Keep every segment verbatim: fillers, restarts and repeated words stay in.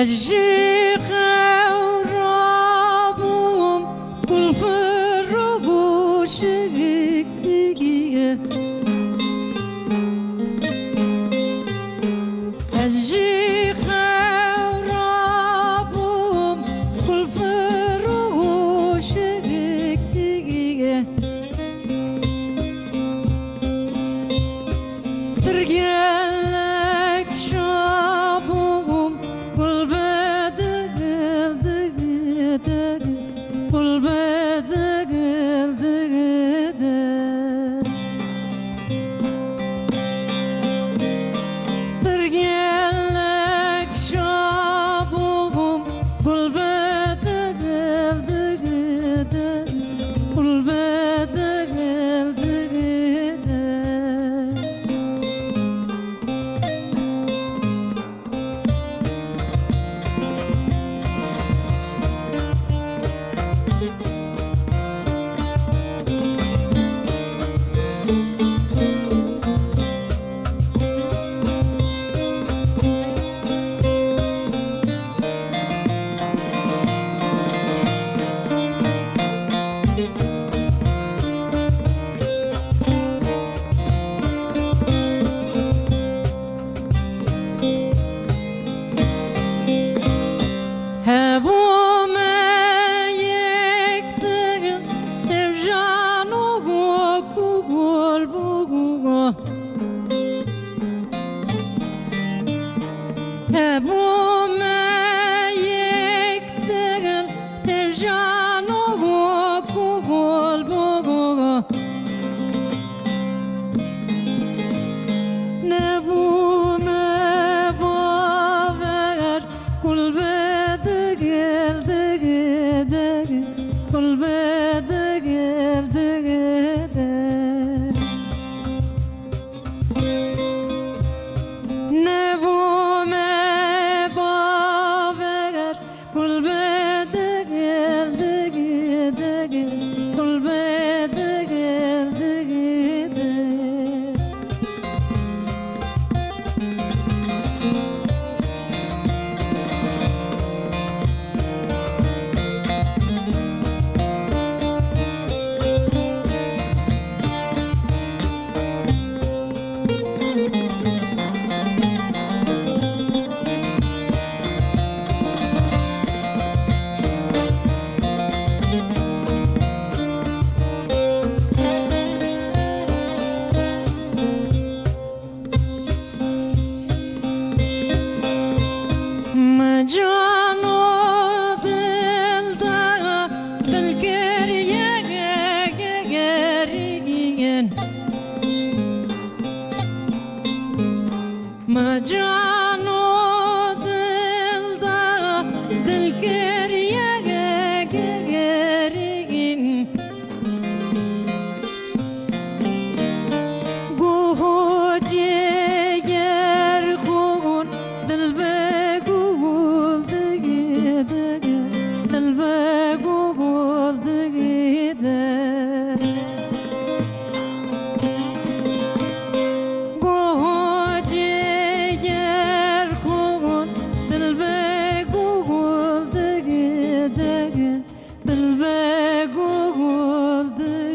Ji xew rabûm, kulfir û goşik digiye. Ez ji xew rabûm, kulfir û goşik digiye. Pir gelek şabûm, gul be digil, digil, digil, gul be digil, digil, digil. Pir gelek şabûm, gul be digil, digil, digil, gul be digil, digil, digil. Hebûme yek din, tevjan û gok û gol bû. Hebûme yek din, tevjan û gok û gol bû. Nebûme bawer, kul be digil, digil, digil, kul be digil, digil, digil. Nebûme bawer, kul be digil, digil, digil, kul be digil, digil, digil. Me can û dil da, dil kiriye gerîn. Me can û dil da, dil kiriye gerîn. Guh û cîger xûn, dil be gul digî digî, dil be gul digî digî. Guh û cîger xûn, dil be gul digî digî. Dil be gul digî.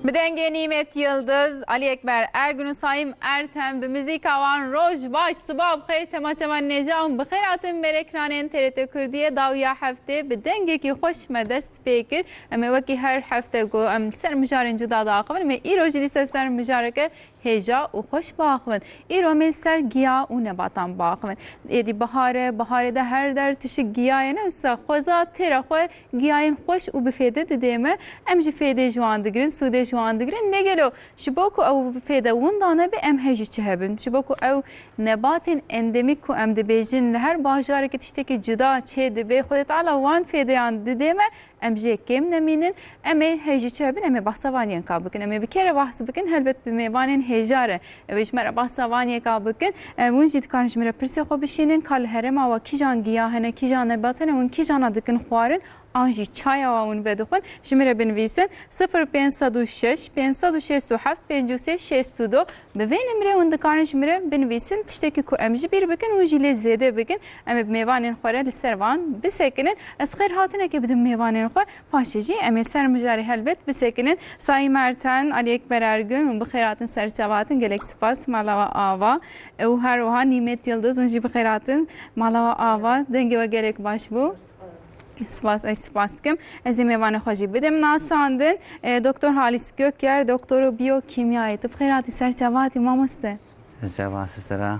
Bi dengê Nîmet Yildiz, Alî Ekber Ergin û Saîm Ertem, bi muzîka wan roj baş, siba bi xêr, temaşevanên hêja hûn bi xêr hatin ber ekranên T R T Kurdiyê. Dawiya heftê bi dengekî xweş me dest pê kir. Em ê wekî her hefte ku em ser mijarên cuda diaxivin, em ê îro jî dîsa ser mijareke hêja û xweş biaxivin. Îro em ê ser giya û nebatan biaxivin. Êdî bihar e, biharê de her der tişik giya ye, ne wisa xweza têra xwe giyayên xweş û bi fêde didê me. Em jî fêdê ji wan digirin, sûdê ji wan digirin. Lê gelo ji bo ku ew fêde winda nebe, em hej û çi hebin? Ji bo ku ew nebatên endemîk ku em dibêjin, li her bajarekî tiştekî cuda çê dibe, Xwedê Teala wan fêdeyan didê me, em jê kêm nemînin, em ê hej û çi hebin, em ê behsa van yeka bikin. Em ê bi kê re behs bikin? Helbet bi mêvanên hêja re. Ew ê ji me re behsa van yeka bikin. Em, hûn jî dikarin ji min re pirsê xwe bişînin, ka li herêma we kîjan giya hene, kîjan nebat hene, hûn kîjana dikin xwarin? an jî çaya wan hûn vedixwin, ji min re binivîsin, sifir pênc sed û şeş, pênc sed û şêst û heft, pênc û sê, şêst û du. Bi vê nimrê hûn dikarin ji min re binivîsin, tiştekî ku em ji bîr bikin, hûn jî lê zêde bikin. Em ê bi mêvanên xwe re li ser wan bisekinin. Ez xêrhatinekê bidim mêvanên xwe, paşê jî em ê ser mijarê helbet bisekinin. Saîm Erten, Alî Ekber Ergün, hûn bi xêr hatin, ser çava hatin, gelek spas, mala we ava. Û her wiha Nîmet Yildiz, hûn jî bi xêr hatin, mala we ava, dengê we gelek baş bû. Spas, ez spas dikim. Ez ê mêvanê xwe jî bidim nasandin. E, Doktor Halis Göker, doktora biyokîmyayê. Tu bi xêr hatî, ser çava hatî mamoste. Ser çava, ser sera.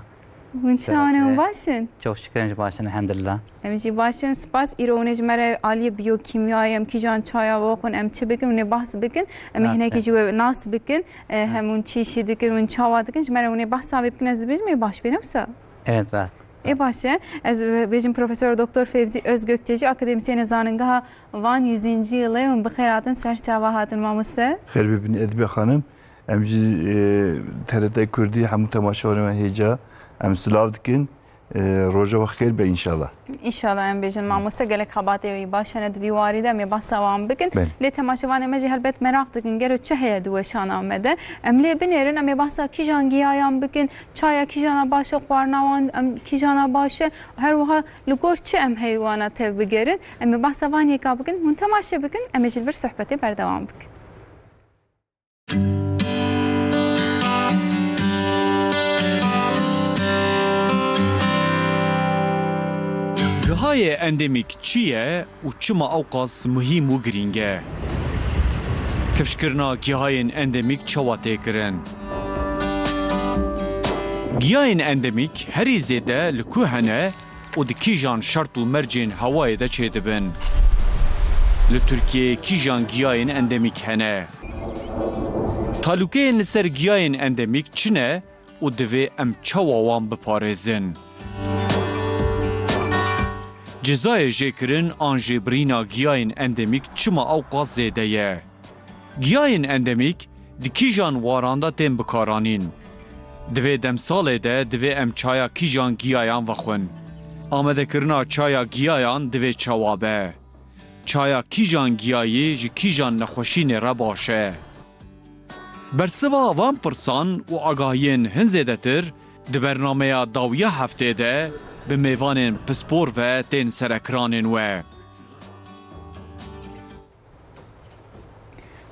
Hûn çawan e, hûn baş in? Çok şükür, em jî baş in, elhamdülillah. Em jî baş in, spas. Îro hûn ê ji me re aliyê biyokîmyayê, em kîjan çaya vexwin, em çi bikin, hûn ê behs bikin. Em ê hinekî jî we nas bikin. E, hem hûn çi îşî dikin, hûn çawa dikin, ji me re hûn ê behsa vê bikin, ez dibêjim ê baş bê, ne wisa? Evet, rast. Ê baş e. Ez bêjim Profesor Doktor Fevzî Özgökçe jî akademîsyenê Zanîngeha Van Yüzüncü Yılı, hûn bi xêr hatin, ser çava hatin mamoste. Xêr bibin Edîbe Xanim. Em jî, e, T R T Kurdî hemû temaşevanê me hêja em silav dikin. E, roja we xêr be înşallah. Înşallah em bêjin mamoste, gelek xebatê wî baş hene di vî warî de, em ê behsa wan bikin. Belê. Lê temaşevanê me jî helbet meraq dikin, gelo çi heye di weşana me de. Em lê binêrin, em ê behsa kîjan giyayan bikin, çaya kîjana baş e, xwarina wan em kîjana baş e, her wiha li gor çi em heywana tev bigerin, em ê behsa van yeka bikin, hûn temaşe bikin, em ê ji li vir sohbetê berdewam bikin. Gihayê endemîk çi ye û çima ewqas muhîm û girîng e? Kifşkirina gihayên endemîk çawa tê kirin? Giyayên endemîk herî zêde li ku hene û di kîjan şert û mercên hewayê de çêdibin? Li Tirkiyeyê kîjan giyayên endemîk hene? Talûkeyên li ser giyayên endemîk çi ne û divê em çawa wan biparêzin? Cezayê jêkirin an jêbirîna giyayên endemîk çima ewqas zêde ye? Giyayên endemîk di kîjan waran de tên bikaranîn? Di vê demsalê de divê em çaya kîjan giyayan vexwin? Amadekirina çaya giyayan divê çawa be? Çaya kîjan giyayî ji kîjan nexweşînê re baş e? Bersiva van pirsan û agahiyên hin zêdetir di bernameya dawiya heftê de bi mêvanên pispor ve tên serekranên we.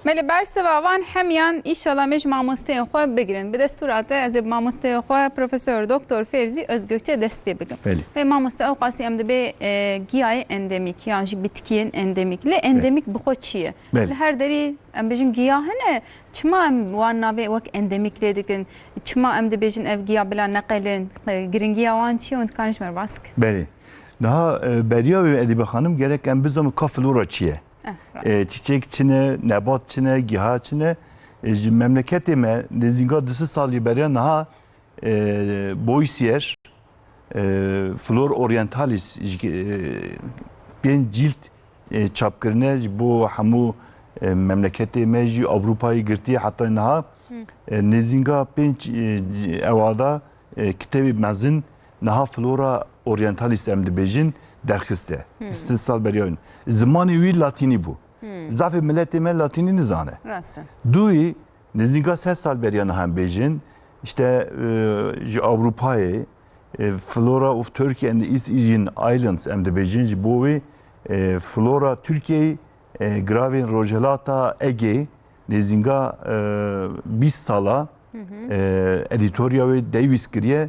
Me li bersiva van hemiyan înşallah em ê ji mamosteyên xwe bigirin. Bi destûra te ez ê bi mamosteyê xwe Profesor Doktor Fevzî Özgökçe dest pê bikim. Belê. Vê mamoste ewqasî em dibê, e, giyayê endemîk yan jî bitkiyên endemîk. Lê endemîk bi xwe çi ye? Belê. Li her derî em bêjin giya hene, çima em wan navê wek endemîk lê dikin? Çima em dibêjin ev giya bila neqelin? Giringiya wan çi ye? Hûn dikarin ji me re baş bikin. Belê. Niha, e, beriya wê Edîbe Xanim gerek em bizanin ka flora çi ye? Eh, rast. E, çiçek çi ne, nebat çi ne, giha çi ne? E, ji memleketê me nêzînga du sed salî beriya niha, e, Boissier, e, Flor Orientalis ji, e, pênc cîld, e, çap kirine ji bo hemû, e, memleketê me jî Ewropayê girtiye heta niha, e, nêzînga pênc, e, ewada, e, kitêbê mezin niha Flora Orientalis em dibêjin derxiste. Hı. Sed sal beriya wî. Zimanê wî latînî bû. Hı. Zafê miletê me latînî nizane. Rast e. Dûyî nêzîka sed sal beriya niha em bêjin, işte, e, ji Ewropayê, e, Flora of Turkey and the East Asian Islands em dibêjin, ji bo wê, e, Flora Tirkiyeyê, e, giravên Rojhilata Egê, nêzînga, e, bîst sala, e, edîtoriya wê Davies kiriye,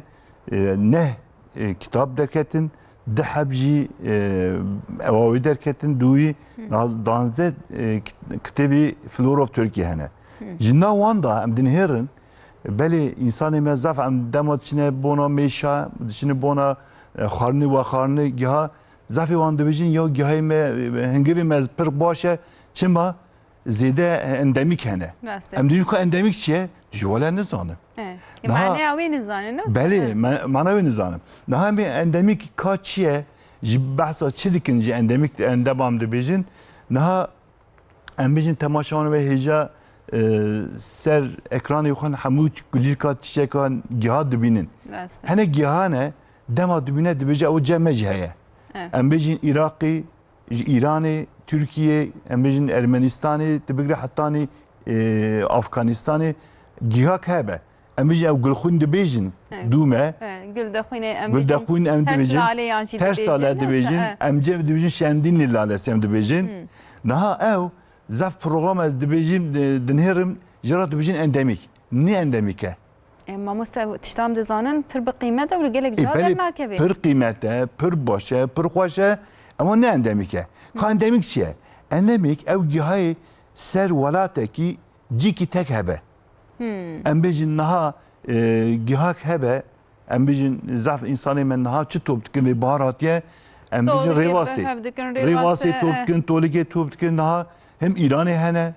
e, neh, e, kitab derketin, du heb jî, e, ewa wê derketin, dûyî naz-, danzdeh, e, kit-, kitêbî Flora of Turkey hene. Ji nav wan da em dinihêrin, belê însanê me zaf em dema diçine bona mêşa, diçine bona, e, xwarinê, wexwarinê giha, zafê wan dibêjin, ya gihayê me, e, hingivê me pir baş e, çima? Zêde endemîk hene. Rast e. Em dibêjin ku endemîk çi ye? Ji wele nizanim. E, e, niha maneya wê nizanin, ne? Belê, e, me-, mana wê nizanim. Niha em ê endemîk ka çi ye? Ji behsa çi dikin? Ji endemîk, endema em dibêjin. Niha em bêjin temaşevan ve hêja, e, ser ekranê xwe hemû gulîlka çiçeka giha dibînin. Rast e. Hene giha ne, dema dibîne dibêje ew cem me jî heye. E. Em bêjin Iraqî, ji Îranê, Tirkiye, em bêjin Ermenistanê, tu bigire hetanî, e, Afganistanê gihak hebe. Em bêjin ew gulxwîn dibêjin, He. dûme. He, gul dexwîne, em Gul bêjin dexwîn em ters dibêjin, lale yan jî ters dibêjin, lale dibêjin, he. Em cem dibêjin şendînlî lale em dibêjin. Hmm. Niha ew zaf program ez dibêjim, di-, dinêrim, ji re dibêjin endemîk. Ne endemîk e. E, mamoste, tişta em dizanin pir bi qîmet e û li gelek Ê, cara belê, dernakeve. Pir qîmet e, pir baş e, pir xweş e, ama ne endemîk e. Ka endemîk çi ye? Endemîk ew gihayê ser welatekî cîkî tek hebe. Hmm. Em bêjin niha, e, gihak hebe, em bêjin zaf însanê me niha çi top dikin vê bahar hatiye, em bêjin Tolikê rêwasê. Bi hev dikin, Rêwasê rêwasê, top e. dikin, tolikê top dikin niha hem Îranê hene,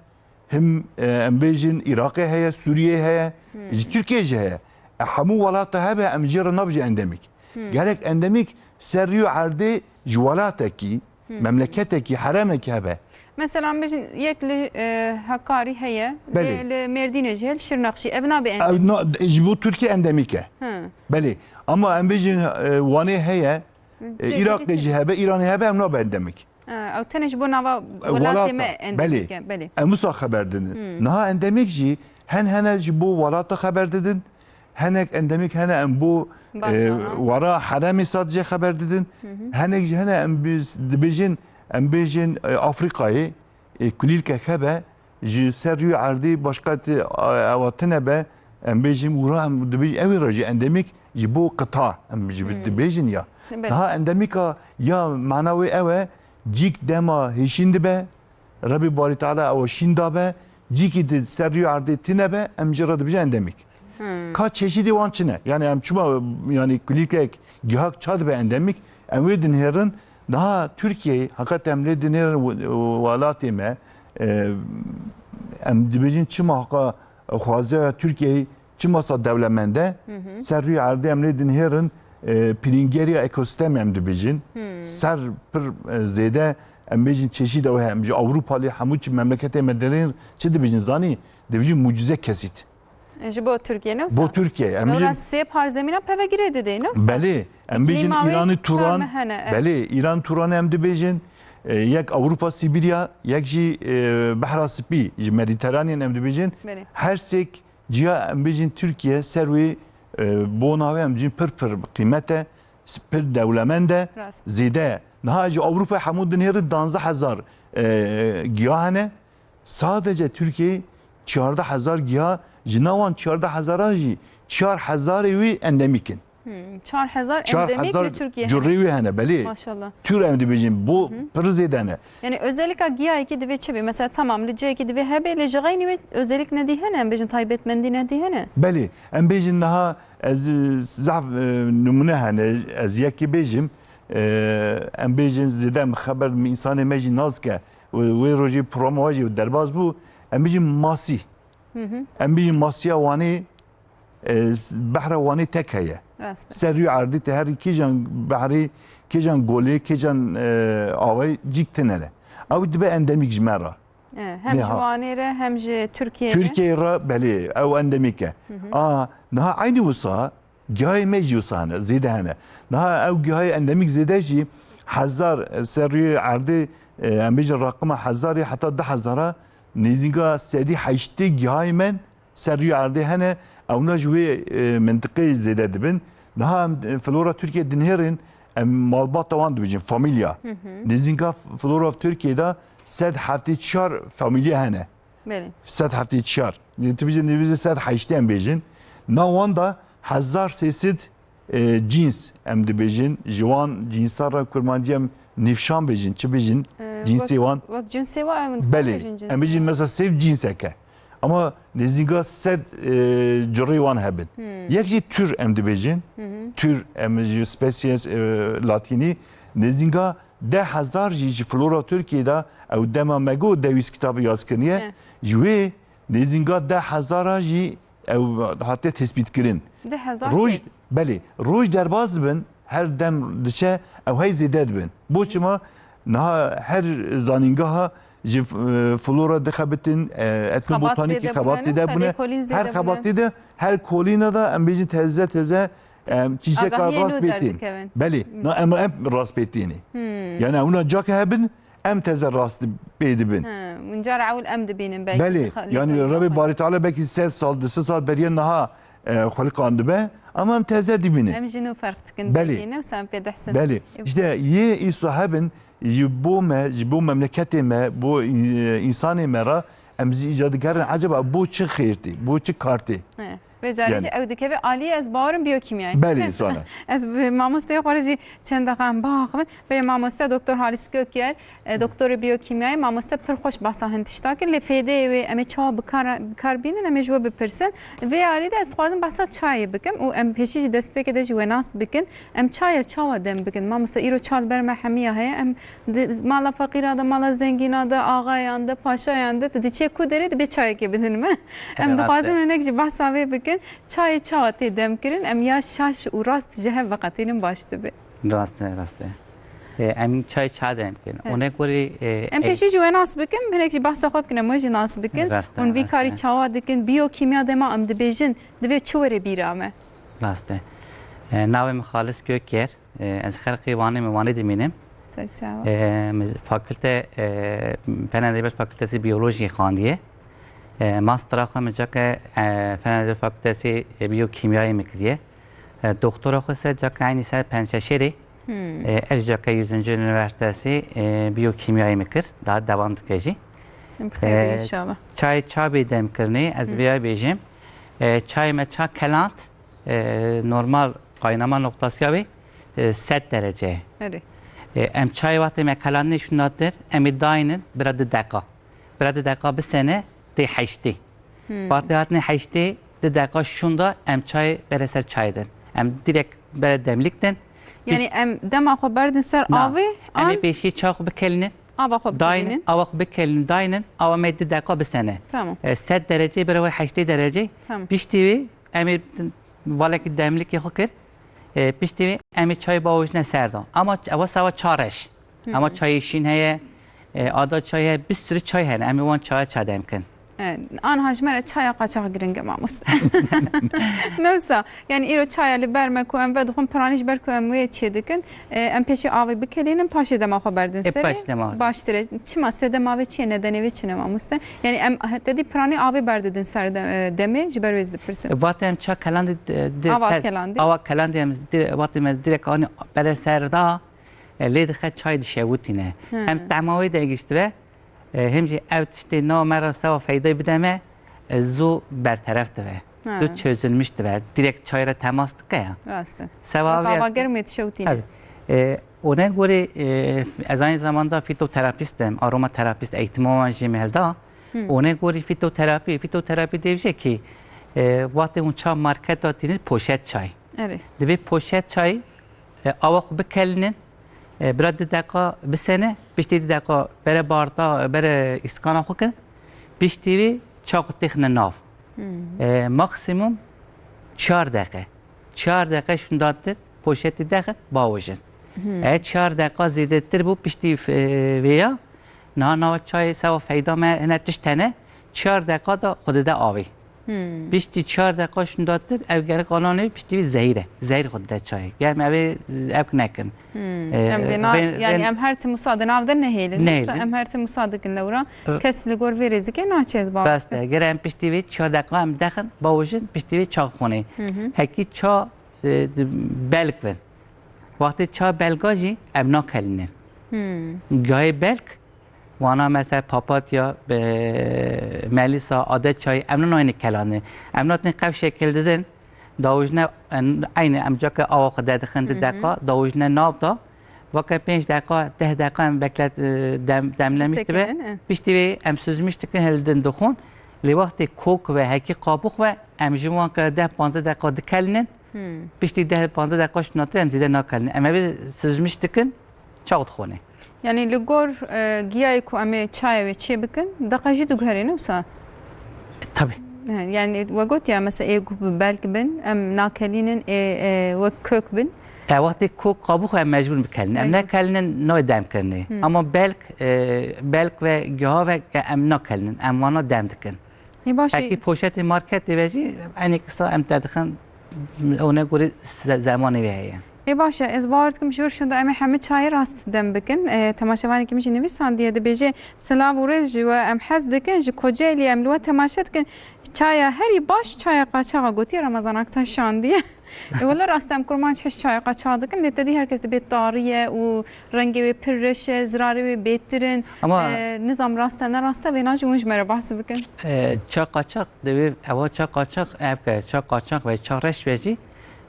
Him, e, em bêjin Iraqê heye, Sûriyê heye, Hmm. ji Tirkiye jî heye. E, hemû welata hebe em jê re nabêjin endemîk. Hmm. Gerek endemîk ser rûyê erdê ji welatekî, Hmm. memleketekî, heremekî hebe. Mesela em bêjin yek li, e, Hakarî heye, Belê. lê li Mêrdînê jî heye, li Şirnexşî. Ev nabe Ev endemîk. na-, ji bo Tirkiye endemîk e. Hı. Belê. Ama em bêjin, e, Wanê heye, e, Cihê Iraqê dî jî hebe, Îranê hebe, em nabe endemîk. Ha, ew tenê ji bo nava E, welatê welata, me endemîk e, belê. Em wisa xeber didin. Hmm. Niha endemîk jî hen hene ji bo welata xeber didin, henek endemîk hene em bo, Baş e, ana. wara heremê sadece xeber didin, Hı hı. henek jî hene em biz-, dibêjin, em bêjin, e, Afrîkayê, e, kulîlkek hebe, ji ser rûyê erdê başka ti, e, ewa tine be, em bêjin wira em dibêjin, ew ê re jî endemîk ji bo qita, em ji Hmm. dibêjin ya. Belê. Niha endemîka ya mana wê ew e, Cîk dema hêşîn dibe, Rebî Barî Teala ew şîn dabe, cîkî di ser rûyê erdê tine be, em jê re dibêjin endemîk. Hmm. Ka çeşîdê wan çi ne? Yani em çima, yani kulîlkek, gihak ça dibe endemîk, em wê dinihêrin, daha Tirkiyeyê, heqet em lê dinihêrin we-, welatê me, e, em dibêjin çima heqa xwaziya Tirkiyeyê Çima sa dewlemend e, Hı hı. ser rûyê erdê em lê dinihêrin, e, pîlîngeriya ekosîstemê em dibêjin. Hmm. Ser pir, e, zêde em bêjin çeşîd ew heye. Em ji Ewropa lê hemû çi memleketê me dinihêrin çi dibêjin zanî? Dibêjin mucize kesît. Ji bo Tirkiye ne wisa? Bo Tirkiye. Em Dewra bêjin sê par zemîna pevegirê didê ne wisa? Belê. Em bêjin Îklîma wê Îranî Turan. Çar me hene, evet. Belê. Îran Turanê em dibêjin. E, yek Ewropa Sibirya, yek jî, e, Behra Spî, ji Mediterranean em dibêjin. Belê. Her sêk Ciya em bêjin Tirkiye ser wê, e, bona wê em bêjin pir pir qîmet e, s-, pir dewlemend e, Rast. zêde ye. Niha ji Ewropa hemû dinêrin danzdeh hezar, e, giya hene. Sadece Tirkiye çardeh hezar giya, ji nav wan çardeh hezara jî çar hezarê wî endemîk in. Hmm, çar hezar Çar endemik hezar li Tirkiye curê hene. wî hene, belê. Maşallah. Tür em dibêjin, bu Hı hı. pir zêde ne. Yani özellikle giyayekî divê çi be? Mesela tamam, li cihekî divê hebe, lê ji xeynî wê özellik nedî hene, em bêjin taybetmendî nedî hene. Belê, em bêjin niha ez, e, zaf, e, nimûne hene, ez yekî bêjim, e, em bêjin zêde em xeber min însanê me jî nazike, wê, wê rojê programa we jî derbas bû, em bêjin masî. Hı hı. Em bêjin masiya Wanê, e, s-, behra Wanê tek heye. Rast e. Ser rûyê erdê te herî kêjan behrê, kêjan golê, kêjan, e, awayê cîk tine ne. Ew dibe endemîk ji me re. E, hem Niha. ji Wanê re hem ji Tirkiye re. Tirkiye re, belê, ew endemîk e. Hı hı. A, niha eynî wisa gihayê me jî wisa hene, zêde hene. Niha ew gihayê endemîk zêde jî hezar, e, ser rûyê erdê, e, em bêjin raqima hezarê heta du hezara nêzîka sedî heştê gihayê me ser rûyê erdê hene, ewna ji wê, e, mintiqeyê zêde dibin. Niha em, e, flora Tirkiye dinihêrin, em malbata wan dibêjin, familya. Hı hı. Nêzîka flora Tirkiye de sed heftê çar familya hene. Belê. Sed heftê çar. Tu bêjin, tu bêjin sed heştê em bêjin. Na wan de hezar sê sed e, cîns, em dibêjin, ji wan cînsa re kurmancî em nîvşan bêjin, çi bêjin? E, Cînsê wek, wan? Wek cinsê wan em Belê, dibêjin cînsê em bêjin wan. Mesela sêv cînsek e. Ama nêzîka sed, e, curê wan hebin. Hmm. Yek jî tür em dibêjin. Hı hı. Tür, em ji species, e, latînî. Nêzîka deh hezar jî ji flora Tirkiyê de ew dema me got dewîst kitabê yazkiriniye. He. Ji wê nêzîka deh hezara jî ew hatiye tespîtkirin. Deh hezar Roj, sê. Belê, roj derbas dibin, her dem diçe, ew hey zêde dibin. Bo çima? Niha her zanîngeha ji, e, flora dixebitin, e, etnobotanîkî Xebat zêde xebat bûne, zêde bûne. Xebatê kolîn zêde Her bûne. xebatê de, her kolîna da em bêjin teze teze, em, çîçeka Agahiyê rast nû bê tên. derdikevin. Belê, Hmm. na em, em rast bê tênê. Hmm. Yani ewna cake hebin, em teze rast pê dibin. He, min cara ewil em dibînin belkî. Belê, yani rewê Barî Teala belkî sed sal, du sed sal beriye niha, e, xweliqandibe, ama em teze dibînin. Em jî nû ferq dikin. Belê. Belkî ne wisa em pê dehsin. Belê. Ew- İşte yê îsa hebin ji bo me, ji bo memleketê me, bo, e, însanê me re em zî îca digerin, ecaba bo çi xêr tê, bo çi kar tê? He. Vê carî Yani. Ew dikeve aliyê ez bawerim biyokîmyayê. Belê, îsana. Ez bi mamosteyê xwe re jî çend deqa em biaxivin. Vê mamoste Doktor Halis Gökyer, e, doktorê biyokîmyayê, mamoste pir xweş behsa hin tişta kir. Lê fêdeyê wê em ê çawa bi kar, bi kar bînin, em ê ji we bipirsin. Vê yarî de ez dixwazim behsa çayê bikim û em pêşî jî destpêkê de jî we nas bikin. Em çaya çawa dem bikin? Mamoste, îro ça li ber me hemiya heye. Em di mala feqîra de, mala zengîna de, axayan de, paşayan de, tu diçê ku derê dibê çayekê bidin me. Em Rast e. Dixwazin hinek jî behsa vê bikin. Çayê çawa tê dem kirin? Em ya şaş û rast ji hev veqetînin baş dibe. Rast e, rast e. E, em çay ça dem kirin. Evet. Ona göre, e, Em e- pêşî jî we nas bikin, hinek jî behsa xwe bikin, em we jî nas bikin. Rast e, Hûn vî rast karî e. Çawa dikin? Biyokîmya dema em dibêjin, divê çi were bîra me? Rast e. E, navê min Xalis Gökyer. E, ez xelkê Wanê me, Wanê dimînim. Ser çawa. E, min fakulte, e, Fener Edebiyat Fakültesi Biyolojiyê xandiye. E, mastera xwe min cake, e, Fener Edebiyat Fakültesi, e, Biyokîmyayê min kiriye. E, doktora xwe ser cake eynî ser Pençeşêrê. Hmm. E, ev cake Yüzüncü Üniversitesi, e, Biyokîmyayê min kir. Daha devam dike jî. Bi xêr be E, înşallah. Çayê ça bê demkirinê, ez Hmm. vêya bêjim. E, çayê me ça keland, e, normal kaynama noktası ya wê, e, sed derece. Erê. E, em çayê wextê me kelandinê şûnda dir, em ê daynin bira du deqa. Bira du deqa bisene tê heştê. Hmm. Wextê hatine heştê, du deqa şûnda em çayê bere ser çayê din. Em direkt bere demlik din. Yani em dema xwe berdin ser Na. Avê, Em ê an pêşî çax bikelinin. Ava xwe Daynin, bikelinin. Ava xwe bikelinin, daynin, awa me du deqa bisene. Tamam. E, sed derece bira wê heştê derece. Tamam. Piştî wê em ê valekî demlikê xwe kir. E, piştî wê em ê çayê bawêjine ser de. Ama ç-, ewa sewa çareş. Hı hı. Ama çayê şîn heye, e, ada çay heye, bir sürü çay hene. Em ê wan çaya ça dem kin. E, anha ji me re çaya qaçax giring e, mamoste. Ne wisa, yani îro çaya li ber me ku em vedixwin, piranî ji ber ku em wê çê dikin, e, em pêşî avê bikelînin, paşê dema xwe berdin E, serê. Paşê dema. Baştir e. Çima, sedema vê çi ye, nedenê vê çi ne, mamoste? Yani em, te dî piranî avê berdidin ser de-, e, demê, ji ber wê ez dipirsim. E, vat em ça kelandî, e, di-, Ava te-, kelandî. Ava kelandî em di-, vat em direkt anî bere ser da, e, lê dixe çay dişewitîne. Hı. Hem tema wê de giştibe, e, hem jî ev tiştê na me re sewa feydayê bide me, e, zû berteref dibe. Hı. Zû çözülmüş dibe. Direkt çay re temas dike ya. Rast e. Sewa Wek vê ava germê dişewitîne. Tabii. E, ona göre, e, ez aynı zamanda fitoterapistim, aromaterapist eğitimi wan jî me hilda. Hı. Ona göre fitoterapi, fitoterapi dê bije ki, e, wextê hûn ça marketa tînin poşet çay. Erê. Divê poşet çay E, awa xwe bikelinin, e, bira du deqa bisene, piştî du deqa bere barda, bere îskana xwe kin, piştî wê ça xwe têxine nav. Hmm. E, maksimum çar deqe. Çar deqe şûndatir poşetê dexin, bawêjin. Hmm. E, çar deqa zêdetir bû, piştî, e, vêya, niha nava çayê sewa feyda me hine tişt hene, çar deqa da xwe dide avê. Hmm. Piştî çar deqa şûndatir, ev gerek ananê piştî wî zehîr e. Zehîr xwe dide çayê. Germ ev ê, ev nekin. Hmm. Ee, Em vê na, rên-, yani rên- em her tim wisa di nav de nehêlin. Nehêlin. Em her tim wisa dikin lewra. Ö- Kes li gor vê rêzikê naçe ez bawer Bes bikim. De, gere em piştî vê çar deqa em dexin, bawêjin, piştî vê ça xwinê. Hı hı. Hekî ça, e, di-, belk bin. Wextê ça belga jî em nakelînin. Hmm. Gayê belk, wana mesela papatya, e, melîsa, adet çayî, em nayne kelandin. Em natin qew şekil didin, dawij ne, en-, eynî em cake awa xwe dedixin du Hı hı. Deqa, dawij ne nav da. Vake pênc deqa, deh deqa em beklet, e, dem-, demlemiş dibe. Bisekinin, e. Piştî vê em süzmüş dikin, hildin dixwin. Lê wextê kok ve, hekî qabûq ve, em ji wan ke deh panzdeh deqa dikelinin. Hmm. Piştî deh panzdeh deqa şûndatir em zêde nakelin. Em ê vê süzmüş dikin, çax dixwine. Yani li gor, e, giyayê ku em ê çayê wê çê bikin, deqa jî diguherê ne wisa? E, tabii. He, yani we got ya mesela ê ku bi belk bin, em nakelînin, ê, e, wek kök bin. E, wextê kok qabûx em mecbûr bikelin. Em Mecbûr. Nekelinin nayê dem kirinê. Hmm. Ama belk, e, belk ve giha ve em nakelinin. Em wana dem dikin. Ê, baş e. Hekî poşetê marketê ve jî eynî kisa em te dixin, ona göre ze-, zemanê ve heye. Ê baş e, ez bawer dikim ji wir şûnde em ê hemî çayê rast dem bikin. E, temaşevanekî min jî nivîsandiye, dibêje, "Silav û rêz ji we, em hez dikin, ji Kocaelî em li we temaşe dikin. Çaya herî baş çaya qaçaxa gotiye Ramazan Aktaş şandiye." E, wele rast em kurmanc hiş çaya qaçax dikin, lê te dî her kes dibê tarî ye û rengê wê pir reş e, zirarê wê bêtir in. Ama E, nizam rast e, ne rast e, vêna jî hûn ji me re behs bikin. E, ça qaçax divê, ewa ça qaçax, ev ke ça qaçax ve ça reş ve jî,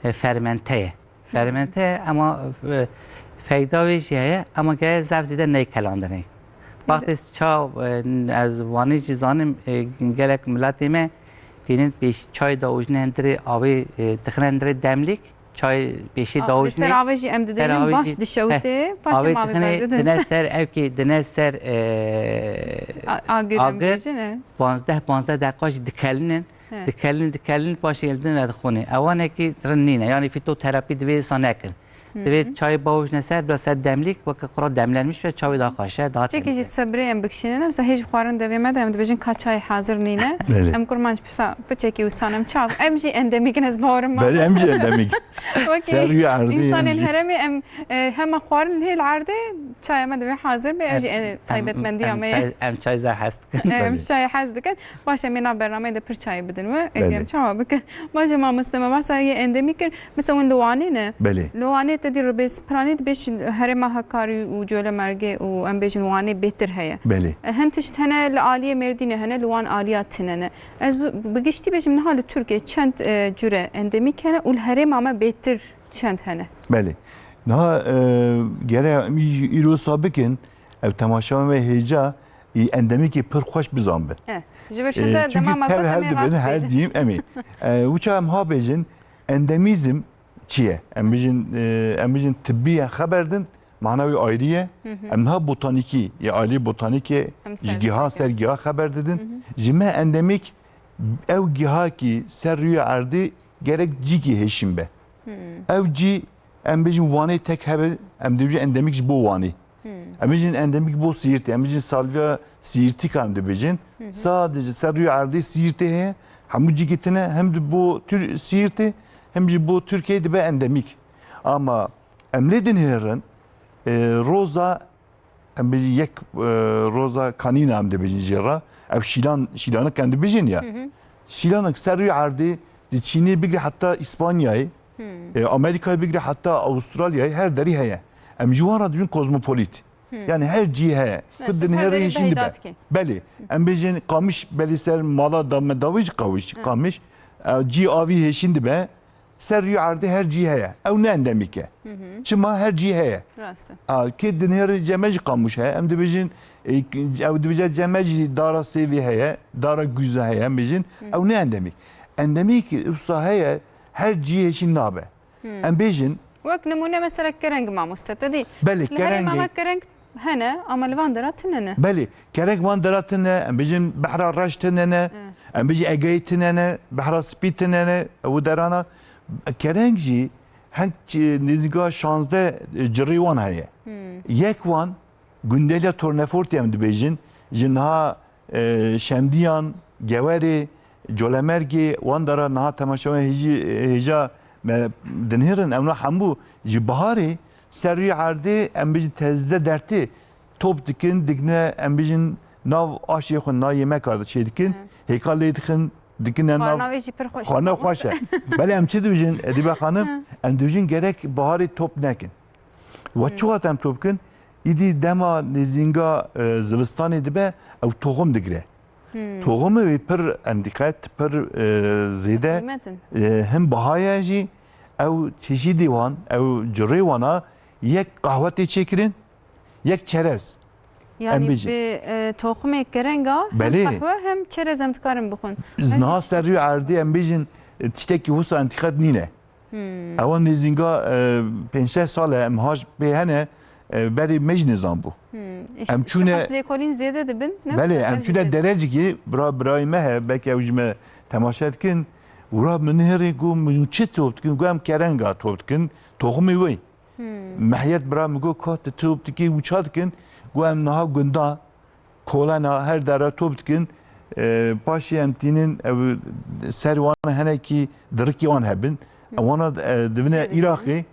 e, fermente ye. Fermente, ema, e, feyda wê jî heye, ema gere zaf zêde neykelandinê. Wextê ça, e, ez Wanê jî zanim, e, gelek miletê me tînin pêş çay dawijne hundirê avê, e, dixine hundirê demlîk, çay pêşê A, dawijne. Ser avê jî em dideynin, baş dişewitê, paşê avê mavê dixine, verdidin. Dine ser, ev ki dine ser, e, A-, agir em agir, bêjin, e. Panzdeh, panzdeh deqa jî dikelinin. He. Dikelin, dikelin, paşê li din re dixwîne. Ewanekî rin nîne. Yanî fîtoterapî divê insan nekin. Hı hı. Divê çayê bawij neser, biraz ser demlîk, weke qura demlenmiş ve çawa daha xweş e, daha temiz e. Çekî jî sebrê em bikişînin. Mesela hêj xwarin devê me de em dibêjin ka çayê hazir nîne. Belê. Em kurmanc pisa piçekî wisa em çav. Em jî endemîk in, ez bawerim me. Belê, em jî endemîk. Wekî ser rûyê erdê insanên herêmê em, e, hema xwarin hê li erdê çaya me divê hazir be, em jî, e, taybetmendiya me ye. Em çay, em çay zehest. Em çayê hez dikin. Baş e, em ê nav bernameyê de pir çayê bidin we. Ê, em çawa bikin? Baş e, mamoste, me behsa yê endemî kir. Mesela hûn li Wanê ne? Belê. Li Wanê te dî ribêz piranî dibêjin herêma Hekarî û Colemêrgê û em bêjin Wanê bêtir heye. Belê. E, hin tişt hene li aliyê Mêrdînê hene, li wan aliya tine ne. Ez bi, bi giştî bêjim niha li Tirkiyê çend, e, cure endemîk hene û li herêma me bêtir çend hene? Belê. Niha, e, gere em î-, îro sa bikin, ev temaşevan ve hêja, ê endemîkê pir xweş bizanbin. Eh, ji vir şûnde dema me got, em ê rast bêjin. Her dîm em ê. E, wisa em ha bêjin, endemîzm çi ye? Em bêjin, e, em bêjin tibbî ye, xeber din, mana wî ayrî ye. Hı hı. Em niha botanîkî, ya alî botanîkê, ji giha ser giha xeber didin. Hı hı. Ji me endemîk, ew gihakî ser rûyê erdê gerek cîkî hêşîn be. Hı. Ew cî, em bêjin Wanê tek hebe, em dibêjin endemîk ji bo Wanê. Hmm. Em bijin endemîk bo Siirtê, em bijin salvia siirtika em dibêjin. Hı hı. Sadece ser rûyê erdê Siirtê heye, hemû cîkî tune, hem di bo Tür-, Siirtê, hem jî bo Tirkiyeyê dibe endemîk. Ama em lê dinihêrin, e, roza, em bijin yek, e, roza kanîna em dibêjin jê re, ev şîlan, şîlanik em dibêjin ya. Hı hı. Şîlanik ser rûyê erdê di Çînê bigre heta Îspanyayê, Hmm. E, Amerîkayê bigre heta Avustralyayê her derî heye. Em ji wan re dibêjin kozmopolit. Hmm. Yani her cî heye. Evet, tu dinê her derî hêşîn dibe. Belê. Em bêjin Qamiş belê ser mala da me dawî jî Qamiş. Hı. Qamiş. E, cî avî hêşîn dibe. Ser rûyê erdê her cî heye. Ew ne endemîk e. Hı hı. Çima her cî heye. Rast e. A, kê dinêrê ceme jî Qamiş heye. Em dibêjin, e, ew dibêje ceme jî dara sêvê heye, dara guza heye, em bêjin. Hı. Ew ne endemîk. Endemîk wisa heye, her cî hêşîn nabe. Hmm. Em bêjin. Wek nimûne mesela kereng mamoste, te dî. Belê, kerengê. Li herêma me kereng hene, ama li van dera tune ne. Belê, kereng van dera tune, em bêjin behra reş tune ne, hmm, em bêjin Egeyê tune ne, behra spî tune ne, ew derana. Kereng jî heng çi-, nêzîka şazdeh cirê wan heye. Hmm. Yek wan Gundeliya Tornefortê em dibêjin, ji niha, e, Şemdiyan, Gewerê, Colemêrgê, wan dara niha temaşevan hêjî, hêja me dinihêrin, ewna hemû ji biharê ser rûyê erdê em bijin tezde dertê top dikin, dikine em bijin nav aşê xwe, nav yemeka çê dikin, hı, hêka lê dixin, dikine nav. Xwarina wê jî pir xweş e. Xwarina xweş e. Belê em çi dibêjin, Edîbe xanim? Hı. Em dibêjin gerek biharê top nekin. Ve, hmm, çiqas em top bikin, îdî dema nêzînga, e, zivistanê dibe, ew toxum digire. Hmm. Toxumê wê pir endîqet, pir, e, zêde, qîmet in, e, him biha ye jî, ew çeşîdê wan, ew curê wana yek qehwe tê çêkirin, yek çerez. Yanî em bêjin. Bi, e, toxumê kerenga hem, belê, qehwe hem çerez em dikarin bixwin. Niha ser rûyê erdê em bêjin, e, tiştekî wisa endîqet nîne. Hmm. Ewan nêzînga, e, pênc sed sal e, em haj pê hene, e, berê me jî nizan bû. Hmm. Em çûne, lêkolîn zêde dibin, ne? Belê, em çûne derecikê, bira, birayê me heye, belkî ew ji me temaşe dikin. Wira min nihêrî got, min çi top dikin? Got, em kerenga top dikin, toxumê wê. Hmm. Mehyet bira min got, ka tu top dikî, û ça dikin? Got, em niha gunda kolena her dera top dikin. E, paşê em tînin, ew ser wan henekî dirikî wan hebin. Hı. Ewana, e, divine Îraqê,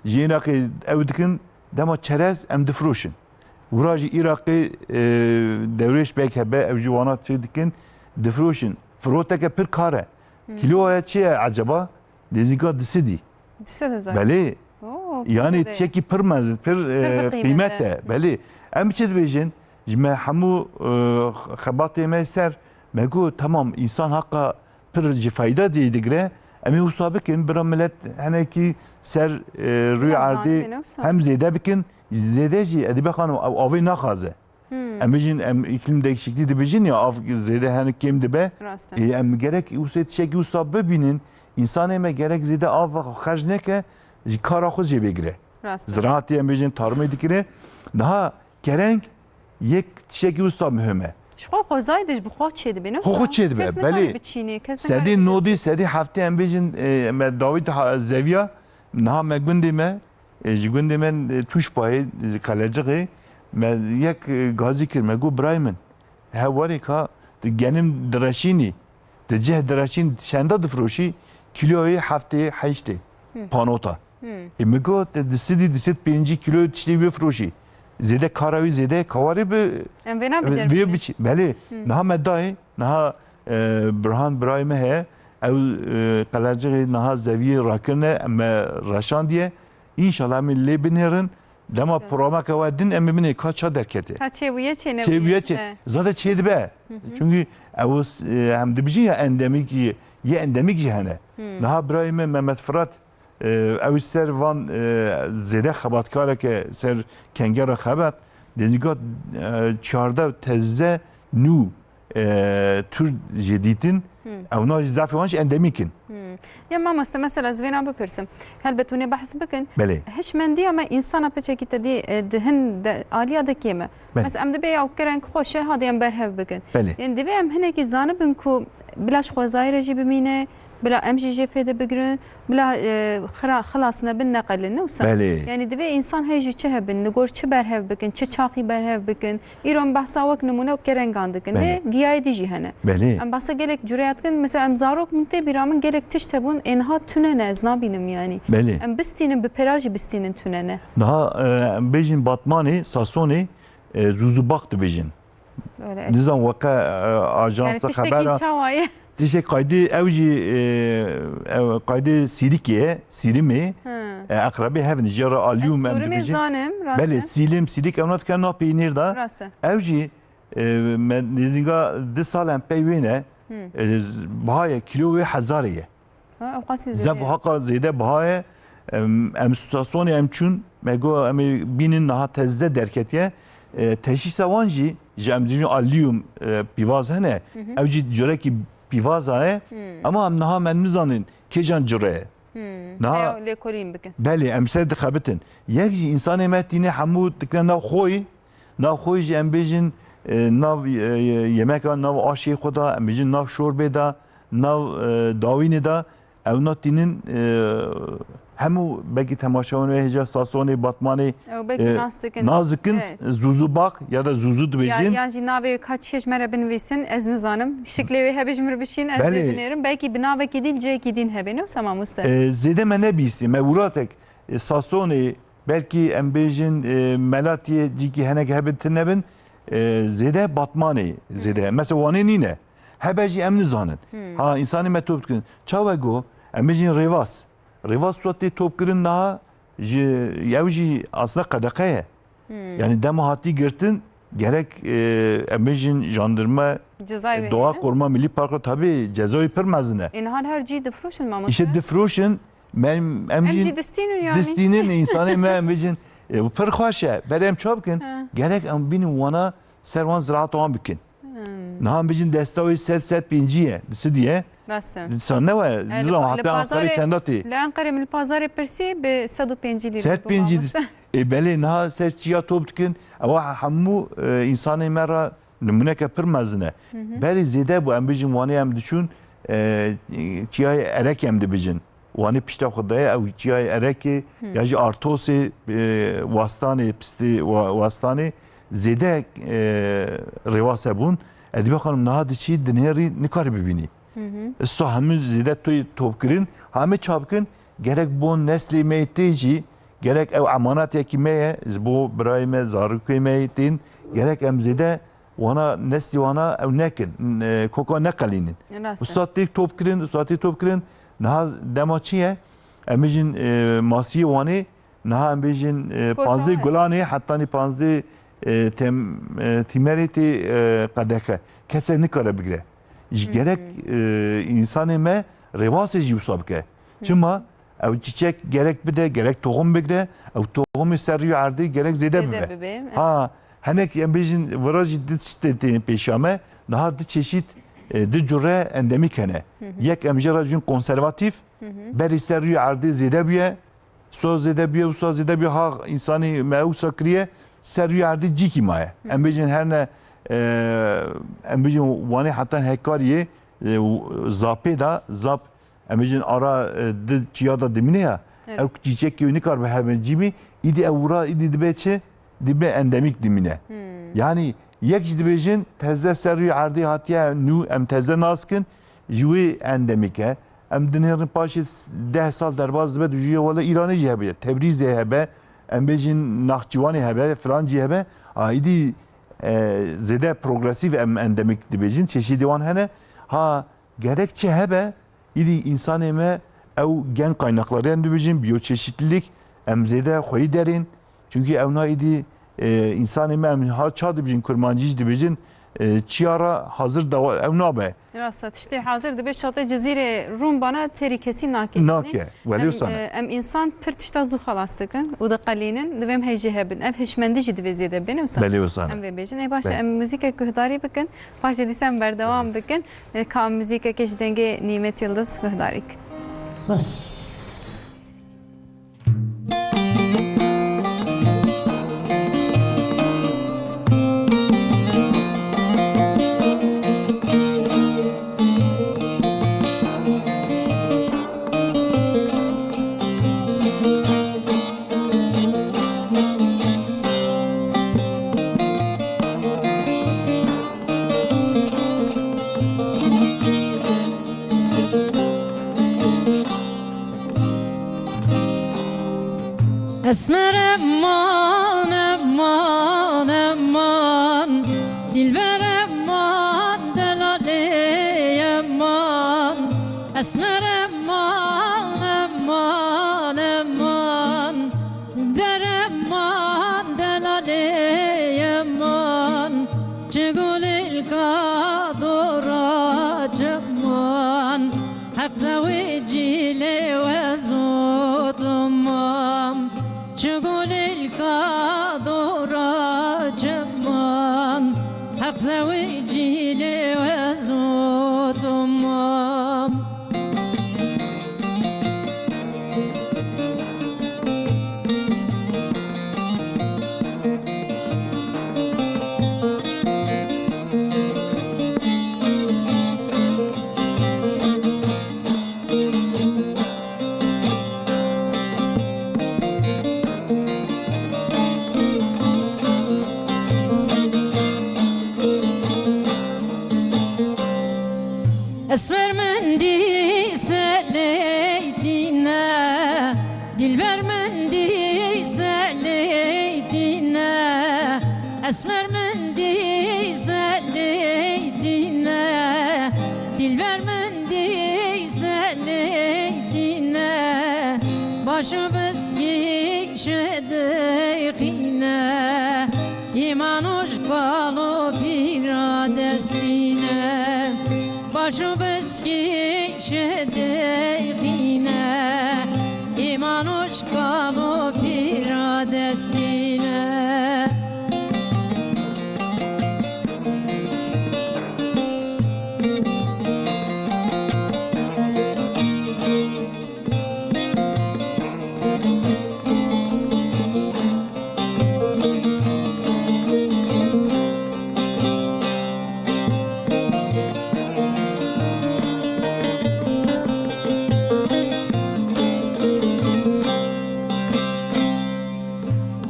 Ji Iraqê ew dikin, dema çerez em difiroşin. Wira jî Iraqê, e, dewrêş bek hebe, ew jî wana çi dikin, difiroşin. Firoteke pir kar e. Hmm. Kîloya çi ye eceba? Nêzîka du sedî. Du sed hezar. Belê. Oo, Yani pir e. tiştekî pir mezin, pir, Pir e, bi qîmet qîmet e. e. Belê. Em çi dibêjin? Ji me hemû, e, xebatê me ser, me got, tamam, însan haqa pir ji fayda jê digire. Em ê wisa bikin, bira milet henekî ser, e, rûyê Biraz erdê zanî ne wisa? hem zêde bikin. Zêde jî, Edîbe Xanim, ew avê naxaze. Hmm. Em bijin, em îklim değişikliği dibijin ya, av zêde henik kêm dibe. Rast e. Ê, em gerek wisa tiştekî wisa bibînin. Însanê me gerek zêde av xerc neke, ji kara xwe jê bigire. Rast e. Ziraatê em bijin tarmê dikire. Niha kereng yek tiştekî wisa muhim e. Ji xwe xwezayê de ji bi xwe çêdibe, ne Xwe xwe wisa? çêdibe, Kes nikare belê. biçîne, kes nikare Sedî biçîne. nodî, sedî heftê em bijin, e, me dawî de ha-, zeviya, niha me gundê me, e, ji gundê me, e, Tûşpayê, ji Qelecixê, me yek, e, gazî kir, me got, birayê min, he warê ka, tu genim direşînî, tu cih direşîn çenda difiroşî, kîloyê heftê heştê Hı. panota. Hı. E, min got, tu di sedî, di sed pêncî kîlo tiştê wê firoşî. Zêde kara wî zêde, ka warê bi Em vêna biceribînin. vê biçî. Belê, Hı. niha me dayê, niha, e, Burhan birayê me heye, ew, e, Qelecixê niha zeviyê rakirine, me reşandiye. Înşallah em ê lê binêrin, dema Înşallah. programeke we din em ê binê ka ça derkete. Ka çêbûye, çê nebûye. Çêbûye, çê. He. Zaten çêdibe. Hı hı. Çünkü ew s-, e, em dibijin ya endemîk, yê endemîk jî hene. Hı. Niha birayê me Mehmet Firat, e, ew ser van, e, zêde xebatkareke ser kengera xebat, dêzîka, e, çardeh teze nû, e, tür jê dîtin, Hmm. ew na jî zafê wan jî endemîk in. Hmm. Ya mamoste, mesela ez vêna bipirsim. Helbet hûn ê behs bikin. Belê. Hişmendiya me însana piçekî te dî, e, di hin de, aliya de kêm e. Belê. Mesela em dibê ya kereng xweş e, hadê em berhev bikin. Belê. Yani divê em hinekî zanibin ku bila ji xwezayê re jî bimîne, bila em jî jê fêde bigirin, bila, e, xira-, xilas nebin, neqelin, ne wisa? Belê. Yani divê însan hê jî çi hebin, li gor çi berhev bikin, çi çaxî berhev bikin. Îro em behsa wek nimûne kerengan dikin. Belê. Lê giyayê dî jî hene. Belê. Em behsa gelek cureya dikin. Mesela em zarok min tê bîra min gelek tişt hebûn, ê niha tune ne, ez nabînim yani. Belê. Em bistînin, bi pera jî bistînin tune ne. Niha, e, em bêjin Batmanê, Sasonê, e, zûzûbak dibêjin. Öyle. Nizam weke, e, ajansa Yani tiştekî xebera. çawa ye? Tiştek qaydê ew jî, e, ew qaydê sîrikê ye, sîrimê, Hı. e, eqrebê hevin ji ra alyum Ez em sûrimê dibêjin. zanim, rast Belê, e. sîlim, sîrik ew na dike na peynîr de. Rast e. Ew jî, e, me nêzîka du sal em pey wê ne, Hı. e, z-, biha ye, kîlo wê hezarê ye. Ha, ew qasî Zef zêde ye. haqa zêde biha ye. Em, em sasonê em çûn, me got em ê bînin niha teze derketiye. E, teşhîsa wan jî, ji em dibêjin alyum, e, pîvaz hene. Hı hı. Ew jî curekî pîvaza ye. Hı. Ama em niha me nizanin kêjan cure ye. Hı. Niha Ew lêkolîn bikin. Belê, em ser dixebitin. Yek jî însanê me tîne hemû dikine nav xwe yî. Nav xwe yî jî em bêjin, e, nav, e, yemeka, nav aşê xwe de, em bêjin nav şorbê de, nav, e, dawînê de, ew na tînin, e, hemû belkî temaşewan wê hêja Sasonê, Batmanê, Ew belkî e, nas dikin. nas dikin, Evet. zûzûbak ya da zûzû Ya, dibêjin. yan jî navê ka çi ji me re binivîsin, ez nizanim. Şiklê wê hebe ji min re bişîn, ez Belê. lê binêrim. Belkî bi navekî dîn, cihekî dîn hebe, ne wisa mamoste? E, zêde me nebîstî. Me wiratek, e, Sasonê, belkî em bêjin, e, Melatiyê cîkî henek hebe tune bin, e, zêde Batmanê zêde. Mesela Wanê nîne. Hebe jî em nizanin. Hmm. Ha, însanê me top dikin. Çawa go? Em bêjin Rêvas. Rêvas wisa tê topkirin niha ji, ew jî aslında qedexe ye. Hmm. Yani dema hatî girtin, gerek, e, em bêjin jandarma, Cezayê Doğa wê, ne? Koruma Milli Parkı tabii cezayê pir mezin e. Ê niha her cî difroşin mamoste? Îşte difroşin, em, em Em jî jî distînin yani. distînin, însanê me em bêjin, e, bu pir xweş e. Berê em çawa bikin? Ha. Gerek em bînin wana ser wan ziraat wan bikin. Hmm. Niha em bêjin desta wê sed, sed pêncî ye, di sidî ye. Rast e. Dîsa ne we, E, li nizam pa-, li heta Ankarê pazarê, çenda tê? li Ankarê min li pazarê pirsî bi sed û pêncî lîrî bû, Sed pêncî mamoste. E, belê, niha ser çiya top dikin. Ewa hemû, e, însanê me re nimûneke pir mezin e. Hı hı. Belê zêde bû, em bêjin Wanê em diçûn, e, çiyayê Erekê em dibêjin. Wanê pişta xwe daye, ew çiyayê Erekê, Hı. ya jî Artosê, e, Wastanê, pistê Wa-, Wastanê zêde, e, rêwas hebûn. Edîbe Xanim niha diçî dinêrî nikare bibînî. Hı hı. Îsa hemû zêde toyê topkirin, hemê çapkin, gerek bo neslê me yê tê jî, Gerek ew emanetekî me ye, ji bo birayê me, zarokê me tên, gerek em zêde wana, neslî wana ew nekin, e, koka neqelînin. Rast e. Wisa têk top kirin, wisa tê top kirin, niha dema çi ye? Em bêjin, e, masiyê Wanê, niha em bêjin, e, Koça panzdeh ye. Gulanê, hetanî panzdeh, e, tem-, e, Tîmerê tê, e, qedexe. Kesek nikare bigire. Ji gerek, e, însanê me rêwasê jî wisa bike. Çima? Ew çîçek gerek bide, gerek toxum bigire, ew toxumê ser rûyê erdê gerek zêde Zêde bibe. bibe, evet. Ha, henek em bêjin vira jî du tiştê tê pêşiya me, niha du çeşît, e, du cure endemîk hene. Yek em jê re dibêjin konservatîf, berî ser rûyê erdê zêde bûye, so zêde bûye, wisa zêde bûye, ha însanî me wisa kiriye, ser rûyê erdê cîkî maye. Em bêjin her ne, e, em bêjin Wanê heta Hekariyê, e, zapê de, zap, em bêjin ara, e, di çiya de dimîne ya, Evet. ew çîçekê wî nikaribe hebin cîmî, îdî ew wira îdî dibe çi? Dibe endemîk dimîne. Hmm. Yanî yek jî dibêjin teze ser rûyê erdê hatiye nû, em teze nas kin, ji wê endemîk e. Em dinêrin paşê deh sal derbas dibe, dijî wele Îranê jî hebe, Tebrîzê hebe, em bêjin Naxçiwanê hebe, filan cî hebe. A, îdî, e, zêde progresîf em endemîk dibêjin, çeşîdê wan hene. Ha, gerek çi hebe, îdî însanê me ew gen kaynaklarê em dibêjin, biyoçeşitlilik, em zêde xweyî derên. Çunkî ewna îdî, e, însanê me em ha ça dibêjin, kurmancî jî dibêjin, e, çiya re hazir dewa-, ew nabe. Rast e, tiştê hazir dibe çatê cizîrê rûn bana terî kesî nake. Nake, welê Em, wisa ne. e, em însan pir tişta zû xelas dikin û diqelînin, divê em hê jî hebin. Ev hişmendî jî divê zêde bin, wisa Belê wisa ne. em vê bêjin. Ê baş e, Belê. em muzîkek guhdarî bikin, paşê dîsa em berdewam bikin. E, ka em muzîkekê ji dengê Nîmet Yildiz guhdarî kin. Esmer eman, eman, eman, dilber eman, delalê eman. Esmer eman, eman, eman, dilber eman, delalê eman. Çi gulî ka dora çiman, Heq zewicî lê wez û tumam. Çi gulî ka dora çiman, Heq zewicî lê wez û tumam. Esmer min dîse leytîne, dilber min dîse leytîne. Esmer min dîse leytîne, dilber min dîse leytîne. Baş û biskî şideyxîne, îman û ji kal û pîra destîne. Baş û biskî şideyxîne, îman û ji kal û pîra destîne.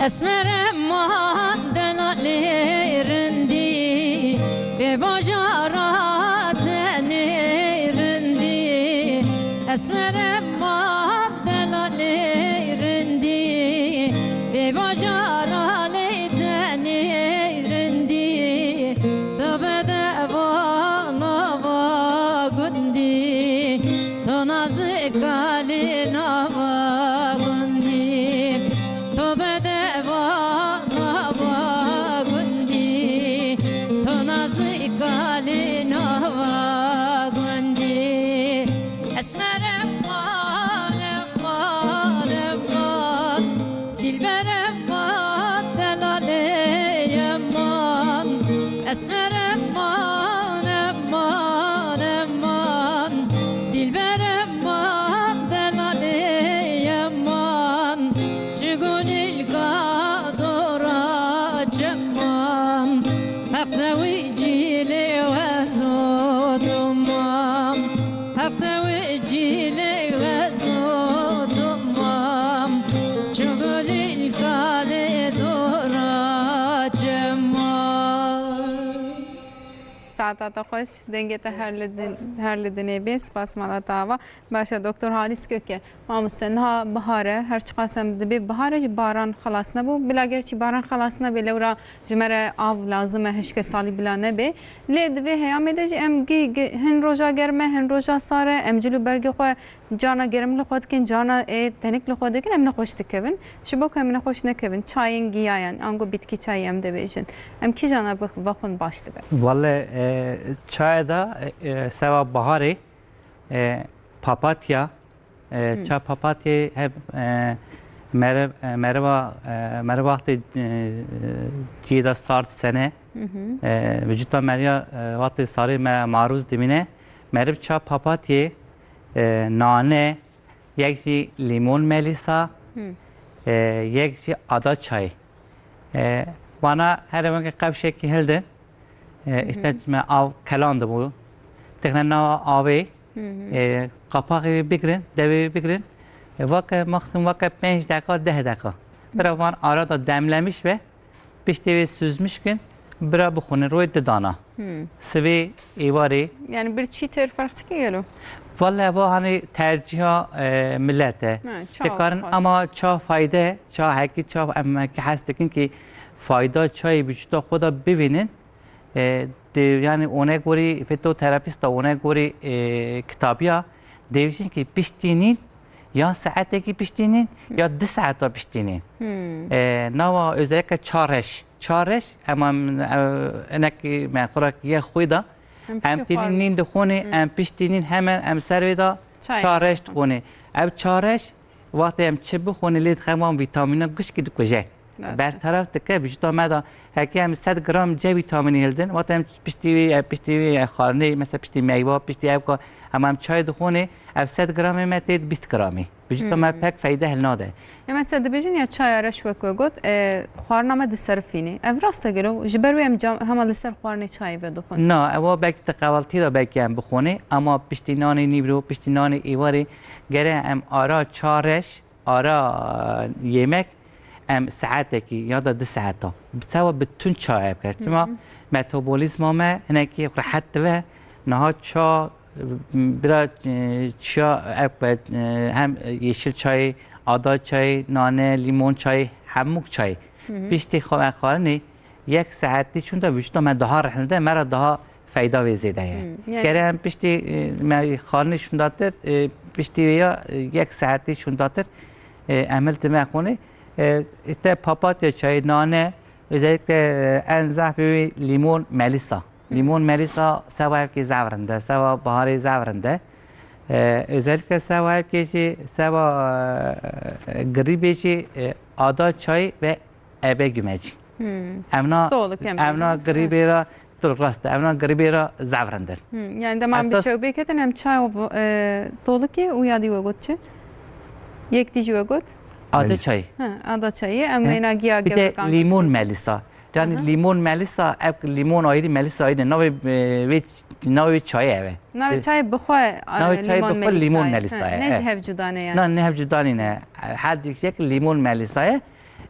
Esmer eman delalê rindî, vê bajara tenê rindî. Esmer eman delalê rindî, Esmer eman, eman, eman, dilber eman, delalê eman, çi gulî ka dora çeman, heq zewicî lê wez û dumam, heq zewicî lê wez û dumam, çi gulî ka lê dora çeman. Saeta te xweş, dengê te her li din, her li dinê bê. Spas mala te ava. Baş e, Doktor Halis Köke. Mamoste, niha bihar e, her çiqas em dibê bihar e jî baran xelas nebû. Bila gerçî baran xelas nebe, lewra ji me re av lazim e, hişke salî bila nebe. Lê di vê heyamê de jî em gih, gih, hin roja germ e, hin roja sar e, em cil û bergê xwe carna germ li xwe dikin, carna ê tenik li xwe dikin, em nexweş dikevin. Ji bo ku em nexweş nekevin, çayên giyayan, ango bitkî çayî em dibêjin. Em kîjana bi vexwin baş dibe? Wele, e, çaya da, e, e, seva baharê, e, papatya, e, Hmm. ça papatyê hem, e, mere-, e, meriva, e, meriva wextê, e, ciyê de sard sene, Hı hı. e, vücuta meriya, e, wextê sarê me maruz dimîne. Merib ça papatyê, e, nane, yek jî lîmon melîsa, Hı. e, yek jî ada çayê. E, vana her weke qevşekî hildin. E, Hı hı. işte me av kelan dibû. Tixne nava avê, Hı hı. e, qapaxê wê bigirin, devê wê bigirin. E, vake maksimum vake pênc deqa, deh deqa. Bira van arada demlemiş be, piştê wê süzmüş kin, bira bixwin, royê di dana. Hmm. Sivê êvarê. Yani bir çî têr ferq dike gelo? Vallahi bu hani terciha, e, millet e. Ha, ça Dikarin xwest. Ama ça fayde, ça hekî ça em hekî hes dikin ki fayda çayê vücuda xwe da bibînin. E, de, yani one gorî fitoterapista, one gorî, e, kitabiya, dêvjin ki piştî nîn, ya saetekî piştî nîn, ya du saeta piştî nîn. Hmm. E, nava özellikle çareş. Çareş, ema, e, enekî me xurek ye xwî da. Em Em piştî tînî xwarin. Nîn dixwînê, Hmm. em piştî nîn hemen em ser wê da Çay. Çareş dixwînê. Ev çareş, wextê em çi bixwînê lê dixem wan vîtamîna gişkî dikuje. Rast e. Bertaraf dike, vücuda me da heke em sed gram C vîtamînî hildin, wextê em piştî wî, e, piştî wî, e, xwarinê, mesela piştî meywa, piştî ev ka, em, em çay dixwînê, ev sed gramê me tê bîst gramî. Vücuda me Hmm. pek feyde hilnade. Ya mesela dibêjin ya çaya reş wek we got, e, xwarina me diserifînî. Ev rast e gelo? Ji ber wê em cam, hema li ser xwarinê çayê vedixwin? Na, ewa belkî te qevaltî de belkî em bixwinê, ama piştî nanê nîvro, piştî nanê êvarê gere em ara çareş, ara, e, yemek em saetekî ya da du saeta. Sewa bi tund çaya bike. Çima Hı hı. metabolîzma me hinekî rehet dibe. Niha ça, e, bira, e, çiya ev be, e, hem yeşil çayê, ada çayê, nane, limon çayê, hemûk çayê. Hı hı. Piştî xwe xwarinê yek saetî çûnda vücuda me daha rehinde, me re daha feyda wê zêde ye. Hmm, yani Gere em piştî, e, me xwarinê şûndatir, e, piştî vê ya, e, yek saetî şûndatir, e, em hildime xwinê. E, işte papatya çayê, nane, özellikle, e, en zehfê wê limon melisa. Hmm. Limon melisa seva evkê zevrin de, seva baharê zevrin de. E, özellikle seva evkê jî, seva, e, grîbê jî, e, ada çayê ve ebe gümeci. Hmm. Evna, Doğru, piyam evna piyam. Grîbê ra, dur rast, evna grîbê ra zevrindir. Hmm. Yani deman bir Esas şey bir ketin hem çay o, e, dolu ki uyadi ve gotçi. Yek diji ve got. Ade Melisa. Çayı. Ha, ada çayı. Em He? Wêna giya Bir de gevrek an limon melisa. Yani Aha. Limon melisa, ev limon ayrı, melisa ayrı. Navê, e, ve, navê çayı eve. Navê E, çayê bixwe, e, Navê çayê limon bixwe melisa limon ye. Melisa Ha, ye, ne ji e. Hev cuda ne yani. Na, ne hev cuda ne. Her dişek limon melisa ye.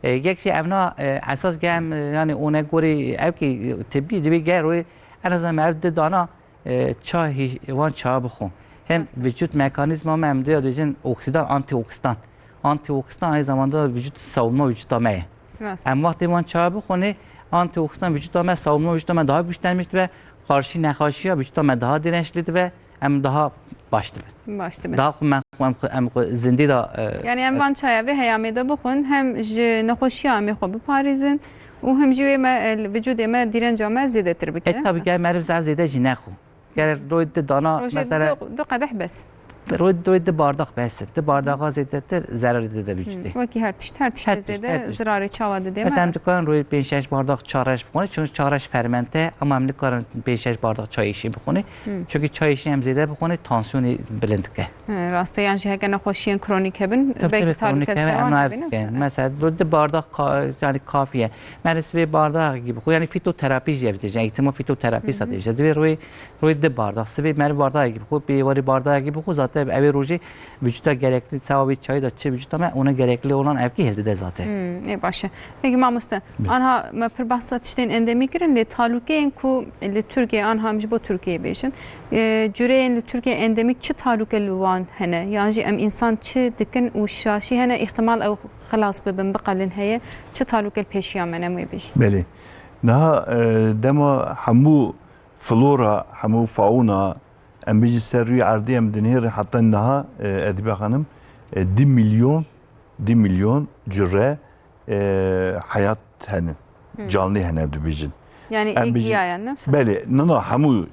E, yek şey evna, e, esas ge em, e, yani one gorî ev ki, e, tibî dibî ger o, en azından ev di dana, e, ça hî-, wan ça bixwe. Hem Rast e. Vücut mekanizma me em diya diyecin oksidan, antioksidan. Antioksidan aynı zamanda vücut savunma vücuda me ye. Rast. Em wextê wan ça bixwinê, antioksidan vücuda me, savunma vücuda me daha güçlenmiş dibe, karşı nexaşiya vücuda me daha dirençli dibe, em daha baş dibin. Baş dibin. Daha xwe me, em xwe, em xwe zindî da, e, Yani em van çaya vê heyamê de bixwin, hem ji nexweşiya em ê xwe biparêzin û hem jî wê me, e, vücudê me, dîrenca me zêdetir bike. E, tabii ki meriv zaf zêde jî nexwe. Gere roy di dana, Rojê mesela du, du qedeh bes. Rûyê, rûyê di bardax bes e. Di bardaxa zêdetir zerarê dide vücudê. Wekî her tişt, her tiştê Her tişt, zêde her tişt. zirarê çawa dide Mesela em maraşt. dikarin rûyê pênc şeş bardax çar reş bixwin, çünkü çar reş fermente, ama em nikarin pênc şeş bardax çay yeşî bixwin. Çünkü çay yeşî em zêde bixwin, tansiyonê bilind dike. He, rast e, yan jî heke nexweşiyên kronîk hebin, Tabii, belkî tabii, kronîk talûke li ser heme wan em hebe, ne ev wisa? Mesela du, du bardak ka-, yani kafiye. Meriv sibê bardakekî bixwe, yani fitoterapî jî ev dibêjin. Eğitîma fitoterapî sa dibêje. Divê rûyê, rûyê du bardak. Sibê meriv bardakekî bixwe, bê warê bardakekî bixwe, zaten ev ê rojê vücuda gerekli, sewabê çayî da çi vücuda me, ona gerekli olan evkî hildide zaten. Hmm, ê baş e. Peki mamoste, anha me pir behsa tiştên endemî kirin, lê talûkeyên ku li Tirkiye, anha em ji bo Tirkiye bêjin, e, cureyên li Tirkiye endemîk çi talûke li wan hene? Yan jî em însan çi dikin û şaşî hene, îhtimal ew xilas bibin, biqelin heye? Çi talûke li pêşiya me ne, em wê bêjin? Belê. Niha, e, dema hemû flora, hemû fauna, em bêjin ser rûyê erdê em dinêrin heta niha, e, Edîbe Xanim, e, du milyon, du milyon cure, e, heyat hene, canlî hene dibêjin. Yani Em bêjin, egiya yani, ne? Belê, na, na, hemû,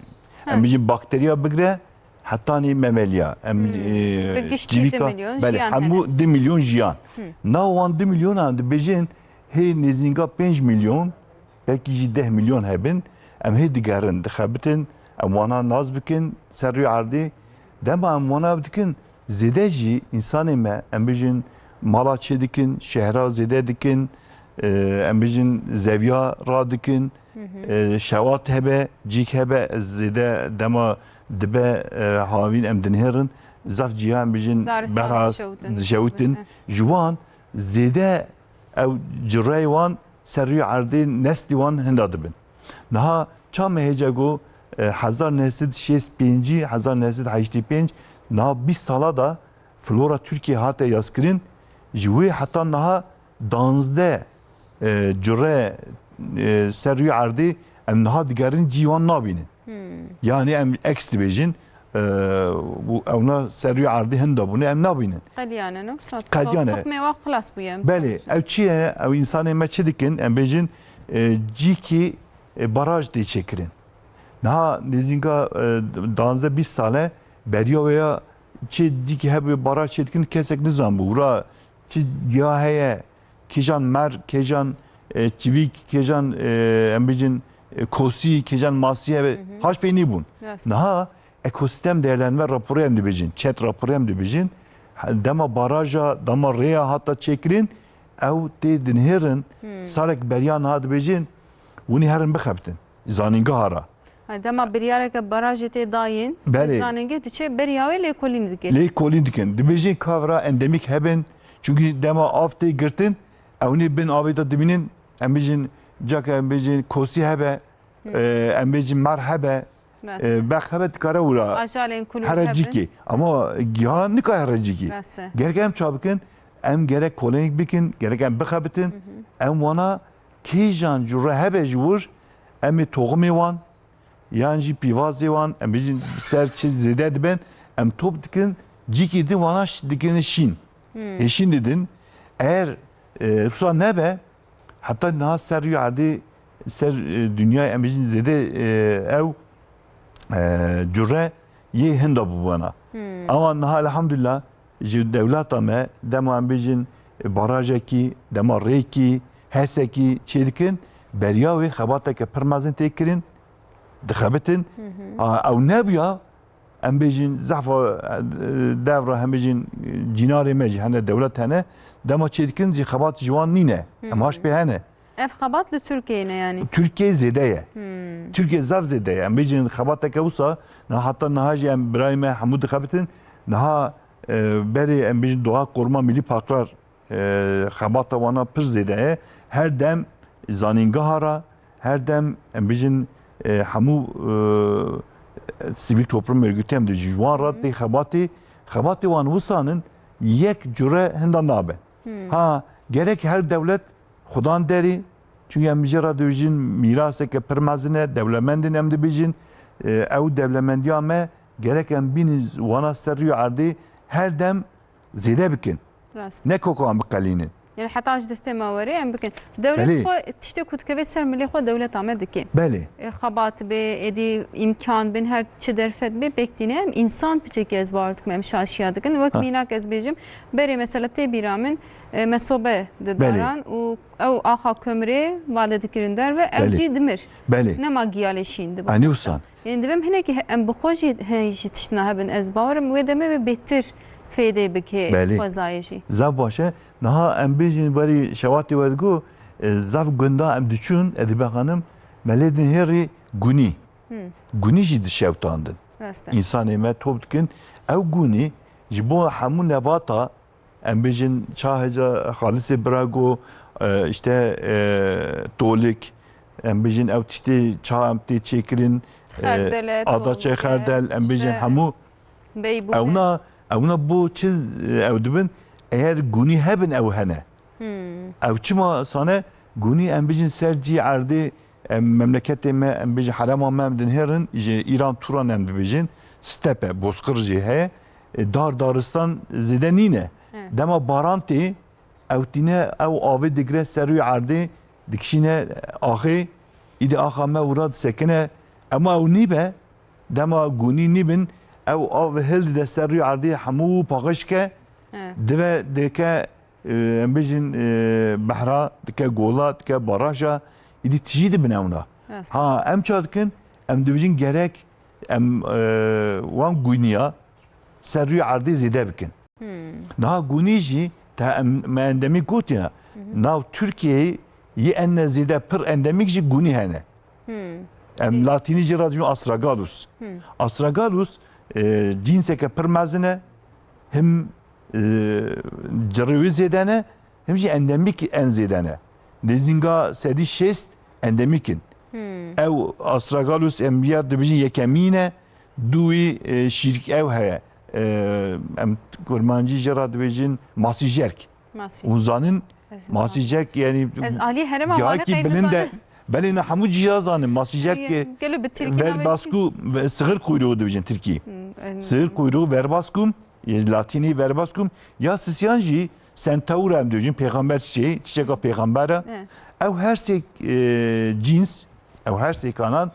em bêjin bakteriya bigre, hetanî memeliya, em, e, Di giştî civîka, du milyon belê, jiyan hemû hene. du milyon jiyan. Na wan du milyonan dibêjin, hê nêzînga pênc milyon, belkî jî deh milyon hebin, em hê digerin, dixebitin, em wana nas bikin, ser rûyê erdê, dema em wana dikin, zêde jî însanê me, em bêjin, mala çê dikin, şehra zêde dikin, e, em bêjin, zeviya radikin, e, şewat hebe, cîk hebe, zêde dema dibe, e, havîn em dinihêrin, zaf cîha em bêjin, Daristanê berha dişewtin. dişewtin. Hı hı. Ji wan zêde ew cureyê wan ser rûyê erdê neslî wan hinda dibin. Niha ça me hêca got, e, hezar neh sed şêst pêncî, hezar neh sed heştê pênc, niha bîst sala da flora Tirkiye hate yazkirin, ji wê heta niha danzdeh, e, cure, e, ser rûyê erdê em niha digerin cî wan nabînin. Hmm. Yani em eks dibêjin, e, û ewna ser rûyê erdê hinda bûne em nabînin. Qediyane ne wisa? Qediyane. Toxmê wa xilas bûye. Belê, ew çi ye? Ew însanê me çi dikin? Em bêjin, e, cîkî, e, baraj tê çêkirin. Niha nêzînga, e, danzdeh bîst sale beriya wê ya çi cîkî hebû baraj çê dikin kesek nizanbû. Wira çi giya heye, kîjan mer, kîjan, e, çivîk, kîjan, e, em bêjin, e, kosî, kîjan masî hebe, Hı hı. haş pê nîbûn. Rast. Niha ekosîstem değerlendirme raporê em dibêjin, çet raporê em dibêjin. Dema baraja, dema rêya hata çêkirin, ew tê dinihêrin, Hmm. salek beriya niha dibêjin, winî herin bixebitin. Zanîngeha ra. Ha, dema biryareke barajê tê dayîn, Belê. zanîngeh diçe beriya wê lêkolîn dike. Lêkolîn dikin. Dibêjin ka vira endemîk hebin. Çünkü dema av tê girtin, ewnî bin avê de dimînin. Em bêjin, cake em bêjin kosî hebe, Hmm. e, em bêjin mer hebe, Rast. e, bex hebe dikare wira. Ajalên kulî Here hebin. cîkê. Ama giha nikare here cîkê. Rast e. Gerek em ça bikin, em gerek kolonîk bikin, gerek em bixebitin. Hı hı. Em wana kîjan cure hebe ji wir, em ê toximê wan, yan jî pîvazê wan, em bêjin ser çi zêde dibin, em top dikin, cîkî din wana ş-, dikin şîn. Hmm. Hê şîn didin. Eğer, e, wisa nebe, heta niha ser rûyê erdê, ser, e, dinyayê em bêjin zêde, e, ew, e, cure yê hinda bûbûna. Hmm. Ama niha elhamdülillah, ji dewleta me, dema em bêjin barajekî, dema rêkî, hesekî çêdikin, beriya wê xebateke pir mezin tê kirin, dixebitin. Hı hı. A, ew nebûya, em bêjin zehfa, e, dev re, em bêjin cînarê me jî hene, dewlet hene, dema çêdikin jî xebat ji wan nîne. Hı hı. Em haş pê hene. Ev xebat li Tirkiyeyê ne yani? Tirkiye zêde ye. Hmm. Tirkiye zaf zêde ye. Em bêjin xebateke wisa, niha heta niha jî em birayê me hemû dixebitin. Niha, e, berê em bêjin doğa koruma milli parklar, e, xebata wana pir zêde ye. Her dem zanîngeha ra, her dem em bêjin, e, hemû, e, sivîl toplum örgütü em de ji wan re tê xebatê, xebatê wan wisanin yek cure hinda nabe. Hmm. Ha, gerek her dewlet Xudan derî, çünkü em jê re dibêjin mîraseke pir mezin e, dewlemendin em dibêjin, e, ew dewlemendiya me gerek em bînin wana ser rûyê erdê her dem zêde bikin. Rast. Ne kokan biqelînin. Yani heta ji destê me were em bikin. Dewlet Belê. xwe tiştê ku dikeve ser milê xwe dewleta me dike. Belê. E, xebat be, êdî îmkan bin, her çi derfet be, pêk tîne em însan piçekî ez bawer dikim, em şaşiya dikin. Wek Ha. mînak ez bêjim, berê mesela tê bîra min, e, me sobe Belê. didaran û ew axa kömrê vale dikirin derve, ew Belê. cî dimir. Belê. Nema giya lê şîn dibe. Anî wisa. Yani divêm hinekî he-, em bi xwe jî he-, jî tiştna hebin. Ez bawerim wê demê wê bêtir fêdê bike Belê. xwezayê jî. Zaf baş e. Niha em bêjin berî şewatê we digo, e, zaf gunda em diçûn, Edîbe Xanim, me lê dinhêrî gunî. Hmm. Gunî jî dişewtandin. Rast e. Însanê me top dikin. Ew gunî ji bo hemû nebata, em bêjin çaheca xalisê birago, e, işte, e, tolik, em bêjin ew tiştê ça em tê çêkirin, e, Xerdele, ada çê tolik, xerdel, em bêjin işte, hemû beybûte. Ewna, ewna bo çi, e, ew dibin? Eger gunî hebin ew hene. Hmm. Ew çima sane? Gunî em bêjin ser cî erdê, em memleketê me, em bêjin herêma me em dinhêrin, ji Îran Turan em dibêjin, stepe, bozqir jî heye. E, dar daristan zêde nîne. He. Dema baran tê, ew tîne, ew avê digre ser rûyê erdê, dikişîne axê, îdî axa me wira disekine. Ema ew nîbe, dema gunî nîbin, ew av hildide ser rûyê erdê hemû paqij ke, He. dive dike, e, em bêjin, e, behra, dike gola, dike baraja, îdî tijî dibin ewna. Rast. Ha, em ça dikin? Em dibêjin gerek em, e, wan guniya ser rûyê erdê zêde bikin. Hmm. Niha gunî jî, te em, me endemîk gotiye, Hı hı. nav Tirkiyeyê yê ene zêde pir endemîk jî gunî hene. Hmm. Em latînî jê re dibêjin astragalus. Hmm. Astragalus, e, cînseke pir mezin e, him, e, cirê wî zêde ne, him jî endemîk en zêde ne. Nêzînga sedî şêst endemîk in. Hmm. Ew astragalus em ya dibêjin yekemîn e, dû wî, e, şîrk ew heye. E, em kurmancî jê re dibêjin masîjerk. Masî. Hûn zanin Ez masîjerk yani Ez alî herêma Wanê cihakî qey bilind e. nizanim. Belê ne hemû cî ya zanin. Masîjerk, Ay, e, gelo bi tirkî navê verbasku ve sığır kuyruğu dibêjin tirkî. Hmm, em, Sığır kuyruğu verbaskum, e, latînî verbaskum. Ya sisiyan jî centaur em dibêjin, pêxember çiçeği, çiçeka pêxember e. He. Ew her sê, e, cîns, ew her sê kanan,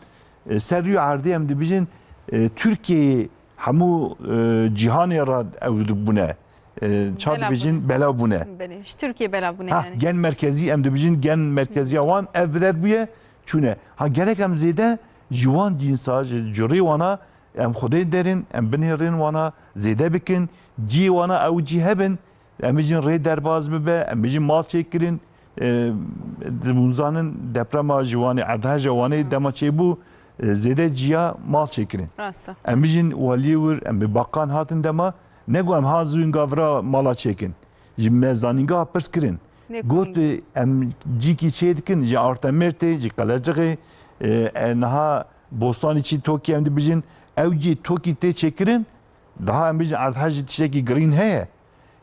e, ser rûyê erdê em dibêjin, e, Tirkiyeyê hemû, e, cîhanê re ew bûne. E, ça Belav dibêjin, bûne. belav bûne. Belê, ji Tirkiyê belav bûne Ha, yani. gen merkezî, em dibêjin gen merkeziya wan ev bi der bûye, çûne. Ha, gerek em zêde ji wan cînsa, ji curê wana, em xwedê derin, em binêrin wana, zêde bikin, cî wana ew cî hebin, em bêjin rê derbaz bibe, em bêjin mal çêkirin, e, hûn zanin deprema ji Wanê, erdheja Wanê dema çêbû, e, zêde ciya mal çêkirin. Rast e. Em bêjin waliyê wir, em bi baqan hatin dema, ne ku em ha zû hînga vira mala çêkin. Ji me zanîngeha pirs kirin. Lêkolîn. Got, e, em cîkî çê dikin, ji Artemêrtê, ji Qeleciqê, e, e, niha Bostanî çî Tokî em dibêjin, ew cî Tokî tê çêkirin, daha em bêjin erdhej tiştekî girîn heye.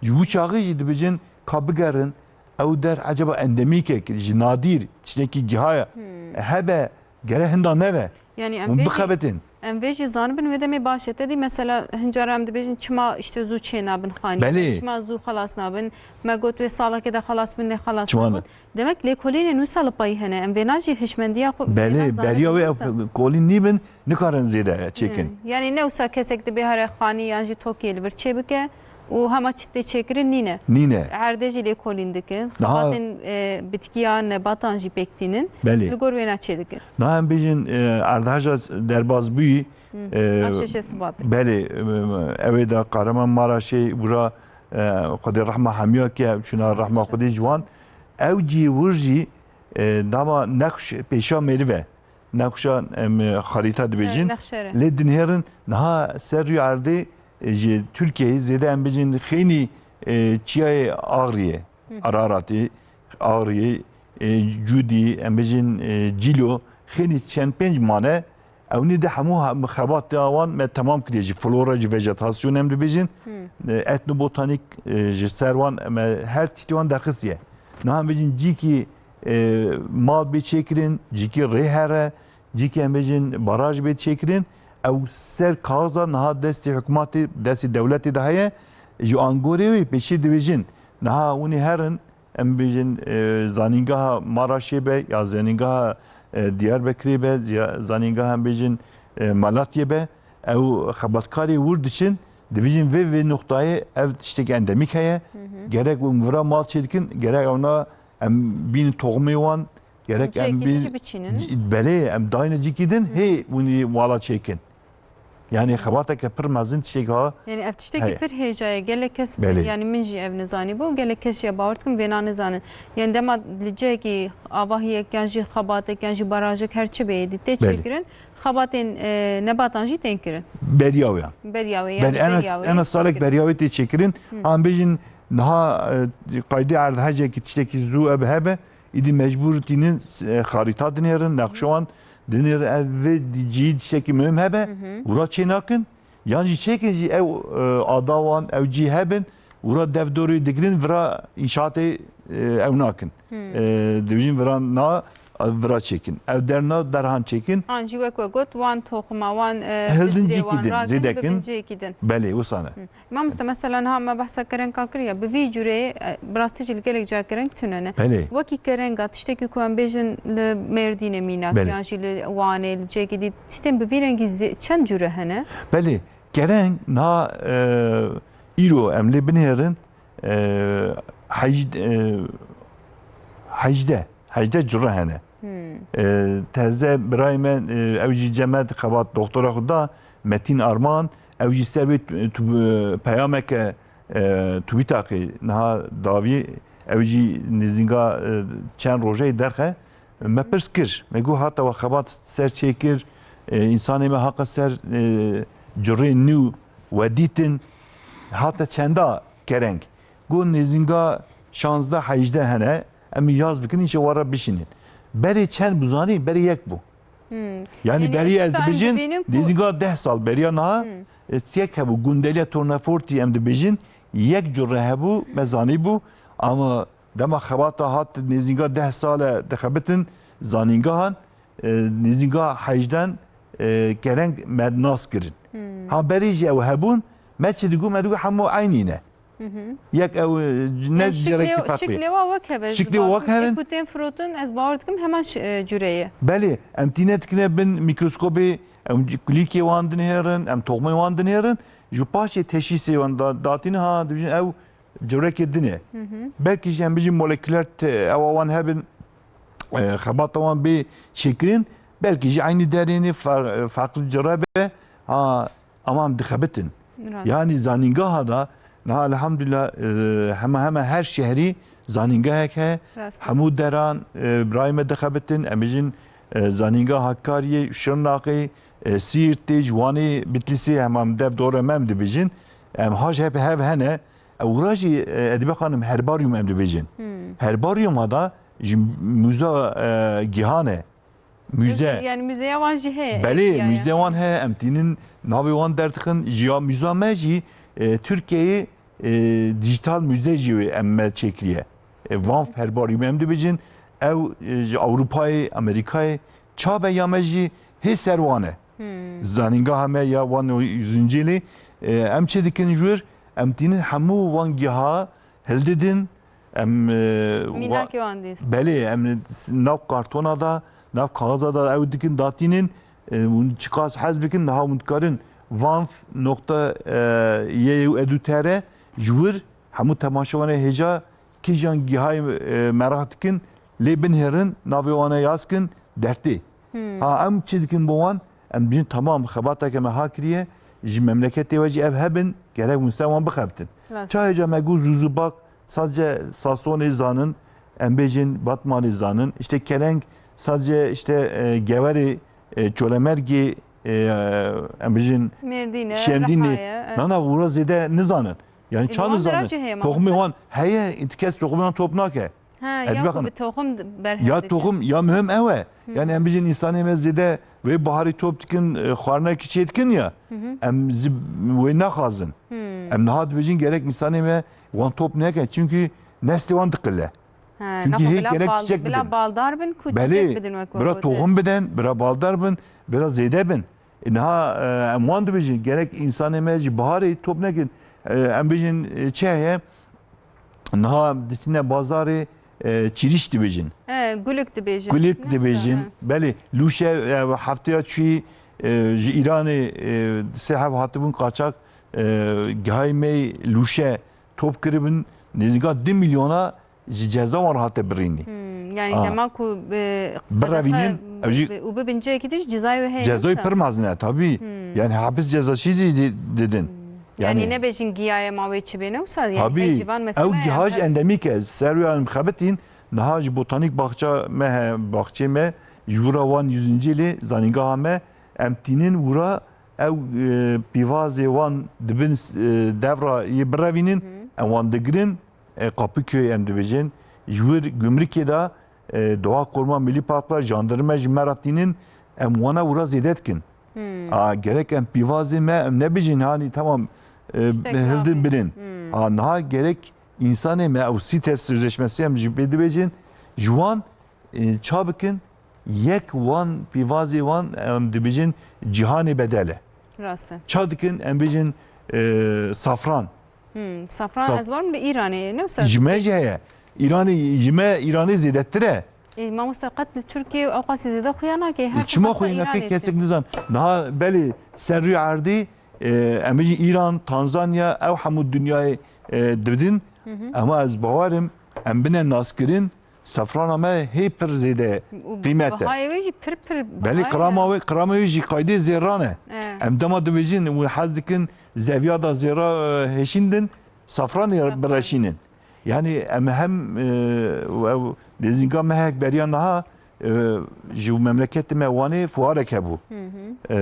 Ji wî çaxê jî dibêjin ka bigerin, ew der eceba endemîkek ji nadîr, tiştekî giha ye. Hmm. Hebe, gere hinda neve. Yani em Hûn vê jî, bixebitin. em vê jî zanibin wê demê baş e. Te dî mesela hin cara em dibêjin çima işte zû çê nabin xanî. Belê. Çima zû xelas nabin. Me got wê salekê de xelas bin, lê xelas Çima nabin. ne? Demek lêkolînên wisa li payî hene. Em vêna jî hişmendiya xwe Belê, vêna beriya wê zanibin wisa. ev kolîn nîbin, nikarin zêde çêkin. Hmm. Yani ne wisa kesek dibe here xanî yan jî tokê li vir çê bike û hema çi tê çêkirin nîne. Nîne. Erdê jî lêkolîn dikin. Daha Xebatên, e, bitkiya nebatan jî pêk tînin. Belê. Li gor wêna çê dikin. Niha em bêjin, e, erdheja derbazbûyî, Hmm. e, Ev şeşê Sibatê. belê, e, ew ê de Kahraman Maraşê, wira, e, Xwedê rehma hemiya ke, çûna rehma Xwedê ji wan. Ew cî wir jî, e, dama nexş pêşa mêrive. Nexşa, em, xarîta dibêjin. Evet, nexşe re. Lê dinêrin niha ser rûyê erdê, e, ji Tirkiyeyê zêde em bêjin xênî, e, çiyayê Axriyê, Hı. Araratê, Axriyê, e, Cûdî, em bêjin, e, Cîlo, xênî çend pênc mane, ewnî de hemû ha-, xebatê wan me temam kiriye, ji flora, ji vejetasyon em dibêjin, Hı. e, etnobotanîk, e, ji ser wan me her tiştê wan derxistiye. Niha em bêjin cîkî, e, mal bê çêkirin, cîkî rê here, cîkî em bêjin baraj bê çêkirin, ew ser kaxa niha destê hikûmetê, destê dewletê de heye, ji angorê wê pêşî dibêjin, niha hûn ê herin, em bêjin, e, zanîngeha Maraşê be ya zanîngeha, e, Diyarbekirê be, ya zanîngeha em bêjin, e, Malatyê be, ew xebatkarê wir diçin, dibêjin vê, vê nuqtayê ev tiştekî endemîk heye. Gerek hûn vira mal çêdikin, gerek ewna em bînin toxumê wan, gerek em Cihekî din bîn jî biçînin. Belê, em dayne cîkî din, hê hûn ê mala çêkin. Yani xebateke pir mezin tiştekî ha. Yani ev tiştekî Heye. pir hêja ye. Gelek kes, Belê. yani min jî ev nizanî bû. Gelek kes jî bawer dikim vêna nizanin. Yani dema li cihekî avahiyek yan jî xebatek yan jî barajek her çi bê êdî tê Belê. çêkirin. Xebatên, e, nebatan jî tên kirin. Beriya wê ya. Beriya wê, yani Ben ena, beriya wê ena salek çêkirin. beriya wê tê çêkirin. Hı. Em bêjin niha, e, qaydê erdhejekî tiştekî zû ev hebe. Îdî mecbûr tînin, e, xarîta dinêrin, nexşewan dinêrin, ev vê cî tiştekî muhim hebe, Hı hı. ûra çê nakin. Yan jî çêkin jî ew, e, ada wan, ew cî hebin, ûra dev dorê digirin, vira înşaatê, e, ew nakin. Hmm. E, dibêjin vira na, vira çêkin. Ew derna derhan çêkin. An jî wek we got, wan toxuma, wan, e, Hildin bizrê, cîkî wan din, rakin, zêdekin. bibin cihekî din. Belê, wisa ne. Hmm. Mamoste, mesela niha me behsa kerenga kiriye. Bi vî cûrê, e, bi rastî jî li gelek cihê kereng tune ne. Belê. Wekî kerenga, tiştekî ku em bêjin li Mêrdînê mînak, Belê. yan jî li Wanê, li cihekî dî, tiştên bi vî rengî zê-, çend cûre hene? Belê. Kereng niha, e, îro em lê binêrin, e, hejd-, e, hejdeh, hejdeh cure hene. Hmm. E, teze birayê me, e, ew jî cem me xebat doktora xwe da, Metîn Arman, ew jî ser vê tu-, tu-, peyameke, e, twîtakê niha dawî, ew jî nêzînga, e, çend rojeyê derxe. Me pirs kir, me got, hata we xebat ser çêkir, e, însanê me haqe ser, e, curê nû we dîtin, hate çenda kereng. Got, nêzînga şazdeh hejdeh hene, em ê yaz bikin, înşe we re bişînin. Berê çend bû zanî? Berê yek bû. Hmm. Yani Yani berê ez tişta em dibêjin, dibînin ku nêzînga deh sal beriya niha, Hmm. e, yek hebû, gundeliya Tornafortî em dibêjin, yek cure hebû, me zanîbû, ama dema xebata hat nêzînga deh sal e dixebitin zanîngehan, e, nêzînga hejden, e, kereng me nas kirin. Hmm. Ha berê jî ew hebûn, me çi digot, me digot hemû eynî ne. Hı hı. Yek ew, e, ne Yani şiklê, cirekî ferq bê. şiklê wa wek heve, Şiklê ji wa wek baş hebin. Ê ku tên firotin, ez bawer dikim heman ş-, e, cure ye. Belê, em tîne dikine bin mîkroskopê, em kulîkê wan dinêrin, em toxmê wan dinêrin, ji paşê teşhîsê wan da-, datîne ha, dibêjin ew Cewrekê din e. Hı hı. Belkî jî em bijî moleküler te-, ewa wan hebin, e, xebata wan bê çêkirin, belkî jî eynî derênê fer-, farklı cire be. Ha, ama em dixebitin. Rast. Yani zanîngeha da, niha elhamdülillah, e, hema hema her şehrî zanîngehek heye. Rast. Hemû deran, e, birayê me dixebitin, em bijîn, e, zanîngeha Hakkari'yê, Şirnexê, e, Siirtê, ji Wanê, Bitlîsê, hema em dev dore me em dibêjin. Em haj hep hev hene. Ew ra jî, e, Edîbe Xanim, herbaryum em dibêjin. Hmm. Herbaryuma da ji muza, e, gihan e. Muze. Yani müzeya wan jî heye, Belê, eşya ya. müze wan heye, em tînin navê wan derdixin. Ji ya muza me jî, e, Tirkiyeyê, e, dijital muze jî wê em me çêkiriye. E, Banff herbaryum em dibêjin. Ew, e, ji Ewropayê, Amerîkayê, çabe ya me jî hê ser wan e. Hmm. Zanîngeha me ya wan û zincîlê, e, em çi dikin ji wir? Em tînin hemû wan giha hildidin, em, e, wa-, Mînakê wan dîs. Belê, em nav kartona da, nav kaxiza da ew dikin datînin, e, hûn çiqas hez bikin, niha hûn dikarin Banff nokta, e, Y U edu T R ji wir hemû temaşevanê hêja kîjan gihayê, e, meraq dikin, lê binihêrin, navê wan e yaz kin, dertê. Hmm. Ha, em çi dikin bo wan? Em dibêjin, tamam, xebateke me ha kiriye, ji memleketê we jî ev hebin, gerek hûn ser wan bixebitin. Rast. Çawa hêja me got zûzûbak, sadece Sasonê zanin, em bêjin Batmanê zanin, işte kereng, sadece işte, e, Gewerê, e, Colemêrgê, e, em bêjin Mêrdîne, Şemdînê. Rihayê, evet. Nana, ûra zêde nizanin. Yani E, çawa nizanin? Toxumê wan heye, tu kes toxumê wan top nake. Ha, Edîbe ya ku Xanim. bi toxum berhev Ya dikin. toxum, ya muhim ew e. Hı. Yani em bijin însanê me zêde wê biharî top dikin, e, xwarinekî çê dikin ya. Hı hı. Em zî wê naxwazin. Hı. Em niha dibêjin gerek însanê me wan top neke. Çünkü neslê wan diqile. Ha, Çünkü naxwe hê bila gerek bal-, çiçek bila bidin. baldar bin ku Belê, çiçek bidin wek we bira gotin. toxum bidin, bira baldar bin, bira zêde bin. E, niha, e, em wan dibêjin, gerek însanê me ji biharê top nekin. E, em bêjin, e, çi heye? niha diçine bazarê, e, çîrîş dibêjin. E, gulik dibêjin. Gulik dibêjin. Belê, lûşe, e, hefteya çûyî, e, ji Îranê, e, sê heb hatibûn qaçak, e, gihayê me lûşe top kiribin, nêzîka du milyona ji ceza wan re hate birînî. Hmm, yani dema ku, e, birevînin, ew jî û bibin cihekî din jî cezayê wê heye. Cezayê pir mezin e, tabî. Hmm. Yani hapis cezası jî di-, didin. Hmm. Yani, yani nebêjin giyaye ma wê çi bêne wisa, yani tabî, hey civan mesela ew giha jî endemîk e. Ser wê em xebitîn, niha ji botanîk baxça me he, baxçê me, ji wira wan yüzüncü lê zanîngeha me, em tînin wira ew, e, pîvazê wan dibin, e, devra yê birevînin, em wan digirin, e, Kapıköy em dibêjin, ji wir gumrikê de, e, Doğa Koruma Milli Parklar, jandarma ji me re tînin, em wana wira zêde dikin. Hmm. A, gerek em pîvazê me, em nebêjin, hanî, tamam, e, hildin birin. Hmm. A, niha gerek însanê me, ew CITES sözleşmesi em jî pê dibêjin, ji wan, e, ça bikin, yek wan pîvazê wan, em dibêjin, cîhanê bedel e. Rast e. Ça dikin, em bêjin, e, safran. Hmm, safran. Saf- ez barim li Îranê, ne wisa? Ji me jî heye. Îranê, ji me Îranê zêdetir e. Ê, mamoste, qet li Tirkiye ew qasî zêde xuya nake. Her çima xuya nake, kesek nizan. Niha belê ser rûyê erdê, e, em bêjin Îran, Tanzanya, ew hemû dinyayê, e, dibidin. Hı hı. Ama ez bawerim, em bine naskirin, safrana me hê pir zêde qîmet e. Bihayê wê jî pir pir. Belê, qirama wê, qirama wê jî qaydê zêran e. E. Em dema dibêjin, û hez dikin, zeviya da zêra, e, hêşîndin, safranê bireşînin. Yani em hem, e, ew nêzînga me hek beriya niha, e, ji memleketê me Wanê fuarek hebû. Hı hı.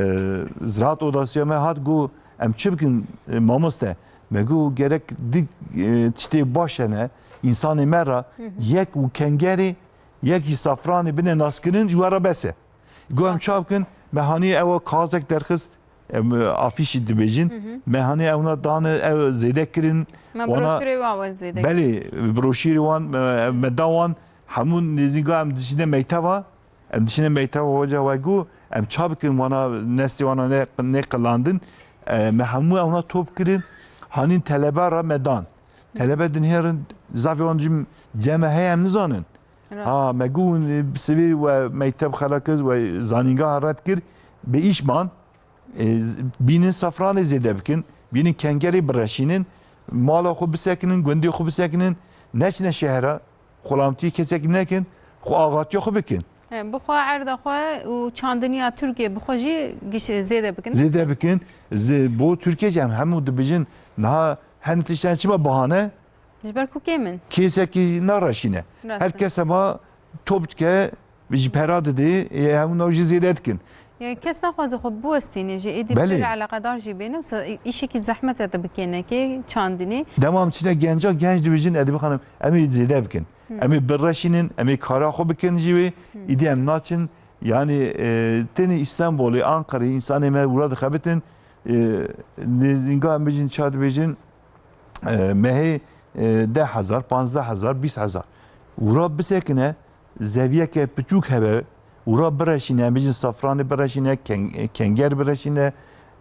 E, Ziraat Odasıya me hat got, em çi bikin, e, mamoste? Me got, gerek di, e, tiştê baş hene, însanê me re, hı hı, yek û kengerê, yek jî safranê bine naskirin, ji we re bes e. Got, em ça bikin? Me hanî ew kazek derxist, em, afîşî dibêjin. Hı hı. Me hanî ewna dane, ew zêde kirin. Me broşûrê wan zêde kirin. Belê, broşûrê wan, me, me da wan, hemû nêzînga em diçine mekteba, em diçine mekteba, hoca we got, em ça bikin wana, nestê wana ne, neqilandin. E, me hemû ewna top kirin, hanî telebe re me dan. Telebe dinêrin, zafê wan jî cem me heye em nizanin. Rast. Ha, me got, e, bi sivê we mekteb xera kir, we zanîngeha red kir, bi îş man, e, bînin safranê zêde bikin, bînin kengerê bireşînin, mala xwe bisekinin, gundê xwe bisekinin, neçine şehra, xulamtiyê kesekî nekin, xwe axatiya xwe bikin. He, bi xwe erda xwe û çandiniya Tirkiye bi xwe jî giş-, zêde bikin. Zêde bikin. Zê-, bo Tirkiye jî em hemû dibêjin, niha hin tiştên çima bahane? Ji ber ku kêm in. Kesekî nareşîne. Rast e. Her kes hema top dike, ji pera didê, ê, hemû nav jî zêde dikin. Yani kes naxwaze xwe biwestîne jî, êdî pir eleqedar jî bêne, wisa îşekî zehmet e te bikênekê, çandinê. Dema em çine genca, genc dibêjin, Edîbe Xanim, em ê zêde bikin. Hı. Em ê bireşînin, em ê kara xwe bikin jî wê. Hı. Îdî em naçin, yani, e, tenê Îstanbulê, Ankarê, însanê me wira dixebitin, e, nêzînga em bêjin, ça dibêjin, e, mehê, e, deh hezar, panzdeh hezar, bîst hezar. Wira bisekine, zeviyeke piçûk hebe, wira bireşîne, em bêjin safranê bireşîne, ken-, kenger bireşîne,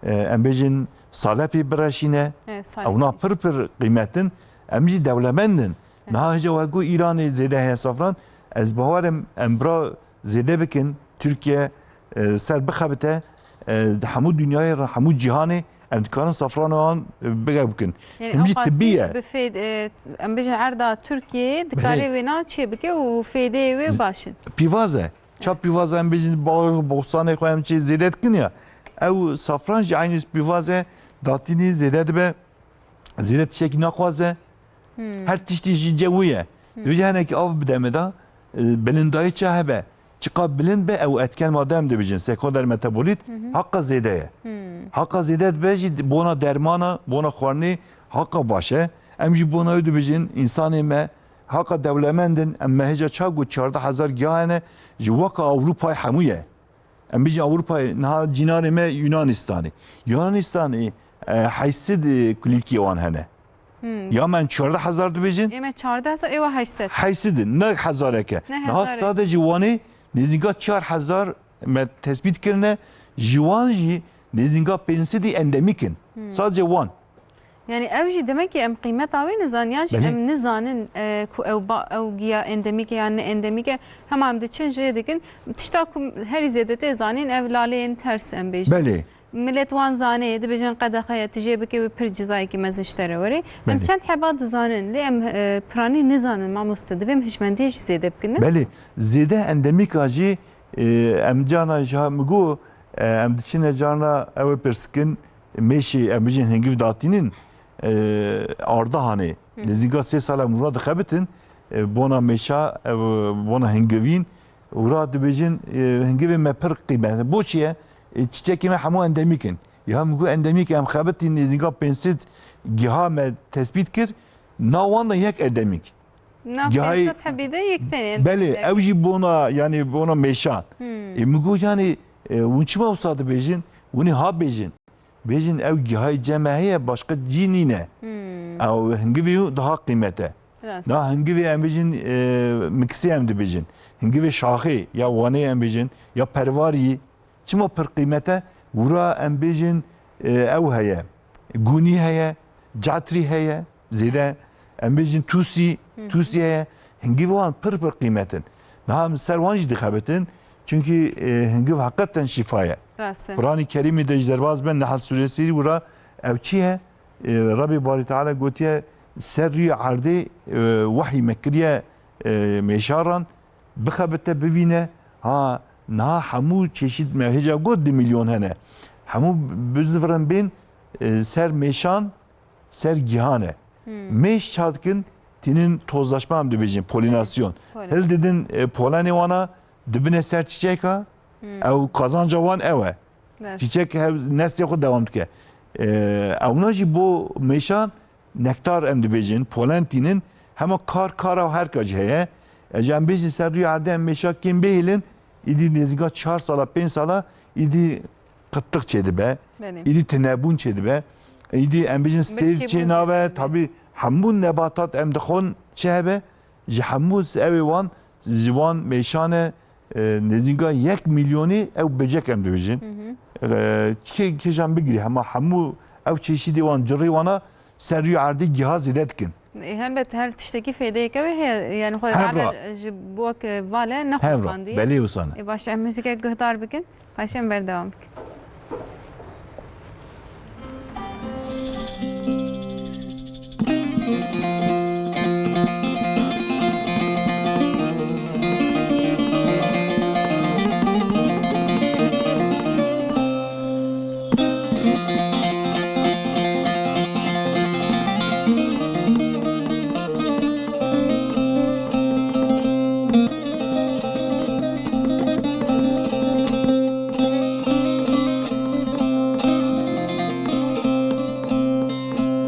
e, em bêjin salepê bireşîne. Evet, salep. Ewna pir pir qîmet in. Em jî dewlemend in. Evet. Niha hêja we got Îranê zêde heye safran. Ez bawer im, em bira zêde bikin. Tirkiye, e, ser bixebite, e, di hemû dinyayê re, hemû cîhanê em dikarin safrana wan, e, bige bikin. Yani him jî tibî ye. Bi fê-, e, em bêjin erda Tirkiyeyê dikare wêna çê bike û fêdeyê wê baş in. Pîvaz e. Ça pîvaz e, em bêjin ba-, boxanê xwe em çê zêde dikin ya. Ew safran jî eynî pîvaz e, datînî zêde dibe. Zêde tiştekî naxwaze. Hmm. Her tiştî ji cem wî ye. Hmm. Dibêje hinekî av bide me da, e, bilindayî çi hebe. Çiqa bilind be, ew etken made em dibêjin, sekonder metabolît, hı hı, haqa zêde ye. Hmm. Haqa zêde dibe jî bona dermana, bona xwarinê haqa baş e. Em jî bona wê dibêjin, însanê me haqa dewlemend in, em me hêja ça got çardeh hezar giya hene, ji weka Ewropayê hemû ye. Em bijî Ewropayê, niha cînarê me Yunanistanê. Yunanistanê, e, heyşt sed, e, kulîlkiyê wan hene. Hmm. Ya me çardeh hezar dibêjin? Ê me çardeh hezar, ê we heyşt sed. Heyşt sed in, ne hezareke. Ne hezarek. Niha sadece Wanê nêzînga çar hezar me tespît kirine. Ji wan jî nêzînga pênc sed endemîk in. Hmm. Sadece wan. Yani ew jî demek ki em qîmeta wê nizanin, yan jî Belê. em nizanin, e, ku ew ba-, ew giya endemîk e yan ne endemîk e. Hema em diçin jê dikin. Tişta ku herî zêde tê zanîn ev laleyên ters em bêjin. Belê. Millet wan zanê, dibêjin qedexe ye, tu jê bike wê pir cizayekî mezin ji te re werê. Em Belê. çend heba dizanin, lê em, e, piranî nizanin mamoste. Divê em hişmendiyê jî zêde bikin, ne? Belê. Zêde endemîka jî, e, em carna ji ha-, min got, e, em diçine carna ew ê pirs dikin, mêşê, em bijin hingiv datînin, e, Ardahanê. Hı. Nêzîka sê sala mûra dixebitin, e, bona mêşa, e, bona hingivîn, û ra dibêjin, e, hingivê me pir qîmet. Bo çi ye? E, çiçekê me hemû endemîk in. Ya min got endemîk em xebitîn nêzîka pênc sed giha me tespît kir, na wan de yek endemîk. Na Gihayê pênc sed hebî de yek tenê Belê, endemîk. ew jî bona, yani bona mêşan. Hmm. E, min got yani, e, hûn çima wisa dibêjin? Hûn ê ha bêjin. Bêjin ew gihayê cem me heye, başqa cî nîne. Hmm. Ew hingivê daha qîmet e. Rast. Da hingivê em bêjin, e, miksê em dibêjin. Hingivê şaxê ya wanê em bêjin, ya perwarî. Çima pir qîmet e? Wira em bêjin, e, ew heye. Gûnî heye, catrî heye, zêde em bêjin tûsî, Hı hı. tûsî heye. Hingivê wan pir pir qîmet in. Niha em ser wan jî dixebitin. Çunkî, e, hingiv heqeten şîfa ye. Rast e. Quranê Kerîmê de jî derbas be, Nehl Sûresî wira ew çi ye? E, Rebê Barî Teala gotiye, ser rûyê erdê, e, wehî me kiriye, e, mêşaran, bixebite, bivîne. Ha, niha hemû çeşît me hêja got du milyon hene. Hemû bizivirin bên, e, ser mêşan, ser gihan e. Hmm. Mêş çadikin tînin tozlaşma em dibêjin, polînasyon. Polen. Hildidin, e, polenê wana dibine ser çiçeka, Hmm. ew kazanca wan ew e. Evet. Çiçek hev neslê xwe dewam dike. E, ewna jî bo mêşan nektar em dibêjin, polen tînin, hema kar, kara her ka jî heye. E, ji em bêjin ser rûyê erdê em mêşa kêm bihêlin, îdî nêzîka çar sala, pênc sala, îdî qittiq çêdibe, Belê. îdî tinebûn çêdibe, îdî em bêjin sêv Birçîbûn çênabe, çêdibe. tabî hemû nebatat em dixwin çi hebe, ji hemû evê wan, ji wan mêşane, e, nêzîka yek milyonî ew bicek em dibêjin. Hı hı. E, kê-, kêjan bigirî, hema hemû ew çeşîdê wan, cirê wana ser rûyê erdê giha zêde dikin. E, helbet her tiştekî fêdeyeke wê heye. Yani xwe Hevra. hala ji bo wek vale Hevra. nexweşandiye. Belê wisa ne. E, baş em muzîkek guhdar bikin. Paşê em berdewam bikin.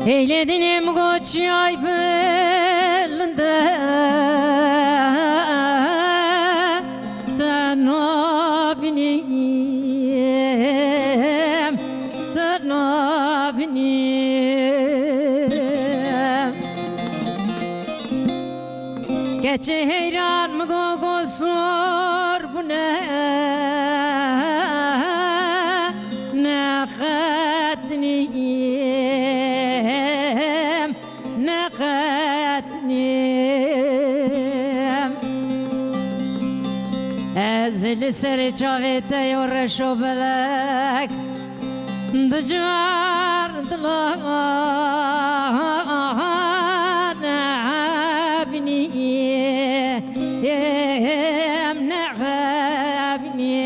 Eyledînim goçyay bilinde tenha binîm, tenha binîm. Keçê heyran mi go go sor bûne neqetinîm, neqetinîm. Ez li serê çavê te yo reşo belek. Dicar dila nebinî, em nebinî.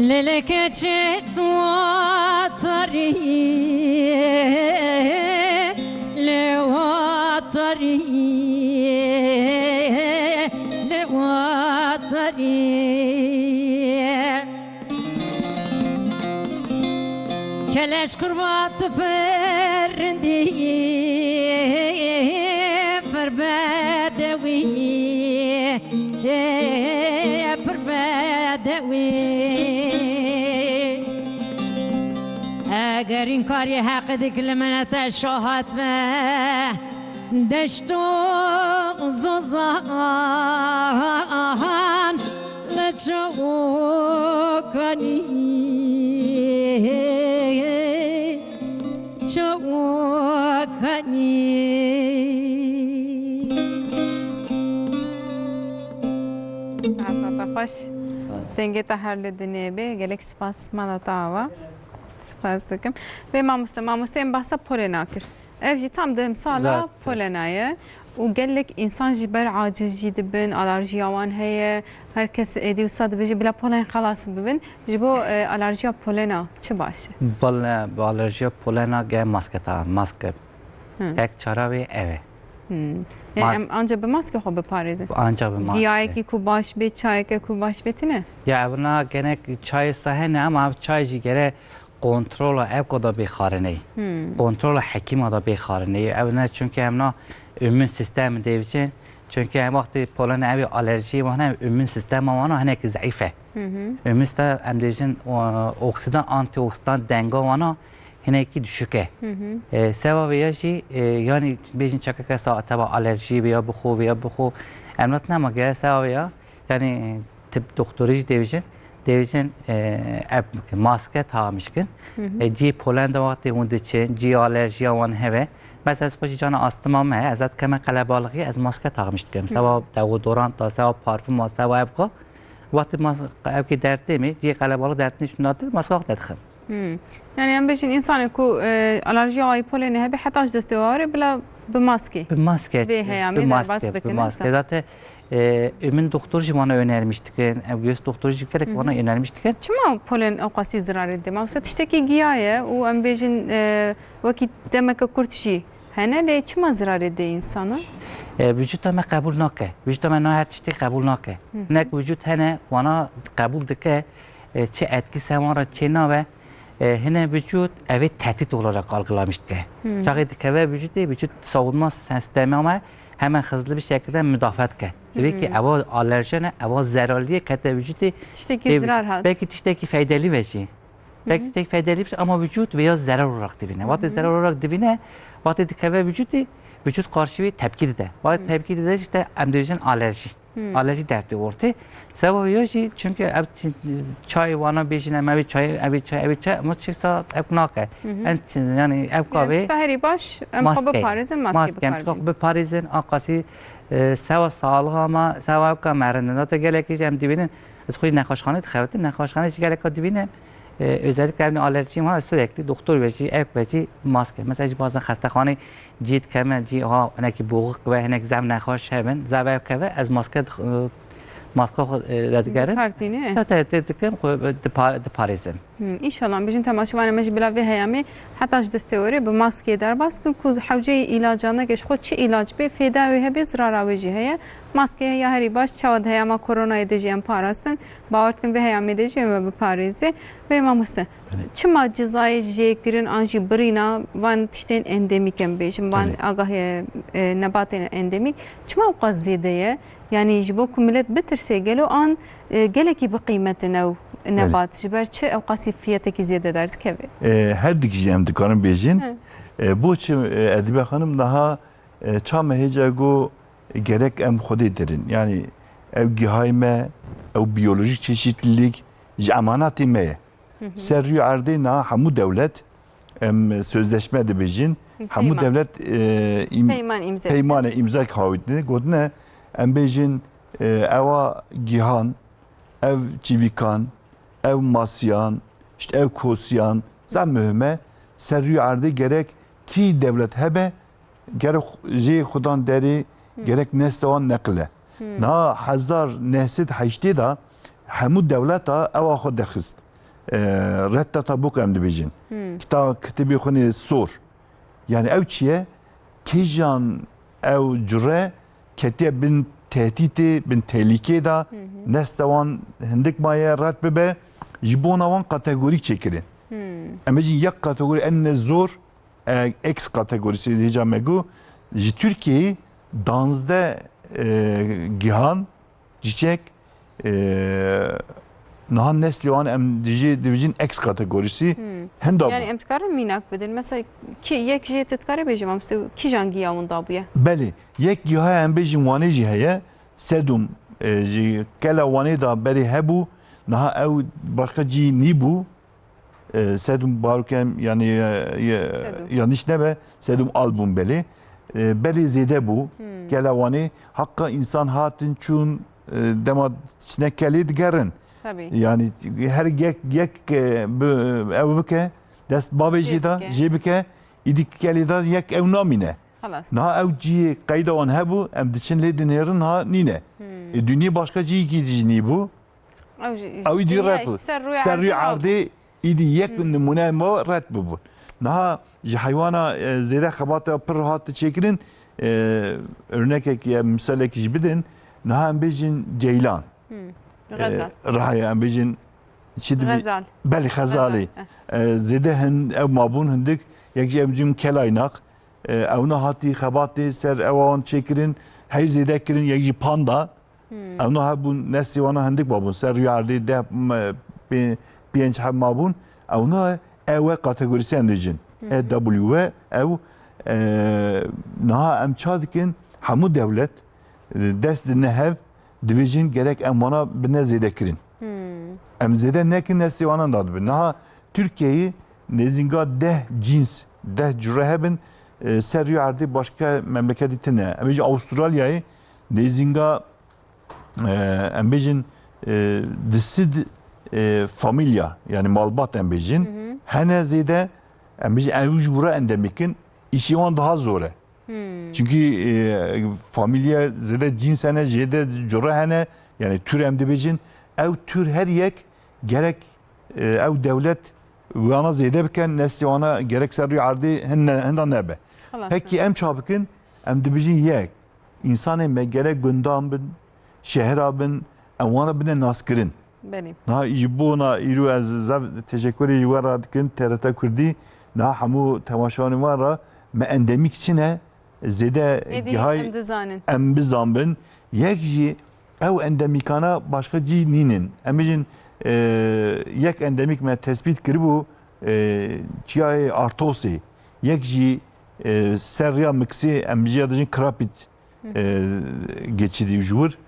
Leleke çê tu watarî, lê watarî, lê watarî. Keleş kurbat pir Rindî pir bedewî, pir bedewî. Eger înkarê heqê dik li min te şahat be, deşt û zozan li çawokanî. Çawokanî. Saetata xweş. Spas. Dengê te her li dinê be. Gelek spas mala te ava. Spas dikim. Vê mamoste, mamoste em bahsa polena kir. Ev jî tam demsala Rast. polena ye. Û gelek însan jî ber aciz jî dibin, alerjiya wan heye. Her kes êdî wisa dibêje bila polen xelas bibin. Ji bo, e, alerjiya polena çi baş e? Bal-, bi alerjiya polena ge maske ta, maske. Hı. Tek çara wê ev e. Hı. Yani Mas- em anca bi maske xwe biparêzin? Anca bi maske. Giyayekî ku baş bê, çayeke ku baş bê tine? Ya ev na genek çayê sahene ama ev çay jî gere kontrola evka da bê xarinê. Hmm. Kontrola hekîma da bê xarinê. Ev ne çünkü em na immün sistemi dê biçin. Çünkü em wextê polena ev alerjiyê wan ev immün sistema wana hinek zayıf e. Hı hı. Immün sistema em dê biçin, o, oksidan, antioksidan denga wana hinekî düşük e. Hı hı. E, seba vê ya jî, e, yani bêjin çakeke saete va alerjiyê vê ya bixwe, vê ya bixwe. Em na tine ma gere seba vê ya. Yani tip doktorî jî dê bijin, dê bijin, e, ev maske taxmiş kin. Hı hı. E, cî polen de wextê hûn diçin, cî alerjiya wan heve. Mesela ez xwe jî cana astima me, ez ez keme qelebalixî, ez maske taxmiş dikim. Hı. Sewa deodoranta, sewa parfuma, sewa evka. Wextê mas-, evkê dertê me, cî qelebalix dertê şuna dir, maske wextê dixim. Hmm. Yani em bêjin insanê ku, e, alerjiya wayî polenê hebe heta ji destê warê bila bi maskê. Bi maske, Vê heyamê bi maske, derbas bi bikin, maske. Zaten, e, min doktor jî bana önermiş dikin, ev göz doktoru jî gerek Hı hı. bana önermiş dikin. Çima polen ewqasî zirarê dide? Mawse tiştekî giya ye û em bêjin, e, wekî demeke kurt jî hene, lê çima zirarê dide insana? E, vücuta me qebûl nake. Vücuta me na her tiştê qebûl nake. Hı hı. Nek vücut hene, wana qebûl dike, e, çi etkî ser wan re çê nabe, e, hine vücut evê tehdit olarak algılamiş dike. Hmm. Çaxê dikeve vücutê, vücut savunma sistemi me hemen hızlı bir şekilde müdafaa dike. Dibê ki Hmm. eva alerjen e, eva zerarliyê kete vücutê. Tiştekî Ê, zirar hat. Belkî tiştekî feydelî ve jî. Belkî Hmm. tiştekî feydelî bir şey ama vücut veya zerar olarak divine. Wextê Hmm. zerar olarak divine, wextê dikeve vücutê, vücut karşı bir tepki dide. Wextê Hmm. tepki dide işte em dibêjin alerji. Hmm. Alerjî dertê ortê. Seba ya jî, çünkü ev çi-, çayê wana bêjin, em evê çayê, evê çay, evê çay, ama çi sa ev nake. Hı hı. En çi-, yani ev Yani kahve tişta herî baş, em xwe maske. Biparêzin, maske Maske, em biparêzin. Xwe biparêzin, aqasî, e, sewa sağlığa ma, sewa ev ka merindin. Zaten gelekî jî em dibînin, ez xwe jî nexweşxanê dixebitin, nexweşxanê jî geleka dibînim, e, özellikle evin alerjiyim var, sürekli doktor ve jî, ev ve jî maske. Mesela jî bazen xestexanê Cî dikeve, cî ha hinekî boxik ve, hinek zev nexweş hebin, zev ev keve, ez maske dix-, e, maske xwe, e, redigerim. Dipartîne? Te, te, te dikim, xwe dipa-, diparêzim. Hmm, înşallah, em bêjin temaşevanê me jî bila vê heyamê heta ji destê orê bi maskeyê derbas kin ku hewceyê îlacaneke ji xwe çi îlac bê, fêda wê hebe, zirara wê jî heye. Maske ya herî baş, çawa di heyama koronayê de jî em parastin. Bawer dikim vê heyamê de jî em biparêzê. Vê mamoste. Belê. Çima cezayê jêkirin an jî birîna van tiştên endemîk em bêjin, van Belê. agahiyê, e, nebatên endemîk, çima ew qas zêde ye? Yanî ji bo ku milet bitirse gelo an, e, gelekî biqîmetin ew Belê. nebat, ji ber çi ew qasî fiyetekî zêde derdikeve? E, her dikî jî em dikarin bêjin. Hı. E, bo çi, e, Edîbe Xanim daha, e, ça me hêca got, e, gerek em Xwedê dirin. Yanî ew gihayê me, ew biyolojîk çeşitlilik ji emanatê me ye. Hı hı. Ser rûyê erdê niha hemû dewlet, em sözleşme dibêjin, Hı, hemû peyman. dewlet, e, im-, Peyman îmze peymanê îmza hawitine, gotine, em bêjin, e, ewa gihan, ev çivîkan, ev masiyan, işte ev kosiyan, zaf muhim e, ser rûyê erdê gerek kî dewlet hebe, gerek jê xudan derê, Hı. gerek nesla wan neqile. Hı. Niha hezar neh sed heştê de hemû dewleta ewa xwe derxist. E, Retta Tabuk em dibêjin. Hı. Kita kitêbê xwe nê sor. Yani ew çi ye? Kîjan ew cure ketiye bin tehdîtê, bin tehlîkê de, Hı hı. nesla wan hindik maye red bibe, ji bona wan kategorîk çêkirin. Hı. Em bêjin yek kategorî en ne zor, e, X kategorisi hêca me got, ji Tirkiyeyê danzdeh, e, gihan, çîçek, e, niha neslê wan em dijî, dibêjin X kategorisi Hmm. hinda Yani bû. Em dikarin mînak bidin. Mesela kî yek jê tu dikarî bêjî mamoste kîjan giya winda bûye? Belê. Yek giha em bêjin Wanê jî heye. Sedûm, e, ji kela Wanê da berê hebû. Niha ew başka cî nîbû. E, Sedûm barokem, yani, e, e, Sedûm. Yanlış nebe, Sedûm Albûm belê. E, berê zêde bû. Hmm. Kela Wanê, haqqa insan hatin çûn, e, dema çine kelê digerin. Tabii. Yani her yek, yek, e, bi, ew bike, dest bavê Jê jê da, bike. Jê bike, îdî kelê da yek ew namîne. Xelas. Niha ew ciyê qeyda wan hebû, em diçin lê dinêrin, ha nîne. Hmm. E, dinyê başka ciyekî jî nîbû. Ew jî, Ew îdî dinya red bû. Ser rûyê Ser rûyê erdê erdê îdî yek Hmm. nimûne me red bûbûn. Niha ji heywana, e, zêde xebata pir hat çêkirin, e, örnekek ya misalek jî bidin. Niha em bêjin ceylan. Hmm. E, Xezal. Rihaya em bêjin çi dibi? Xezal. Belê, xezalê. Xezal, E, zêde hin ew mabûn hindik, yek jî em bêjin kelaynak. E, ewna hatî xebatê ser ewan çêkirin, hey zêde kirin, yek jî panda. Hmm. Ewna hebûn, neslê wana hindik mabûn. Ser rûyê erdê deh, m-, pê-, pênc heb mabûn. Ewna E W kategorîsî em dibêjin. Hmm. E W, ew, e, niha em ça dikin? Hemû dewlet, e, dest dine hev, dibêjin gerek em wana bine zêde kirin. Hmm. Em zêde nekin, neslê wana da dibin. Niha Tirkiyeyê nêzînga deh cîns, deh cure hebin, e, ser rûyê erdê başka memleketî tine. Em bêjin Avustralyayê nêzînga e, em bêjin, e, di sed, e, famîlya, yani malbat em bêjin, Hı hı. hene zêde, em bêjin, ew ji wira endemîk in, îşê wan daha zor e. Hmm. Çünkü, e, famîlya zêde cîns hene, jêde cure hene, yani tür em dibêjin, ew tür her yek gerek, e, ew dewlet wana zêde bikin, neslê wana gerek ser rûyê erdê hin ne-, hinda nebe. Xelas. Pekî em ça bikin? Em dibêjin yek, însanê me gerek gundan bin, şehra bin, em wana bine naskirin. Belê. Niha ji bona îro ez zaf teşekurê ji we re dikim, T R T Kurdî, niha hemû temaşevanê wan re me endemîk çi ne, zêde Êdî gihay em dizanin. Em bizanbin. Yek jî ew endemîkana başka cî nînin. Em bêjin, e, yek endemîk me tespît kiribû, e, çiyayê Artosê. Yek jî, e, ser rêya Miksê, em jî ya dijin Krapit, Hı. e, geçidî ji wir.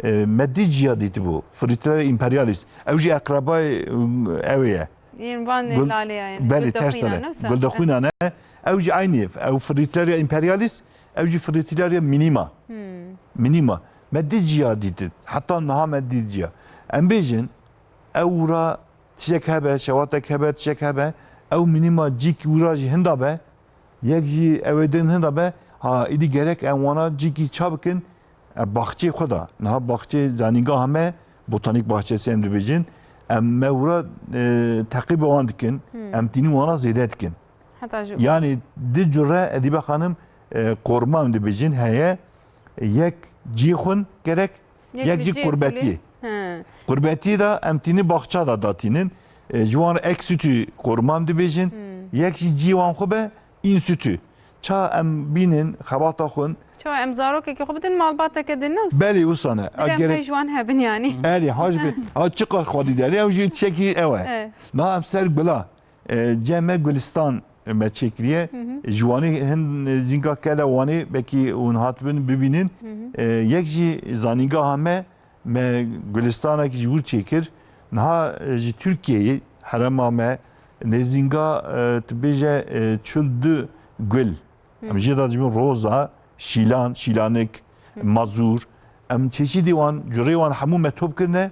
E, me di ciya dîtibû. Frîtler imperialis. Ew jî eqrebayê, e, ew ye. Yên van Gul-, lalê ye, yani. Belê, ters Guldaxwîna tale. Ne wisa? Guldaxwîna ne. Ew jî aynî ye. Ew Fritillaria imperialis, ew jî Fritillaria minima. Hmm. Minima. Me di ciya dîtin. Heta niha me di ciya. Em bêjin, ew ra tiştek hebe, şewatek hebe, tiştek hebe. Ew minima cîk wira jî hinda be. Yek jî ew ê din hinda be. Ha, îdî gerek em wana cîkî ça bikin? E, baxçê xwe de, niha baxçê zanîngeha me, botanîk bahçesi em dibêjin, em me wira, e, teqîba wan dikin, Hmm. em tînî wana zêde dikin. Heta ji Yani di cure Edîbe Xanim, e, qorma em dibêjin heye, yek cî xwin gerek, Yek yek li cî cî kurbetiyê. Kulî. He. Kurbetiyê de em tînî baxça de datînin. E, ji wan re ek sütü qorma em dibêjin. Hmm. Yek jî cî wan xwe be, in situ. Ça em bînin xebata xwe. Çawa em zarokekî xwe bidin malbateke din, ne wisa? Belê, wisa ne. Dilê em Gerek xwe ji wan hebin, yanî. Erê, haj bi. Ha, çiqas xwedî derê, ew jî çekî ew e. Evet. Na em ser gula, e, cem me gulistan me çêkiriye. Hı hı. Ji Wanê hin zînga kele Wanê, belkî hûn hatibin bibînin. Hı hı. E, yek jî zanîngeha me, Me gulistanek ji wir çêkir. Niha, e, ji Tirkiyeyê herema me nêzînga, e, tu bêje, e, çil du gul. Hı. Em jê de dibin roza, şîlan, şîlanik, Hı. mazûr. Em çeşîdê wan, curê wan hemû me top kirine.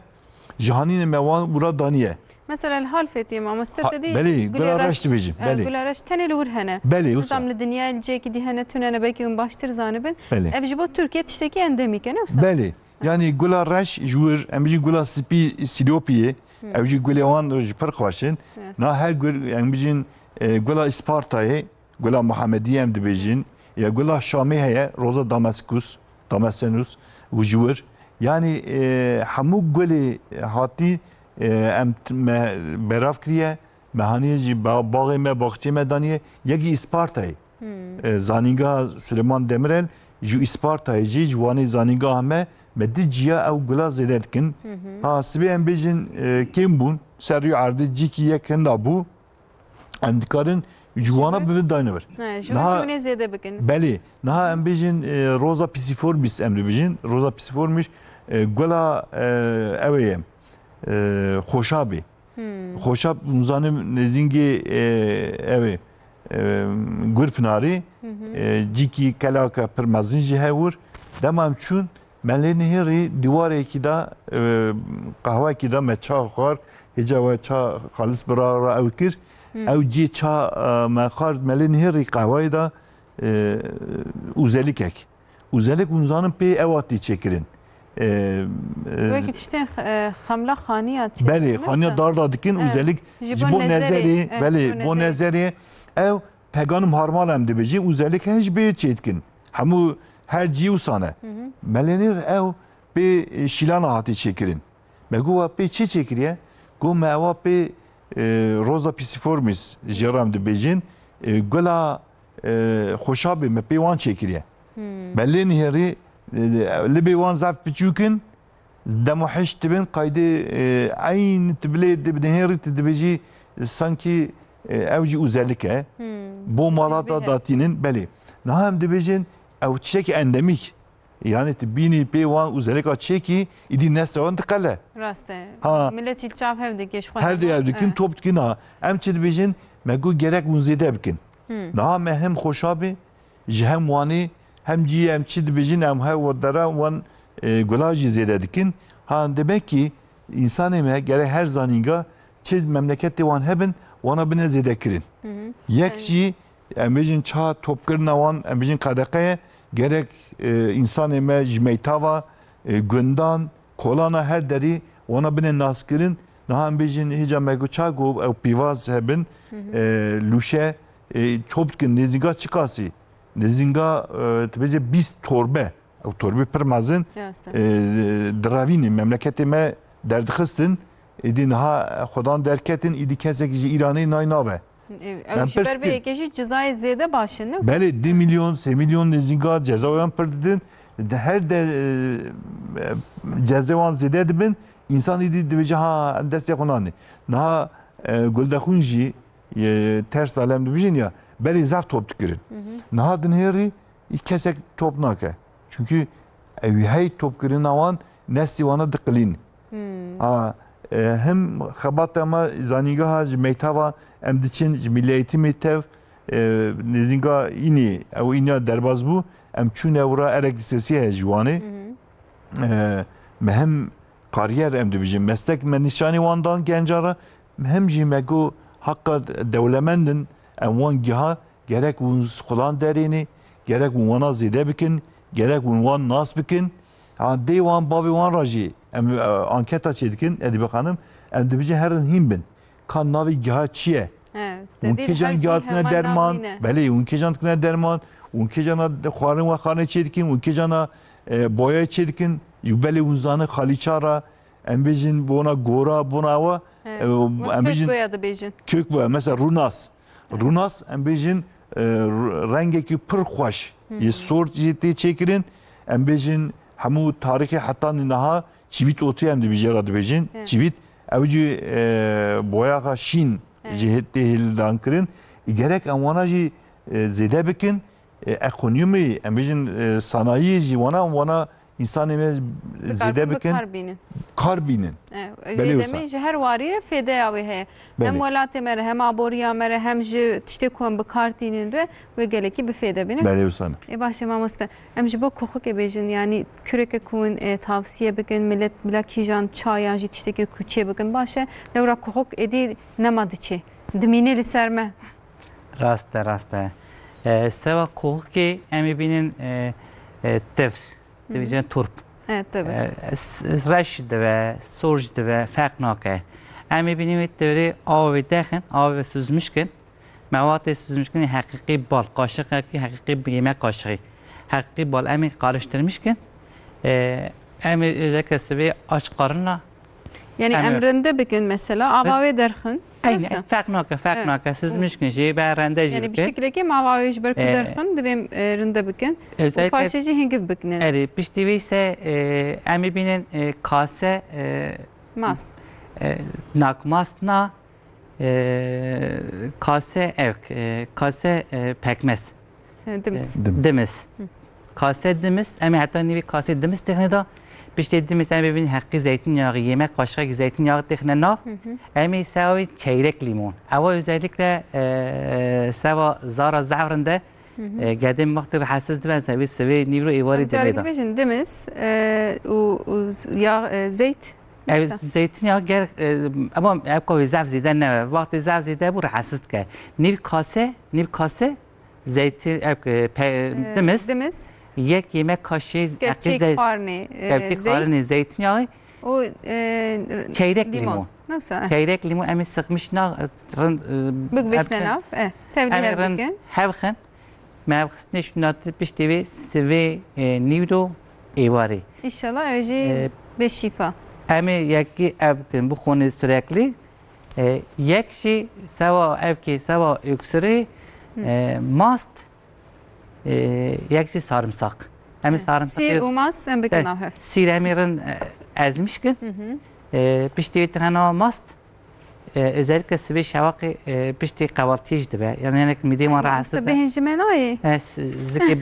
Ji hanînê me wan wira daniye. Mesela li Halfêtiyê mamoste Ha, te dî belê, gulê gula reş, reş dibêjin, e, belê. Gula reş tenê li wir hene. Belê, wisa. Nizam li dinyayê li cihekî dî hene, tune ne, belkî hûn baştir zanibin. Belê. Ev ji bo Tirkiye tiştekî endemîk e, ne wisa? Belê. Yani gula reş ji wir, em bêjin gula spî Sîlopiyê, Hmm. ew jî gulê wan ji pir xweş in. Yes. Na her gul, em bêjin, e, gula Îspartayê, gula Muhamediyê em dibêjin, ya gula Şamê heye, roza Damaskus, Damasenus, û ji wir. Yani, e, hemû gulê hatî, e, em t-, me berav kiriye, Me haniyê jî ba-, baxê me, baxçê me daniye, yekî Îspartayê. Hmm. E, zanîngeha Silêman Demirel, ji Îspartayê jî, ji Wanê zanîngeha me, me di ciya ew gula zêde dikin. Hı hı. Ha, sibê em bêjin, e, kêm bûn, ser rûyê erdê cîkî yek hinda bû, em dikarin ji wana bibin dayne vir. He, ji wan Niha, cûnê zêde bikin. Belê, niha em bêjin, e, Rosa Pisiformis em dibêjin. Rosa Pisiformis, e, gula, e, ew ê ye, e, xoşabê. Hmm. Xoşab, hûn zanin nêzîngê, e, ew ê, e, Gurpinarê, hı hı, e, cîkî kelaka pir mezin jî hewir. Dema em çûn, me lê nihêrî dîwarêkî de, e, qehwekî de me ça xwar, hêca we ça xalis bi ra, ra ew kir. Hmm. Ew cî ça, e, me xwar, me lê nihêrî qehweyê de, e, ûzelikek. Ûzelik hûn zanin pê ewa tê çêkirin. E, e, Wekî tiştên, e, xemla xaniya çêdikin, Belê, xaniya dar da dikin, ûzelik ji bo nezerê, belê, bo nezerê ew peganim harmal em dibêjin, ûzelik he ji bê çêdikin. Hemû her cî wisa ne. Hı hı. Me lê nihêr ew pê, e, şîlana hatî çêkirin. Me got, "Wa pê çi çêkiriye?" Got, "Me ewa pê, e, Rosa Pisiformis jê re em dibêjin, e, gula, e, xoşabê me pê wan çêkiriye." Hmm. Me lê nihêrî, e, libê wan zaf piçûk in, demo hişt dibin, qaydê, e, eyn tu bilê dibinihêrî tu dibêjî sankî, e, ew jî ûzelik e. Hmm. Bo mala da datînin, belê. Niha em dibêjin, ew tiştekî endemîk. Yani tu bînî pê wan ûzeleka çêkî, îdî nesla wan diqele. Rast e. Ha. Millet jî çav hev dike, ji xwe Hev dê hev dikin, top dikin ha. Em çi dibêjin? Me got gerek hûn zêde bikin. Hmm. Niha me hem xoşabê, ji hem Wanê, hem cî em çi dibêjin, em hev dera wan, e, gula jî zêde dikin. Ha, demek ki, însanê me gerek her zanînga çi memleketê wan hebin, wana bine zêde kirin. Hı hı. Yek jî, em bêjin ça topkirina wan, em bêjin qedeqe ye, gerek, e, însanê me ji meytava, e, gundan, kolana her derî wana bine naskirin. Niha em bêjin hêca me got ça got ew pîvaz hebin, hı hı, e, lûşe, e, top dikin nêzînga çi kasî? Nêzînga, e, tu bêjî bîst torbe. Ew torbê pir mezin, e, diravînî memleketê me derdixistin. Îdî niha xwedan derketin, îdî kesekî ji Îranê nay nabe. Ew ji ber vê yekê jî cezayê zêde baş in, ne? Belê, du milyon, sê milyon nêzînga ceza wan pir didin. Di her de, e, cezê wan zêde dibin, însan îdî dibêje, ha, em destê xwe nanê. Niha, e, Guldexûn jî, e, ters alem dibêjin ya, berê zaf top dikirin. Hı hı. Niha dinihêrî, Î kesek top nake. Çünkü ew hey topkirina wan nefsî wana diqilîn. Hmm. Ha, e, hem xebata me zanîngeha ji meytava em diçin ji Milli Eğitimê tev, e, nêzînga înî, ew înya derbas bû, em çûne wira Erek Lisesi heye ji Wanê. Hı hı. E, me hem kariyer em dibêjin, meslek me nîşanî wan dan genca re, Hem jî me got heqa dewlemend in, em wan giha gerek hûn xudan derênê, gerek hûn wana zêde bikin, gerek hûn wan nas bikin. Ha, dê wan, bavê wan re jî em, e, anketa çêdikin, Edîbe Xanim, em dibêjin herin hîn bin. Ka navê giha çi ye? Hûn kêjan giha dikine derman? Belê, hûn kêjan dikine derman? Hûn kêjana xwarin ve xwarinê çêdikin? Hûn kêjana, e, boyayê çêdikin? Û belê hûn zanin xalîça re, Em bêjin bona gora, bona ewa, He, e, hûn em kök bêjin boya dibêjin. Kök boya. Mesela rûnas. Rûnas em bêjin, e, r-, rengekî pir xweş. Hı hı. Yê sor jî tê çêkirin. Em bêjin hemû tarîxê heta niha çivît otê em dibêjin, ra dibêjin. He. Çivît, ew jî, e, boyaxa şîn He. jî tê hildan kirin. E, gerek em wana jî, e, zêde bikin. E, ekonomî, em bêjin, e, sanayiyê jî wana, wana Însanê me zêde bikin, kar bînin. Kar bînin. E, Belê wisa. Demê ji her warî re fêdeya wê heye. Belê. Hem welatê me re, hem aboriya me re, hem ji tiştê ku em bi kar tînin re wê gelekî bi fêde bînin. Belê wisa ne. Ê baş e mamoste. Em ji bo koxikê bêjin, yanî kureke ku hûn, e, tavsiye bikin, millet bila kîjan çayan jî tiştekî ku çê bikin. Baş e, lewra koxik êdî nema diçê. Dimîne li ser me. Rast e, rast e. E, seva koxikê em ê bînin, e, e, tevr. Hı hı. Dibêjin turp. Evet, tabii. E, s-, s-, reş dibe, sor jî dibe, ferq nake. Em ê bînî wê tevî avê wê dexin, avê wê süzmüş kin. Mewatê süzmüş kin, heqîqî bal, kaşiqekî heqîqî yemek kaşığı. Heqîqî bal em ê karıştırmış kin. E, em ê özellikle sibê aç karnına Yani Em em rinde bikin mesela, ava wê derxin. Eynî, Yoksa? Ferq nake, ferq Evet. nake. Siz mişkin jî, be rende jî Yani bir bikin. şekilde ki mava wê ji ber ku Ee, derxin, divêm, e, rinde bikin. Û Özellikle paşê jî hingiv bikinin. Erê, piştî vê ise, e, em ê bînin, e, kase, e, Mast. e, nak mast na, e, kase evk, e, kase, e, pekmez. He, dimis. E, Dimis. dimis. Hı. Kase dimis, em ê heta nîvî kasê dimis têxine da. Piştê dimis em ê bînin heqî zeytinyağı, yemek kaşığı zeytinyağı têxine nav. Hı hı. Em ê seva wî çeyrek limon. Ewa özellikle, e, seva zara zevrin de, Hı hı. e, gedên wextê rahatsiz dibe, sevê sivê nîvro êvarê Em carî demê da. bibêjin dimis, e, û, û z-, ya, e, zeyt. Ev Yoksa? zeytinyağı ger, e, ama ev ka wê zaf zêde ne. Wextê zaf zêde bû rahatsiz dike. Nîv kase, nîv kase zeytin, ev, e, pe-, Ee, dimis. dimis. Yek yemek kaşığı Kevçik zey-, karnê, e, kevçik zeyt. karnê zeytinyağı. O, e, Çeyrek limon. limon. Nasıl? Çeyrek limon em ê sıkmış na, rind, e, Bik ev vişne kin. nav. E, tevlî Em ê hev rind bikin. hev xin. Me ev xistine şuna piştî vê sivê, e, nîvro êvarê. İnşallah ev jî E, bê şîfa. Em ê yekî ev bikin, bixwinê sürekli. E, yek jî sewa evkê, sewa öksürê, Hı. e, mast, e, yek jî sarımsak. Em ê Hı. sarımsakê Sîr û mast em bikin E, nav hev. Sîr em ê rin, e, ezmiş kin. Hı hı. E, piştî wê tine nava mast. E, özellikle sibê şewaqê, e, piştî qevaltiyê jî dibe. Yani, yani midê wan Ay, rahatsız işte e. bêhn ji me nayê. E, s-, zikê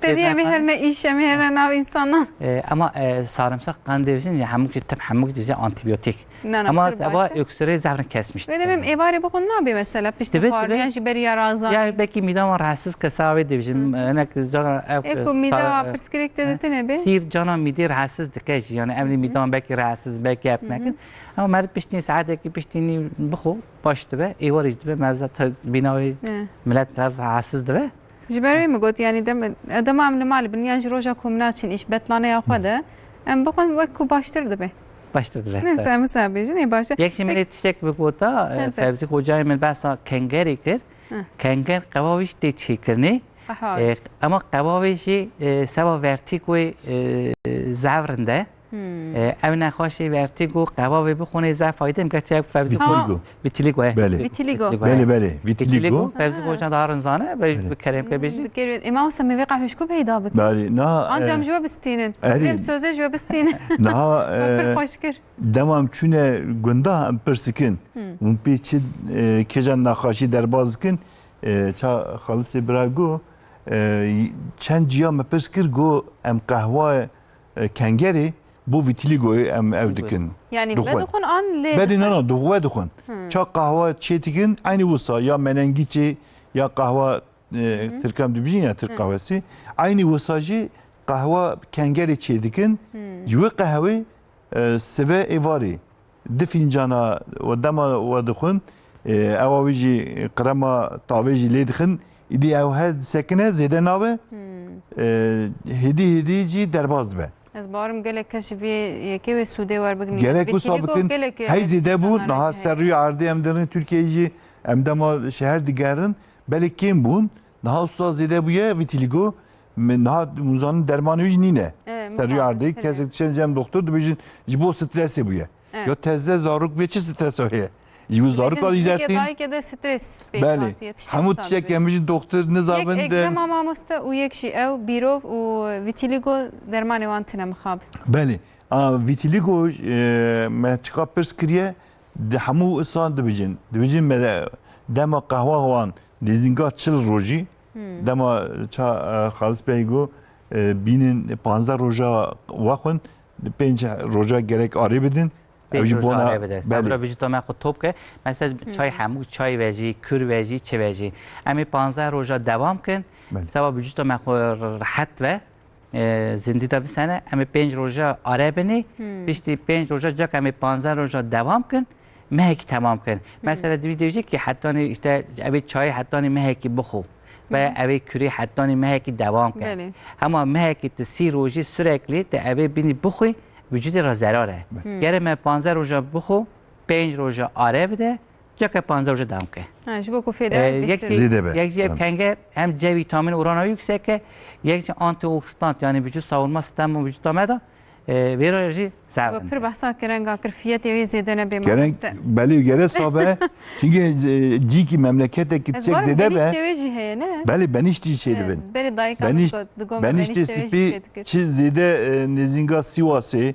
Te diye em ê herine îş, em ê herine nav insanan. E, ama, e, sarımsak kan dibêjin, ya hemûk jî, tim hemûk jî antibiyotik. Na, na, Ama pir baş eva e. öksürê zehrin kesmiş. Ve demem êvarê bixwin nabê mesela, piştî Dibe, xwarin dibe. yan jî beriya razan. Ya belkî mîdan wan rahatsız kesa wê dibêjin. Hı hı. Enek cana ev, Eko e, mîda sa-, pirsgirêk te e, dite nebe? Sîr cana mîdê rahatsız dike jî. Yani em Hı hı. mîdan belkî rahatsız, belkî ev Hı hı. nekin. Ama meriv piştî saetekî piştî nîv bixwe baş dibe, êvarê jî dibe, mevza te-, bîna wê Hı. millet tev rahatsız dibe. Ji ber wê min got, yani dem-, dema em li mal bin, yan ji roja ku min naçin îş betlaneya xwe de, em bixwin wek ku baştir dibe. Baştir dibe, Neyse, tabii. em wisa bêjin, ê baş e. Yek jî min Peki. ê tiştek bigota, e, Elbet. Fevzi Hocayê min behsa kengerê kir. Hı. Kenger qewa wî jî tê çêkirinê. Aha. E, ama qewa wê jî, e, seba vertîk wê, e, zevrin de. Hmm. E, ev nexweşê vertîgo qewa wê bixwinê zaf fayde em gerçi ev Fevzi Vitiligo. Vitiligo, e. Belê. Vitiligo. Vitiligo, e. Belê, belê. Vitiligo. Vitiligo, Fevzi Ha. Hoca darin zane, be, Belê. bi kerem ke bêjî. Dikir, ema wisa mêvê qehwê ji ku peyda bike? Belê, na, Anca e, em ji we bistînin. Erê. Em sözê ji we bistînin. Niha, Pir e, xweş kir. Dema em çûne gunda em pirs dikin. Hmm. Hûn pê çi, e, kêjan nexweşî derbas dikin? E, ça Xalisê bira got, e, çend ciya me pirs kir, got em qehwa, e, kengerê bo vitiligoyê em ew dikin. Yani Dixwin. Vedixwin an lê Berê dixwin? nana, dixwe dixwin. Hmm. Ça qehwa çê dikin, eynî wisa ya menengîçê, ya qehwa, e, Hı hı. Tirkan dibijin ya Tirk Hı. qehwesî. Eynî wisa jî qehwa kengerê çê dikin. Hmm. Ji wê qehwê, e, sibe êvarê. Du fîncana we dema we dixwin, e, ewa wî jî qirema tavê jî lê dixin, îdî ew her disekine zêde nabe, Hmm. e, hêdî hêdî jî derbas dibe. Ez bawerim gelek kes ji vê yekê wê sûdê werbigirin. Gerek wisa Vitiligo bikin, gelek, hey e, zêde bû, insanlar niha heye. ser rûyê erdê em dirin Tirkiyeyê jî em dema şeher digerin, belê kêm bûn, niha wisa zêde bûye vitiligo, me niha hûn zanin dermanê wî jî nîne. Evet, Ser rûyê muhakkak, erdê, evet. kesek dişên cem doktor dibêjin, ji bo stresê bûye. Evet. Ya teze zarok bê çi stresa heye? Ji bo zarok Bizim alî Tirkiye dertîn. dayike de stres pêk Belê. hatiye, tiştek Hemû hesabê tiştek bê. em bijin doktor Yek nizabin de. egzema mamoste û yek jî ew bîrov û vitiligo dermanê wan tine mixabin. Belê. A, vitiligo, e, me çiqa pirs kiriye, di hemû insan dibijin. Dibijin me de dema qehwa wan nêzînga çil rojî, Hmm. dema ça, e, Xalis Bey got, e, bînin panzdeh roja wexwin, pênc roja gerek arê bidin. Pênc Ew jî roja bona arê bide. belê. Sabira vücuda me xwe top ke. Mesela Hmm. çay hemû, çay vejî, kür vejî, çi vejî. Em ê panzdeh roja devam kin. Belê. Seba vücuda me xwe rehet ve, e, zindî de bisene. Em ê pênc roja arê binê. Hmm. Piştî pênc roja cak em ê panzdeh roja devam kin. Mehekî temam kin. Hmm. Mesela divî dibêje ki hetanî işte ev ê çayê hetanî mehekî bixwe. Ve Hmm. ev ê kürê hetanî mehekî devam ke. Belê. Hema mehekî tu sî rojî sürekli tu ev ê bînî bixwî, vücudê re zerar e. Hmm. Gere me panzdeh roja bixwe, pênc roja arê bide, cake panzdeh roja devam ke. Ha, ji bo ku fêde Ee, bêhtir. yek, Zêde be. yek jî ev Evet. kenge hem C vitamini orana yüksek e, yek jî antioksidan, yani vücut savunma sistemi vücuda me de, E, vê re jî zehf in. Pir behsa kirenga kir, fiyetê wê zêde nebe, Kereng, mamoste. Belê, gere sabe. Çinkî, e, cîkî memleketekî çek zêde be. Benîştê wê jî heye, ne? Belê, benîşt jî çêdibin. Berê dayika min got, digot, benîştê spî çi zêde, e, nêzînga Sîwasê.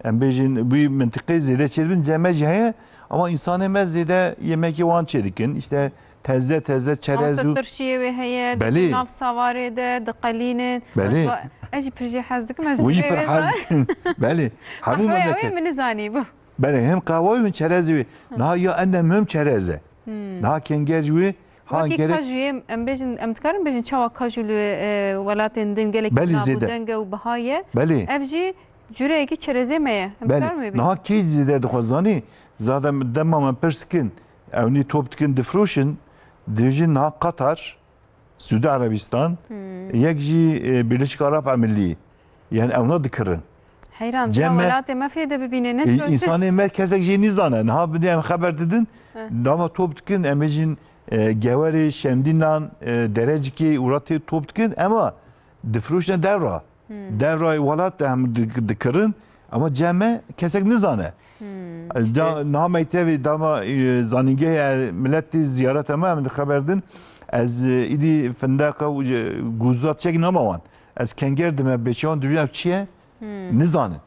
Em bêjin, bu mintiqê zêde çêdibin, cem me jî heye. Ama insanê me zêde yemekê wan çêdikin. İşte teze teze çerez û... Masa turşiyê wê heye, belê, di nav sawarê de diqelînin. Belê. Ez jî pir jê hez dikim, ez jî pir hez dikim. Belê. Hemû memleket. Qehweya wê min nizanî bû. Belê, hem qehwa wê, hem çerezê wê. Niha ya ene muhim çerez e. Niha kenger ji wê, ha, wekî gerek kajuyê, em bêjin, em dikarin bêjin çawa kaju li, e, welatên din gelekî nabûdeng e û biha ye. Belê. Ev jî cureyekî çerezê me ye. Em dikarin wê bêjin. Niha kê zêde dixwe zanî? Zaten dema me pirs dikin, ewnî top dikin, difroşin, dibêjin niha Qatar, Suudi Erebistan, yek jî, e, Birleşik Arap Emirliği. Yani ewna dikirin. Heyran, cem me, welatê me fêde bibîne, ne, e, insanê me kesek jê nîzane. Niha bidê em xeber didin, dama top dikin, em bêjin, e, Gewerê, Şemdînan, e, Derecikê, û ra tê top dikin, ema difroşine devra. Devrayê welat de hem dik-, dikirin, ama cem me kesek nizane. Da, niha me tevî dama, e, zanîngehê, e, miletî ziyareta me, em dixeber din. Ez, e, îdî findeqa û, e, gûza çek nama wan. Ez kenger dime bêçewan dibînim ev çi ye? Nizanin.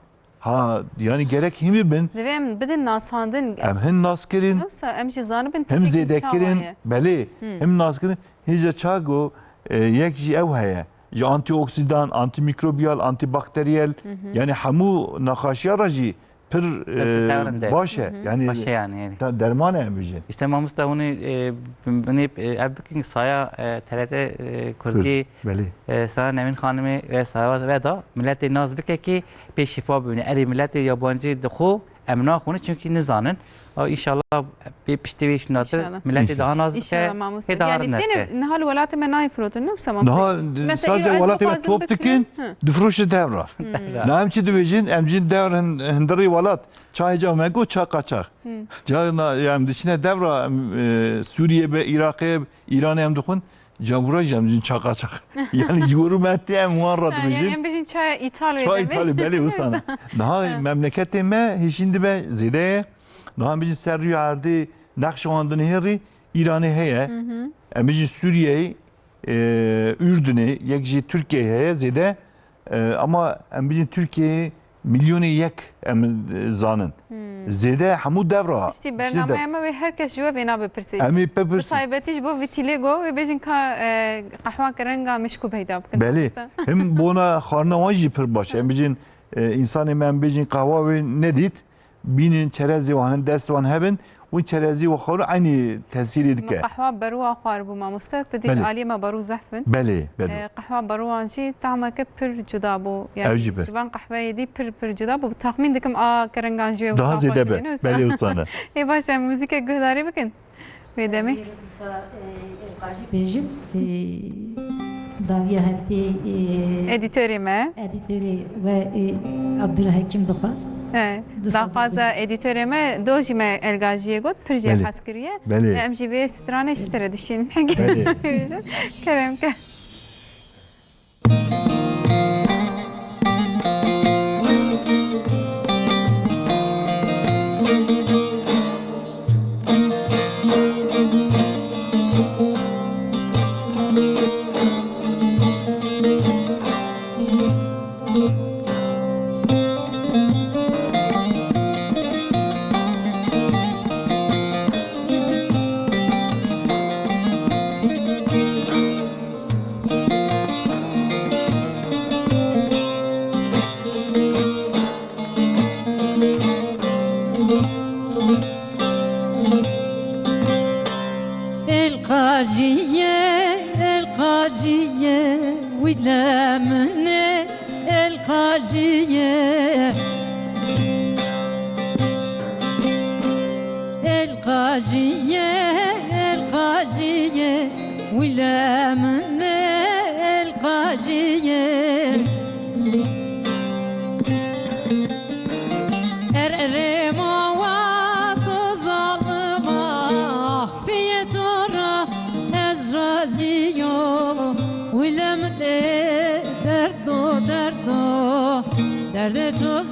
Ha, yani gerek hîmî bin. Divê em bidin nasandin. Em hin nas kirin. Yoksa em jî zanibin hem tiştekî zêde çawa kirin, ye. Belê, hem nas kirin. Hêja çago, e, yek jî ew heye. Ji antioksidan, antimikrobiyal, antibakteriyel, yani hemû nexaşiya re jî pir, e, baş e. Yani, baş e yani, yani. Derman e em bijî. İşte mamosta hûn ê, e, hûn ê, e, ev bikin saya, e, T R T, e, Kurdî, belê, e, saya Nevîn Xanimê ve saya ve da miletê nas bike ki pê şifa bibîne. Erê miletê yabancî dixwe em naxwînin çünkü nizanin. A, înşallah pê piştî vê şûna te miletê daha nas bike, hê daha rind bike. Niha li welatê me nayê firotin, ne wisa mamoste? Niha sadece welatê me top dikin, difroşe devra. Niha em çi dibêjin? Em jin devr hin-, hindirî welat. Çayê ca me got ça qaçax. Ca na, em diçine devra, em, e, Sûriye be, Iraqê, Îranê em dixwin. Cambura jî em dibêjin ça qaçax. Yani ji wir û me tê em wan re dibêjin. Ha, yani em bêjin çaya Îtalê. Çaya Îtalê, belê, wisa ne. Niha memleketê me hêşîn dibe, zêde ye. Niha em bêjin ser rûyê erdê nexşewandin hêrî Îranê heye. Em bêjin Sûriyeyê, e, Urdunê, yek jî Tirkiyeyê heye zêde. E, ama em bêjin Tirkiyeyê milyonê yek em, e, zanin. Zêde hemû devra. Piştî bernameya me wê her kes ji we vêna bipirse. Em ê bipirsin. Bi taybetî ji bo vî tîlê go wê bêjin ka, e, qehwa kirenga mişk û peyda bikin. Belê. Hem bona xwarina wan jî pir baş e. Em bêjin, e, însanê me em bêjin qehwa wê nedît. Bînin çerezê wan hin, dest wan hebin, û çerezî û xwar eynî tesîrê dike. Qehwa beruwa xwaribû mamoste, tu dî aliyê me berû zehf in. Belê, belê. E, qehwa beruwan jî tahmeke pir cuda bû. Yani, ew jî be. Ji van qehweyê dî pir, pir cuda bû. Taxmîn dikim a kiringan jî wê daha zêde be. Belê wisa ne. Ê baş e, muzîkek guhdarî bikin. Wê demê. Bêjim, e, dawiya heftê, e, edîtorê me. Edîtorê we, e, Abdulhekîm dixwast. He, daxwaza edîtorê me, do jî me elgajiyê got, pir jê hez kiriye. Belê. Em jî vê stranê ji te re dişînin. Belê. Kerem ke. El qajiye, el qajiye, wîle min e, el qajiye. El qajiye, el qajiye, wîle min e, el qajiye. Erê mawa to zalima, piyê to ra ez razî yo. Wîle min ê derdo, derdo, derdê to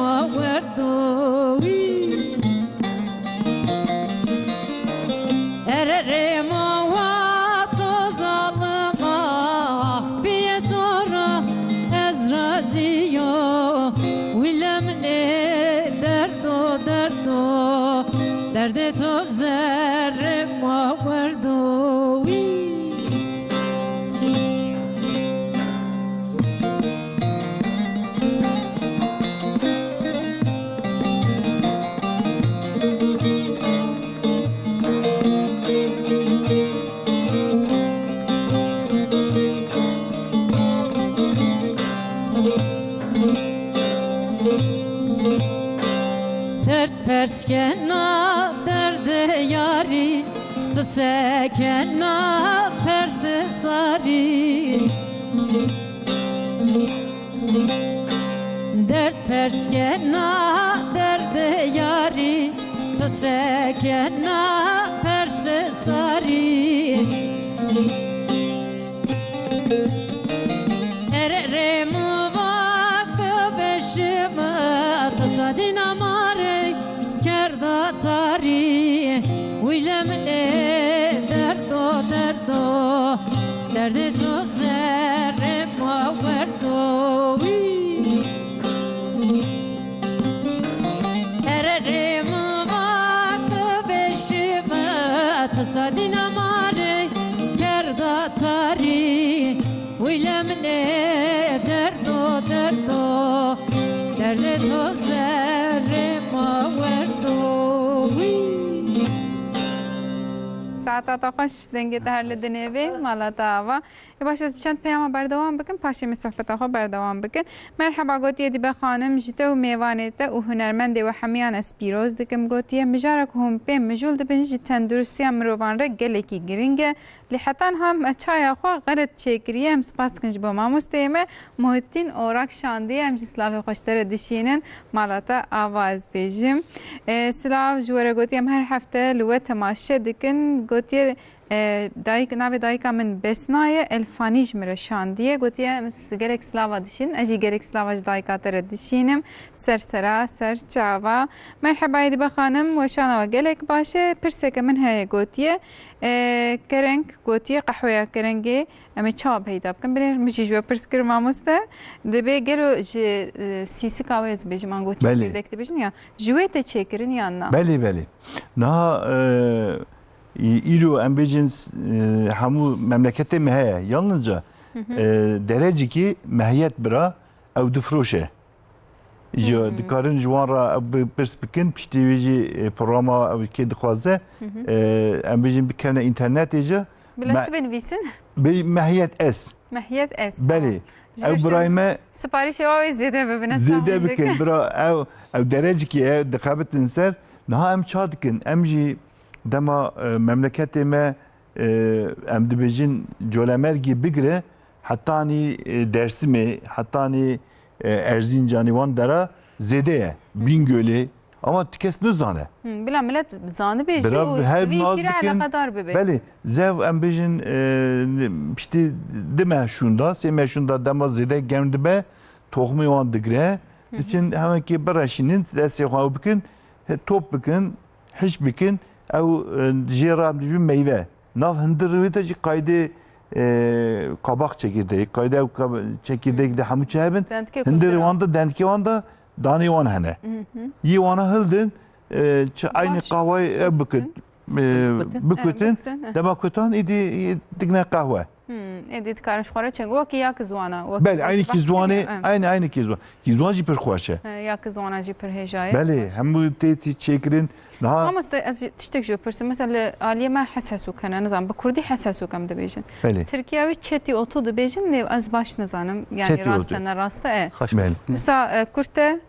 Werdo wî. Erê ma wa to zalima, piyê to ra ez razî yo. Wîle min ê derdo, derdo, derdê to zerrê ma werdo wî. Derd pers kena derdê yarî, qise kena persê zarî. Derd pers kena derdê yarî, qise kena persê zarî. Erê rê min va ke beşime, tu sadîna ma rê kerda tarî. Wîle min ê derdo, derdo, derdê to zerrê ma werdo wî. Erê rê min va ke beşime, tu sadîna ma rê kerda tarî. Wîle min ê derdo, derdo, derdê to zerrê ma werdo wî. Saeta te xweş, dengê te her li dinê bê, mala te ava. Ê baş, ez bi çend peyama berdewam bikim, paşê min sohbeta xwe berdewam bikin. Merheba, gotiye Dîbe Xanim, ji te û mêvanê te û hunermendê we hemiyan ez pîroz dikim. Gotiye, mijarek hûn pê mijûl dibin ji tenduristiya mirovan re gelekî girîng e. Lê heta niha me çaya xwe xelet çêkiriye. Em spas dikin ji bo mamosteyê me Muhittin Orak şandiye. Em jî silavê xwe ji te re dişînin. Mala te ava ez bêjim. E, silav ji we re gotiye, em her hefte li we temaşe dikin. Gotiye, e, dayik, navê dayika min Besna ye, Elfanî ji min re şandiye. Gotiye, em s-, gelek silava dişînin. Ez jî gelek silava ji dayika te re dişînim. Ser sera, ser çava. Merheba Dîbe Xanim, weşana we gelek baş e. Pirseke min heye, gotiye. E, kereng, gotiye, qehweya kerengê em ê çawa peyda bikin? Binêr, min jî ji we pirs kir, mamoste. Dibê gelo ji, e, sîsika wê ez bêjim, ango Belê. çekirdek dibêjin ya. Ji wê tê çêkirin yan na? Belê, belê. Niha, e, î-, îro em bêjin, e, hemû memleketê me heye. Yalnızca, Hı hı. e, Derecikî mehiyet bira ew difroşe. Ya, Hmm. dikarin ji wan re bi-, pirs bikin, piştî wê jî, e, programa ew kê dixwaze, Hı hı. e, em bêjin bikevne înternetê jî. Bila Me-, çi binivîsin? Bê Mehiyet S. Mehiyet S. Belê. Ji Ew hiştin birayê me siparîşê wa wê zêde bibine, zêde tahmin bikin. dikim. Bira ew, ew derecikê ew dixebitin ser. Niha em ça dikin? Em jî dema, e, memleketê me, e, em dibêjin Colemêrgê bigire, hetanî, e, Dersimê, hetanî, e, Erzincanê wan dera zêde ye. Hı. Bîngölê. Ama ti kes nizane. Hı, bila millet zanibê jî Bila û her bi vî nas jî re bikin. eleqedar bibe. Belê, zev em bêjin, e, piştî di meh şûnda, sê meh şûnda dema zêde germ dibe, toxumê wan digire, Hı hı. diçin hemekê bireşînin, destê xwe ew bikin, he, top bikin, hiş bikin, ew, e, jê re em dibî meyve. Nav hindir wê de jî qaydê, e, qabaq çekirdek, qaydê ew kab-, çekirdek de hemû çi hebin. Dendikê Hindir kultura. wan de, dendikê wan de danê wan hene. Hı hı. Yê wana hildin, e, çi aynî Baş. qahweyê ew bikut, Hı. e, Bikutin. bikutin. Evet, bikutin, eh. Dema kutan êdî, ê, digine qahwe. Hmm, êdî dikarin ji xwe re çek. Wekî ya ki zwana. Wekî Belê, aynî ki zwanê, Evet. aynî, aynî ki zwan. Ki zwan jî pir xweş e. He, ya ki zwana jî pir hêja ye. Belê, hemû tê tê çêkirin. Niha Mamoste, ez jî tiştek ji we pirsim. Mesela li aliyê me hes hesûk hene, nizam, bi kurdî hes hesûk em dibêjin. Belê. Tirkiya wê çetî otu dibêjin, lê ez baş nizanim. Yani Çetî rast otu. e, ne rast e. Xweş Belê. Wisa, e, kurt e,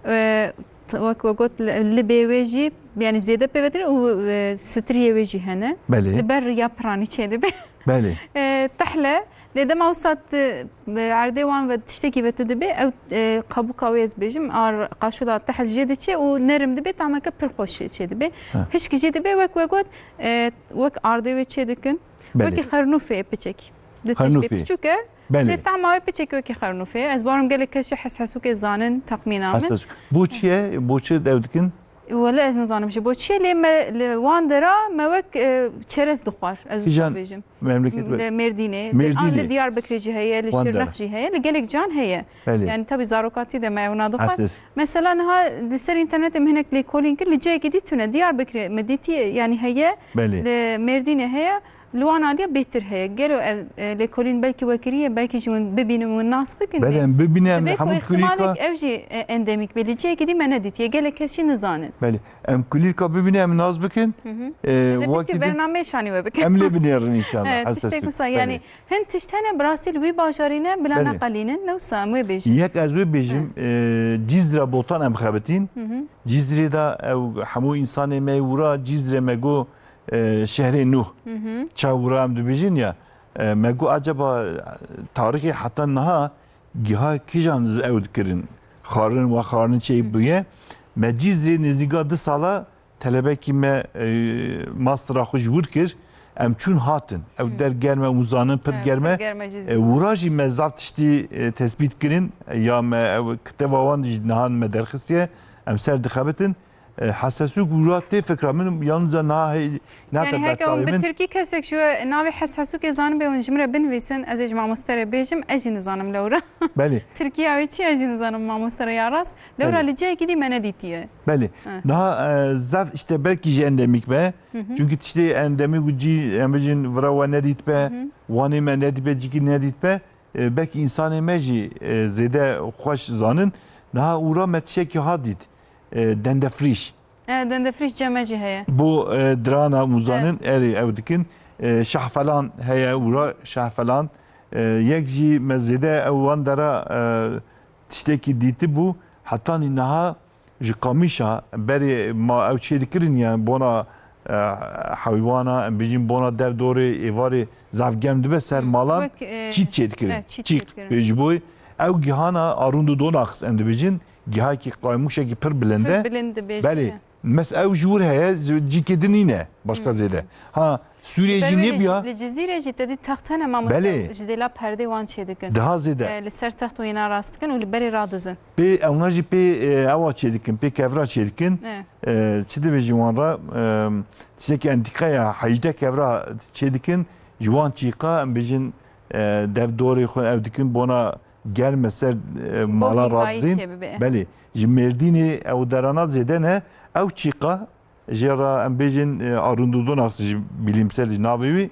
e, t-, wek we got, li, libê wê jî, yani zêde pêvetir û, e, sitiriyê wê jî hene. Belê. Li ber ya piranî çê dibe. Belê. E, tehle, lê dema wisa tu, e, erdê wan ve tiştekî ve tu dibê, ew, e, qabûka wê ez bêjim, ar qaşûla tehl jê diçe û nerim dibe, tameke pir xweş çê dibe. Ha. Hişk jê dibe, wek we got, e, wek ardê wê çê dikin. Belê. Wekî xernûfê piçek. Di tişbê Xernûfê. piçûk e, Belê. Lê tahma wê piçekî wekî xernûfê ye. Ez barim gelek kes jî heshesûkê zanin, texmîna min. Heshesûk. Bo çi ye? Bo çi ew dikin? Wele ez nizanim ji bo çi ye, lê me li wan dera me wek, e, çerez dixwar. Ez wisa Kîjan bêjim. Memleket we? Li Mêrdînê. Mêrdînê. Li Diyarbekirê jî heye, li Wan dera. Şirnex jî heye, li gelek can heye. Belê. Yani tabii zarokatî de me ewna dixwar. Hesas. Mesela niha li ser înternetê min hinek lêkolîn kir, li cihekî dî tune. Diyarbekirê min dîtiye, yani heye, Belê. Li Mêrdînê heye. Li wan aliya bêtir heye. Gelo ev, e, lêkolîn belkî we kiriye, belkî jî hûn bibînin, hûn nas bikin. Belê, em bibînin, em Divê ku hemû ihtimalek kulîlka ev jî, e, endemîk be. Li cihekî dî me nedîtiye. Gelek kes jî nizanin. Belê. Em kulîlka bibînin, em nas bikin. Hı hı. E, Divê wekî piştî din bernameyê şanî we bikin. Em lê binêrin înşallah. Evet, Hesas tiştek wisa, belê. Yani hin tişt hene bi rastî li wî bajarî ne bila Belê. Neqelînin. Ne wisa em wê bêjin. Yek ez wê bêjim, Evet. e, Cizre Botan em xebitîn. Hı hı. Cizrê de ew hemû însanê me wira Cizre me got, e, şehrê nû. Hı hı. Çaw wira em dibêjin ya. E, me got, acaba tarîxê heta niha giha kîjan ew dikirin? Xarin, wa xarin çê Hı hı. bûye. Me Cizrê nêzîka du sala telebekî me, e, mastera xwe ji wir kir. Em çûn hatin. Ew Hı. der germ e, hûn zanin pir Evet, germ e. pir germ e Cizrê. E, wira jî me zaf tiştî, e, tespît kirin. Ya me ew kitêba wan jî niha me derxistiye. Em ser dixebitin. E, hesesûk wira tê fikra min, yalnızca niha hey, ne Yani kadar heke hûn bi min. Tirkî kesek ji we navê hesesûkê zanibê, hûn ji min re binivîsin, ez ê ji mamoste re bêjim, ez jî nizanim lewra. Belê. Tirkiya wê çi, ez jî nizanim mamoste re ya rast. Lewra Belê. Li cihekî dî me nedîtiye. Belê. He. Daha, e, zaf işte belkî jî endemîk be. Hı hı. Çünkü tiştê endemîk û cî, em bêjin vira we nedît be, Hı hı. Wanê me nedît be, cîkî nedît be. E, belkî însanê me jî, e, zêde xweş zanin. Niha ûra me tiştekî ha dît. E, dendefrîş. E, dendefrîş cem me jî heye. Bo, e, dirana û zanin Evet. erê ew dikin. E, şahfelan heye ûra şahfelan. E, yek jî me zêde ew wan dera, e, tiştekî dîtibû. Hetanî niha ji qamîşa berê ma ew çêdikirin, yani bona, e, heywana, em bêjin bona dev dorê êvarê zaf germ dibe ser Hı. malan Wek, e, çît çêdikirin. Evet, çît Çîk. çêdikirin. Ji bo ew gihana arund û donax em dibêjin, gihakî qaymûşekî pir bilind e. Pir bilind dibêjin, Belê. e. Mes ew ji wir heye, ji cîkê din nîne, başka Hı. zêde. Ha, Sûriyê jî Berwê nêbiya. Li Cizîrê jî te dî text hene mamoste Belê. Ji dêla perdê wan çêdikin. Daha zêde. E, li ser text wêna rast dikin û li berê radizin. Pê ewna jî pê, e, ewa çêdikin, pê kevra çêdikin. E. E, çi dibêjin wan re? E, tiştekî entîqeya hejdeh kevra çêdikin. Ji wan çîqa em bêjin, e, dev dorê xwe ew dikin bona germ e ser, e, mala hîvayî radizin. Çêbibe. Belê. Ji Mêrdînê ew derana zêde ne. Ew çîqa Jê re em bêjin, e, arunduduna ji bilîmsel ji navê wî.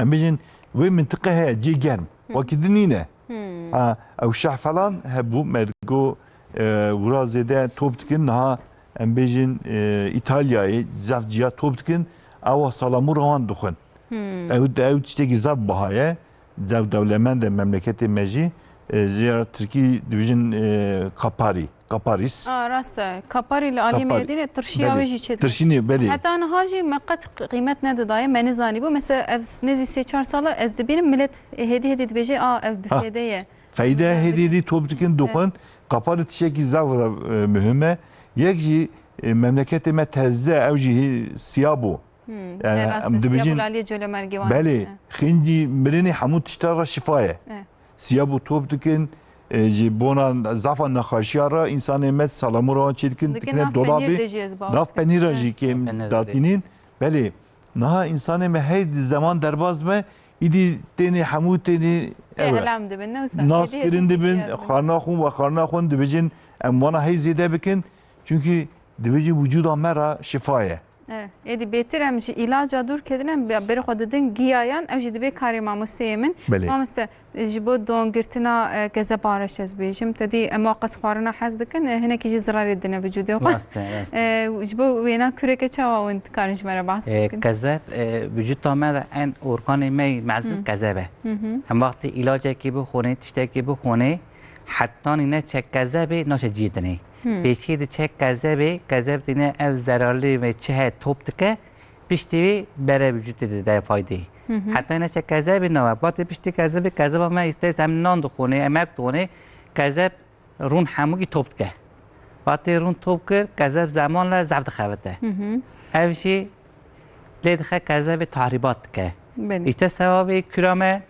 Em bêjin wê mintiqe heye, cê germ. Hı. Wekî din nîne. Hı. Ha, ew şehfelan hebû, me digo, e, wira zêde top dikin, niha em bêjin, e, Îtalyayê zaf ciya top dikin, ewa salamura wan dixwin. Hı. Ew, ew tiştekî zaf biha ye. Dew dewlemend e memleketê me jî. E, jê re tirkî dibêjin, e, kapari, kaparis. A, rast e. Kaparî li aliyê Kaparî. Mêrdînê tirşiya Belê. Wê jî çêdibe. Tirşînê, belê. Heta niha jî me qet qîmet nedidayê, me nizanîbû. Mesela ev nêzî sê çar sal e ez dibînim, milet hêdî hêdî dibêje, a, ev bi Ha. fêde ye. Feyde Yani hêdî hêdî top dikin, Evet. doxin. Kaparî tiştekî zaf, e, muhim e. Yek jî, e, memleketê me teze, ew jî hê siya bû. Hmm, Yani, ne rast em e, dibêjin, siya bû li aliyê colemergê wan. Belê, Evet. Xîncî mirinê hemû tişta re şifa ye. Evet. Siya bû top dikin, e, ji bona zafa nexweşiya re însanê me salamura wan çêdikin, Dikin dikine nav dolabê. Penîr de jî ez bawer Nav dikim. Penîra Evet. jî kêm Penîr de datînin. Belê, niha însanê me hey di zeman derbaz me, îdî tênê hemû tênê ew e. Ehlam dibin, ne wisa. Nas Hêdî kirin hêdî dibin, ziyar dibin. Xarna xwin ve xarna xwin dibêjin, em wana hey zêde bikin. Çünkü dibêjin vücuda me re şifa ye. Evet, êdî bêtir em ji îlaca dûr kedin, em berê xwe didin giyayan, ew jî dibe karê mamosteyê min. Belê. Mamoste, ji bo dongirtina, e, kezeba reş ez bêjim. Te dî em waqas xwarina hez dikin, e, hinekî jî zirarê didine vücudê xwe. Rast e, rast e. E, ji bo wêna kureke çawa hûn dikarin ji me re behs E, bikin? Kezeb, e, vücuda me de en organê me mezin Hı. kezeb e. Hı hı. Em wextê îlacekî bixwinê, tiştekî bixwinê, hetanî neçe kezebê, naçe cihê dinê. Hmm. Pêşî diçe kezebê, kezeb dîne ev zerarlî ve çi he top dike, piştî wî bere vücudê dide faydê. Hı hı. Heta neçe kezebê nawe. Batê piştî kezebê, kezeba me îstê em nan dixwinê, em ev dixwinê, kezeb rûn hemûkî top dike. Batê rûn top kir, kezeb zeman le zaf dixebite. Hı hı. Ev jî lê dixe kezebê tahrîbat dike. Belê. Îşte sewabê kura me,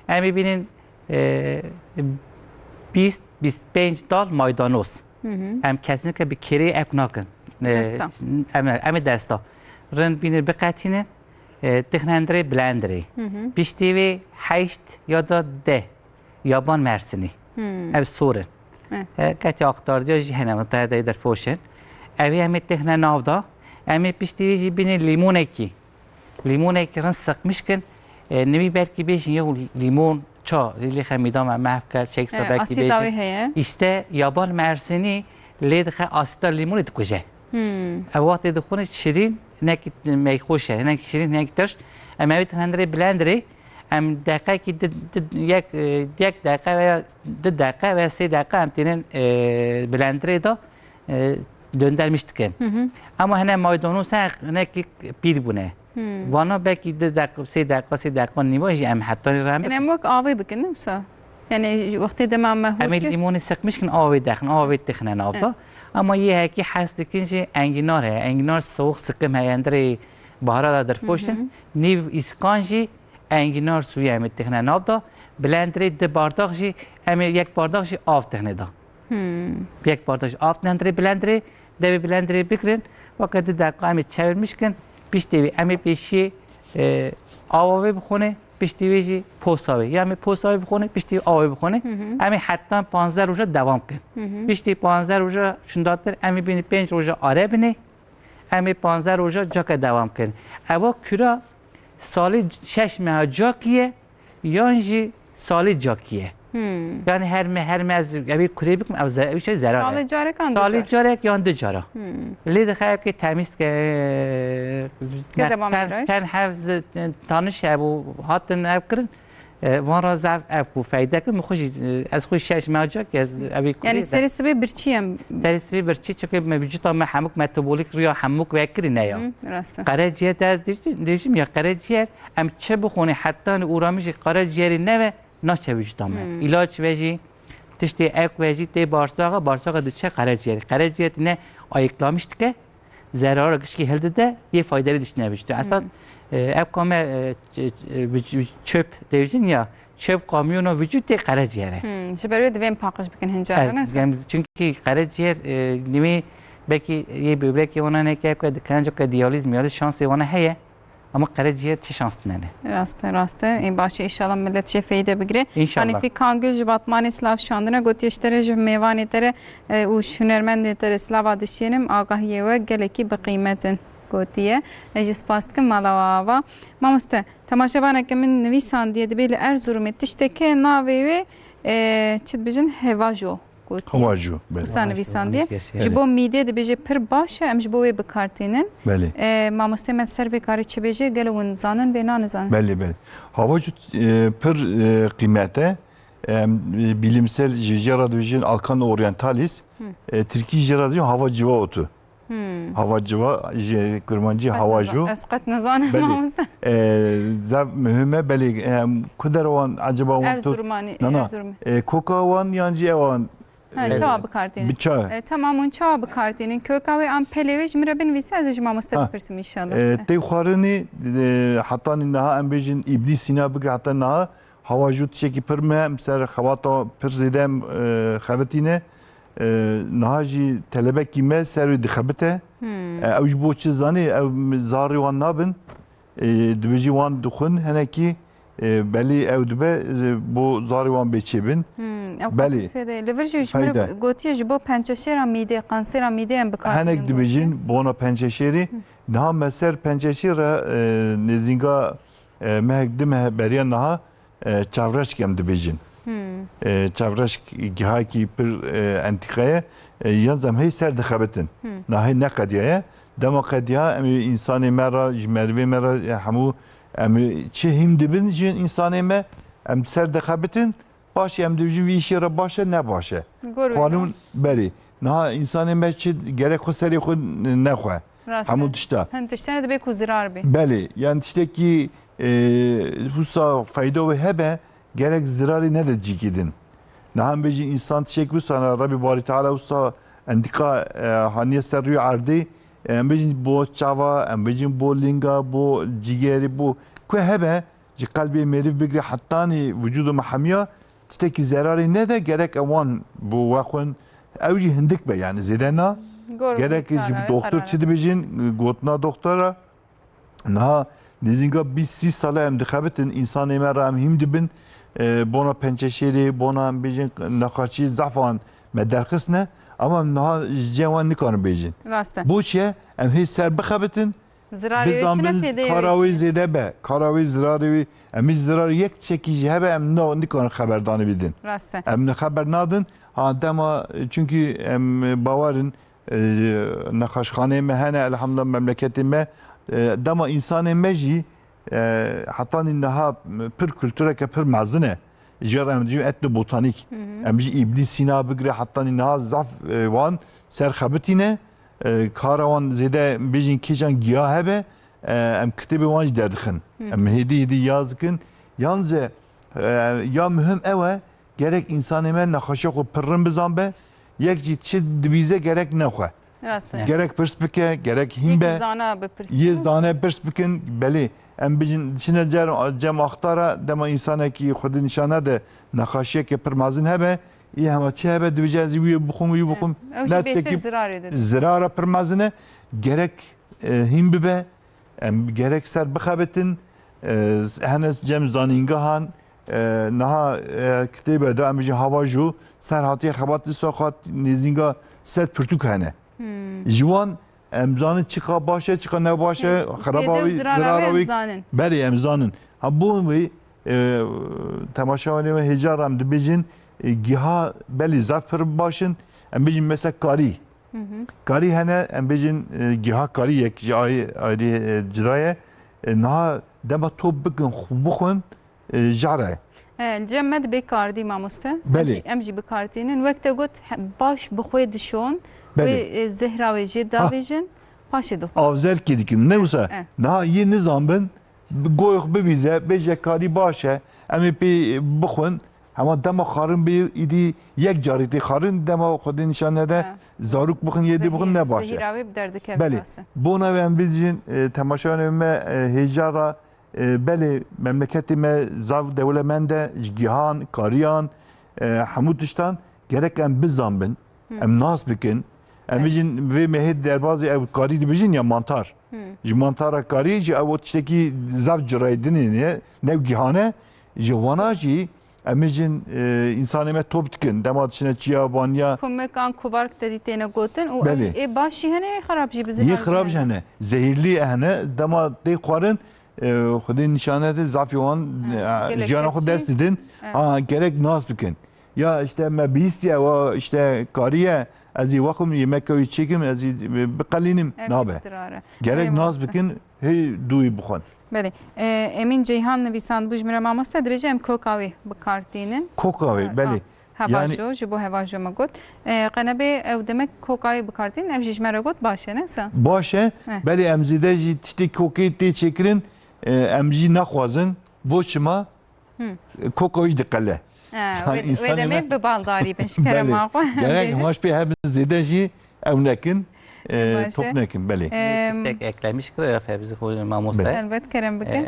em ê bînin, e, bîst, bîst pênc dal maydanoz. Hı hı. Em kesinlikle bi kêrê ek nakin. E, Desta. em, em ê desta. Rind bînir biqetînin, e, tixne hundirê blenderê. Hı hı. Piştî wê heşt ya da deh yaban mersinî. Hı. Ev sor in. Evet. E, ketî aktardiya jî hene, min te de derfoş in. Ev ê em ê tixne nav da. Em ê piştî wê jî bînê lîmonekî. Lîmonekî rind sıkmış kin. E, nivî belkî bêjin yew lîmon ça, lê xemîda me mehv ke, çeksa E, belkî asîda bêjin. wê heye. Îşte yaban mersinî lê dixe asîda lîmonê dikuje. Hmm. Ew wextê dixwin şirîn, hinekî meyxweş e, hinekî şirîn, hinekî tirş. Em ewî tixin hundirê blenderê, em deqekî di, di, yek, e, yek deqe veya di deqe veya sê deqe em tînin, e, blenderê de, e, döndermiş dikin. Hı hı. Ama hene maydanoz he, hinekî pîr bûne. Hmm. Vana belkî di deqe, sê deqe, sê deqe nîva jî em hetanî rem Ene em wek avê bikin, ne wisa? Yani wextê dema me hûr Em ê kir. Lîmonê sıkmış kin, avê dexin, avê tixine nav da. Evet. Ama yê hekî hes dikin jî engînar heye. Engînar soğuk sıkım heye, endirê bahara da derfoşin. Hı hı. Nîv îskan jî engînar suyu em ê tixine nav da. Blenderê di bardak jî, em ê yek bardak jî av tixine da. Hmm. Yek bardak jî av tixine blenderê, devê blenderê bikirin. Weke di deqa em ê çevirmiş kin. Piştê wê em ê pêşiyê, e, ava wê bixwine. Piştî wê jî posa wê. Ya em ê posa wê bixwine, piştî wê awa wê bixwine. Hı hı. Em ê hetan panzdeh roja dewam kin. Hı hı. Piştî panzdeh roja şundatir, em ê bînî pênc roja are binê. Em ê panzdeh roja cake dewam kin. Ewa kura salî şeş meha cakî ye, yan jî salî cakî ye. Hmm. Yani her me-, her me ez evî kurê bikim, ew ze-, ew şey zerar e. Salê carekan Salê ducar. carek yan du cara. Hmm. Lê dixe ev kê temiz ke, Geze me-, van ten, viraj. ten hev zi-, tanış hebû, hatin ev kirin. E, van ra zaf ev ku feyde kir, min xwe jî, e, ez xwe şeş meha cak ez evî kurê Yani de. serê sibê birçî em. Serê sibê birçî, çünkü me vücuta me hemûk metabolik riya hemûk vekirî ne ya. Hı, rast e. Qereciyê de dij-, dijim ya qereciyê em çi bixwînê, heta ni uğramışî qereciyê neve, naçe vücuda me. Hmm. İlaç ve jî, tiştê ek ve jî tê bağırsağa, bağırsağa diçe qereciyerê. Qereciyerê ne ayıklamış dike, zerara gişkî hildide, yê faydelî diştine vücuda. Esas, Hmm. e, ev kame, e, ç-, ç-, e, vüc-, vüc-, çöp devjin ya, çöp kamyona vücut tê qereciyere. Hmm, ji ber wê divên paqij bikin hincare, Evet, ne? yani çünkü qereciyê, e, nivî belkî yê böbrekê wana neke, ev ke dikenca ke diyaliz miyaliz şansê wana heye. Ama qereciyê çi şans tine ne? Rast e, rast e. Ê, baş e, înşallah millet jê feyde bigire. Înşallah. Hanîfî Kangil ji Batmanê silav şandine, gotiye ji te re, ji mêvanê te re, e, û ji hunermendê te re silava dişênim, agahiyê we gelekî bi qîmet in, gotiye. Ez jî spas dikim, mala we ava. Mamoste, temaşevaneke min nivîsandiye, dibê li Erzurumê tişteke navê wê, e, çi dibêjin, hevajo. Gotiye. Hawaju, belê. Wisa nivîsandiye. Belê. Ji bo mîdê dibêje pir baş e, em ji bo wê bi kar tînin. Belê. E, mamostê me ser vê karê çi bêje, gelo hûn zanin vê nanizanin? Belê, belê. Hawaju, e, pir, e, qîmet e. Em, e, bilimsel ji jê re dibêjin Alcan orientalis. Hı. E, tirkî jê re dibêjin hava civa otu. Hmm. Hava civa, ji kurmancî Ez qet hawaju. niza-, ez qet nizanim Belê. mamoste. E, zaf muhim e, belê, em, ku der wan acaba wan tu Erzurmanî, Na, na. Erzurumî. E, koka wan yan jî ewan, Ha, e, çawa bi kar tînin? Bi çawa? E, tamam, hûn çawa bi kar tînin? Koka wê an pelê wê ji min re binivîse, ez ê ji mamoste Ha. bipirsim înşallah. E, Eh. tê xwarinî, e, heta niha em bêjin Îblî Sîna bigire heta niha hawaju tiştekî pir me, em ser xebata pir zêde em, e, xebitîne. E, niha jî telebekî me ser wê dixebite. Hmm. E, ew ji bo çi zanî? Ew zarê wan nabin. E, dibêjî wan dixwin, hinekî, e, belê ew dibe, e, bo zarê wan bê çêbin. Hmm, ew Belê. qasî fêde. Li vir jî ji min Feyde. gotiye ji bo pençeşêra mîdê, kansêra mîdê em bikar Hinek tînin dibêjin, gotiye. bona pençeşêrê. Hı. Niha me ser pençeşêr re, e, nêzînga, e, mehek di meh beriya niha, e, çavreşk em dibêjin. Hmm. E, çavreşk gihakî pir, e, entîqe ye. E, yan zem hey ser dixebitin. Hmm. Nahê ne qediyaye. Dema qediya em ê însanê me re, ji merivê me re, e, hemû em ê çi hîm dibin ji însanê me, em ser dixebitin, paşê em dibêjin vî îşê re baş e, ne baş e. Gor wê Xanûm, ne? belê. Niha însanê me çi gerek xwe serê xwe nexwe. Rast Hemû e. tişta. Hin tiştene dibe ku zirar bê. Belê, yani tiştekî, e, wisa feyda wê hebe, gerek zirarê nede cîkî din. Niha em bêjin însan tiştek wisa ne, Rebî Barî Teala wisa endîqa, e, haniye ser rûyê erdê, e, em bêjin bo çava, em bêjin bo linga, bo cîgerê, bo ku hebe, ji qelbê mêriv bigre hetanî vücudu me hemiya, tiştekî zerarê nede, gerek ewan bo wexwin, ew jî hindik be, yani zêde na. Gerek ji doktor çi dibêjin, gotina doktora. Niha nêzînga bîst sî sal e em dixebitin, însanê me re em hîm dibin, e, bona pençeşêrê, bona em bêjin nexaşî zehfan me derxistine, ama em niha ji cem wan nikarin bêjin. Rast e. Bo çi ye? Em hê ser bixebitin, bizanbin kara wê zêde be, kara wê zirarê wê, em hê zirar yek tiştekî jî hebe em na-, nikarin xeberdanê bidin. Rast e. Em ne xeber nadin, ha dema, çunkî em bawer in, e, nexaşxaneyê me hene, elhamdulillah memleketê me, e, dema însanê me jî, e, hetanî niha pir kultureke pir mezin e. Ji re em dibêjin etnobotanîk. Hı hı. Em jî Îbnî Sîna bigire hetanî niha zaf, e, wan ser xebitîne. E, kara wan zêde bêjin kêjan giya hebe, e, em kitêbê wan jî derdixin. Hı. Em hêdî hêdî yaz dikin. Yalnız, e, ya muhim ew e, gerek însanê me nexweşiya xwe pir rind bizanbe, yek jî çi dibîze gerek nexwe. Rast e. Gerek pirs bike, gerek hîn be. Yek zana bipirsin. Yê zane pirs bikin, belê. Em bijin, çine cer, cem axtara, dema însanekî xwedî nîşane de nexaşiyeke pir mezin hebe, ê hema çi hebe, dibêje ez ê wî bixwim, wî bixwim. Ew jî bêtir zirarê didin. Zirara pir mezin e. Gerek, e, hîn bibe, em gerek ser bixebitin, e, hene cem zanîngehan, e, niha, e, kitêbe de em bijin hava jû ser hatiye xebat li saxat nêzînga sed pirtûk hene. Hmm. Ji wan em zanin çiqa baş e, çiqa ne baş e, xeraba wî, zirara wî. Belê em zanin. Ha bo wê, e, temaşevanê me hêja re em dibêjin, e, giha belê zaf pir baş in. Em bêjin mesela karî. Hı hı. Karî hene, em bêjin, e, giha karî yek ji ayê ayrî, e, cida ye. E, niha dema top bikin, xwe bixwin, e, jare. E, cem me dibê kardî mamoste. Belê. Em jî, em jî bi kar tînin. Wek te got, he, baş bi xwe dişon. Belê. Wê, e, zehra wê jê davêjin. Paşê dixwin. Avzelkî dikin. Ne wisa? E. Niha yê nizanbin, bi goyê xwe bibîze, bêje karî baş e. Em ê pê bixwin. Hema dema xarin bê, îdî yek carî tê xarin, dema xwedê nîşan nede, zarok bixin, yê dî bixin, ne baş e. Zehîra wê bi derdikeve. Belê. Rast e. Bona wê em bidijin, e, temaşevanê me, e, hêja re, e, belê memleketê me zaf dewlemend e, ji gihan, kariyan, e, hemû tiştan gerek em bizanbin, em nas bikin. Em bijin vê mehê derbazê ew karî dibijin ya mantar. Ji mantara karî jî ew tiştekî zaf cirayê dinê ne, ne gihan e. Ji wana jî em ê jin, e, însanê me top dikin. Dema diçine çiya, vaniya. Kumek an kuvark te dî têne gotin û ev ê baş jî hene, ê xerab jî bi zehir. Yê xerab jî hene. Zehirlî hene. Dema tê xwarin, e, Xwedê nîşane de zafî wan, e, jiyana xwe dest didin. Ha, gerek nas bikin. Ya işte me bihîstiye, wa işte kariye, ez ê wexwim, yemeka wî çêkim, ez ê biqelînim, nabe. Gerek nas bikin, hê dûyî bixwin. Belê. E, Emîn Ceyhan nivîsandibû ji min re, mamoste, dibêje em koka wê bi kar tînin. Koka wê, belê. Hevajo, ji bo hevajo me got. E, qenebê ew demek koka wê bi kar tînin, ev jî ji me re got baş e, ne wisa? Baş e, belê em zêde jî tiştê kokê tê çêkirin, e, em jî naxwazin. Bo çima? Koka wî jî diqele. Ha, wê, wê demê bi baldarî bin, ji kerema xwe. Gerek hema ji pê hebin zêde jî ew nekin, e, top nekin, belê. Em, tiştek eklemîş kir, Fevzî xwe mamoste. Elbet, kerem bikin.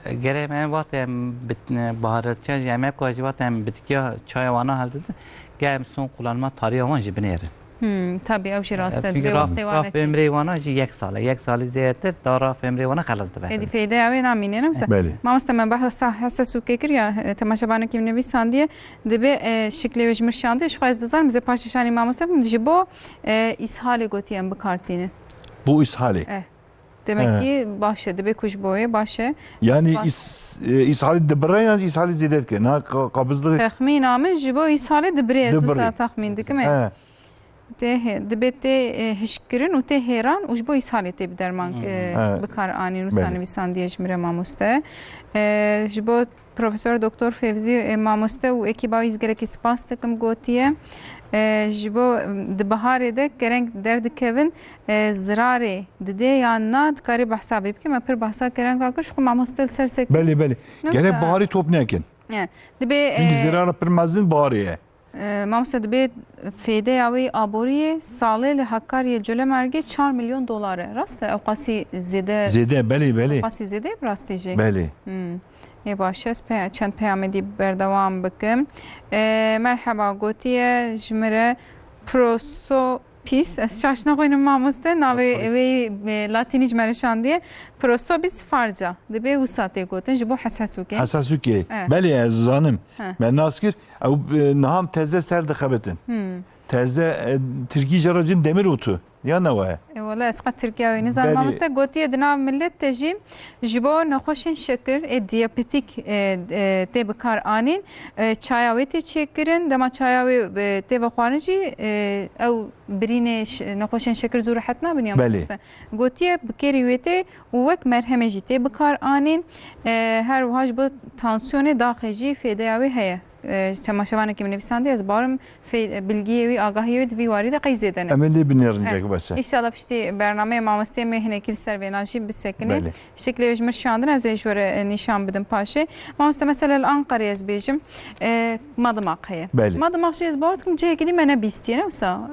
E, gerek em wextê em bit-, baharatçiyan jî em hevka jî wextê em bitkiya çaya wana hildidin, gerek em son kullanma tariha wan jî binêrin. Hmm, tabii, ew jî rast e. Çünkü raf, raf ömrê wana jî yek sal e. Yek salî zêdetir, da raf ömrê wana xelas dibe. Êdî feydeya wê namîne, ne wisa? Belê. Mamoste, me behsa hesesûkê kir ya, e, temaşevanekî min nivîsandiye, dibê, e, şiklê wê ji min şandiye, ji xwe ez dizanim, ez ê paşê şanî mamoste bikim, ji bo, e, îshalê gotiye em bi kar tînin. Bo îshalê? Eh. Demek ki baş e, dibê ku ji bo wê baş e. Yani îs-, e, îshalê dibire yan jî îshalê zêde dike? Na qa-, qabizliği. Texmîna min ji bo îshalê dibirê, ez wisa texmîn dikim, e. Tê hê-, dibê tê, e, hişkkirin û tê hêran û ji bo îshalê tê bi derman, e, bi kar anîn, wisa nivîsandiye ji min re mamoste. E, ji bo Profesor Doktor Fevzî, e, mamoste û ekîba wî, ez gelekî spas dikim, gotiye, e, ji bo, em, di biharê de kereng derdikevin, e, zirarê didê yan na, dikarî behsa vê bike. Me pir behsa kerenga kir, ji xwe mamoste li ser sekir. Belê, belê. Gerek biharî top nekin. E, dibê, çünkü, e, zirara pir mezin biharê ye. E, mamoste, dibê fêdeya wê aboriyê salê li Hakkari'ye Colemêrgê çar milyon dolar e. Rast e? Ew qasî zêde. Zêde, belê, belê. Ew qasî zêde bi rastî jî. Belê. Hmm. Ê baş e, ez pe-, çend peyamê dî berdewam bikim. E, merheba, gotiye ji min re prosopis, ez şaş naxwînim mamoste, navê Prosopis. Wê, e, latînî ji me re şandiye. Prosopis farca. Dibê wisa tê gotin, ji bo hesesûkê. Hesesûkê. Evet. Belê, ez zanim. He. Me nas kir. Ew, e, niha em teze ser dixebitin. Hmm. Teze, e, tirkî jê re dibêjin demir otu. Ya ne waye? E, wele ez qet tirkiya wê nizanim. Belê. Mamoste, gotiye di nav millet de jî ji bo nexweşên şekir, ê diyabetîk, e, e, tê bi kar anîn, e, çaya wê tê çêkirin, dema çaya wê, e, tê vexwarin jî, e, ew birînê ş-, nexweşên şekir zû rehet nabin ya Belê. Mamoste. Gotiye bi kêrî wê tê û wek merhemê jî tê bi kar anîn. E, her wiha ji bo tansiyonê daxê jî fêdeya wê heye. E, ji temaşevanekî min nivîsandiye, ez bawerim fê-, bilgiyê wî, agahiyê wî di vî warî de qey zêde ne. Em ê lê binêrin Eh, cek bes e. Înşallah piştî bernameyê mamosteyê me hinekî li ser vêna jî bisekine. Belê. Şiklê wê ji min şandin, ez ê ji we re, e, nîşan bidim paşê. Mamoste, mesela li Anqerê ez bêjim, e, Madimaq heye. Belê. Madimaq jî ez bawer dikim cihekî dî me nebîstiye, ne wisa?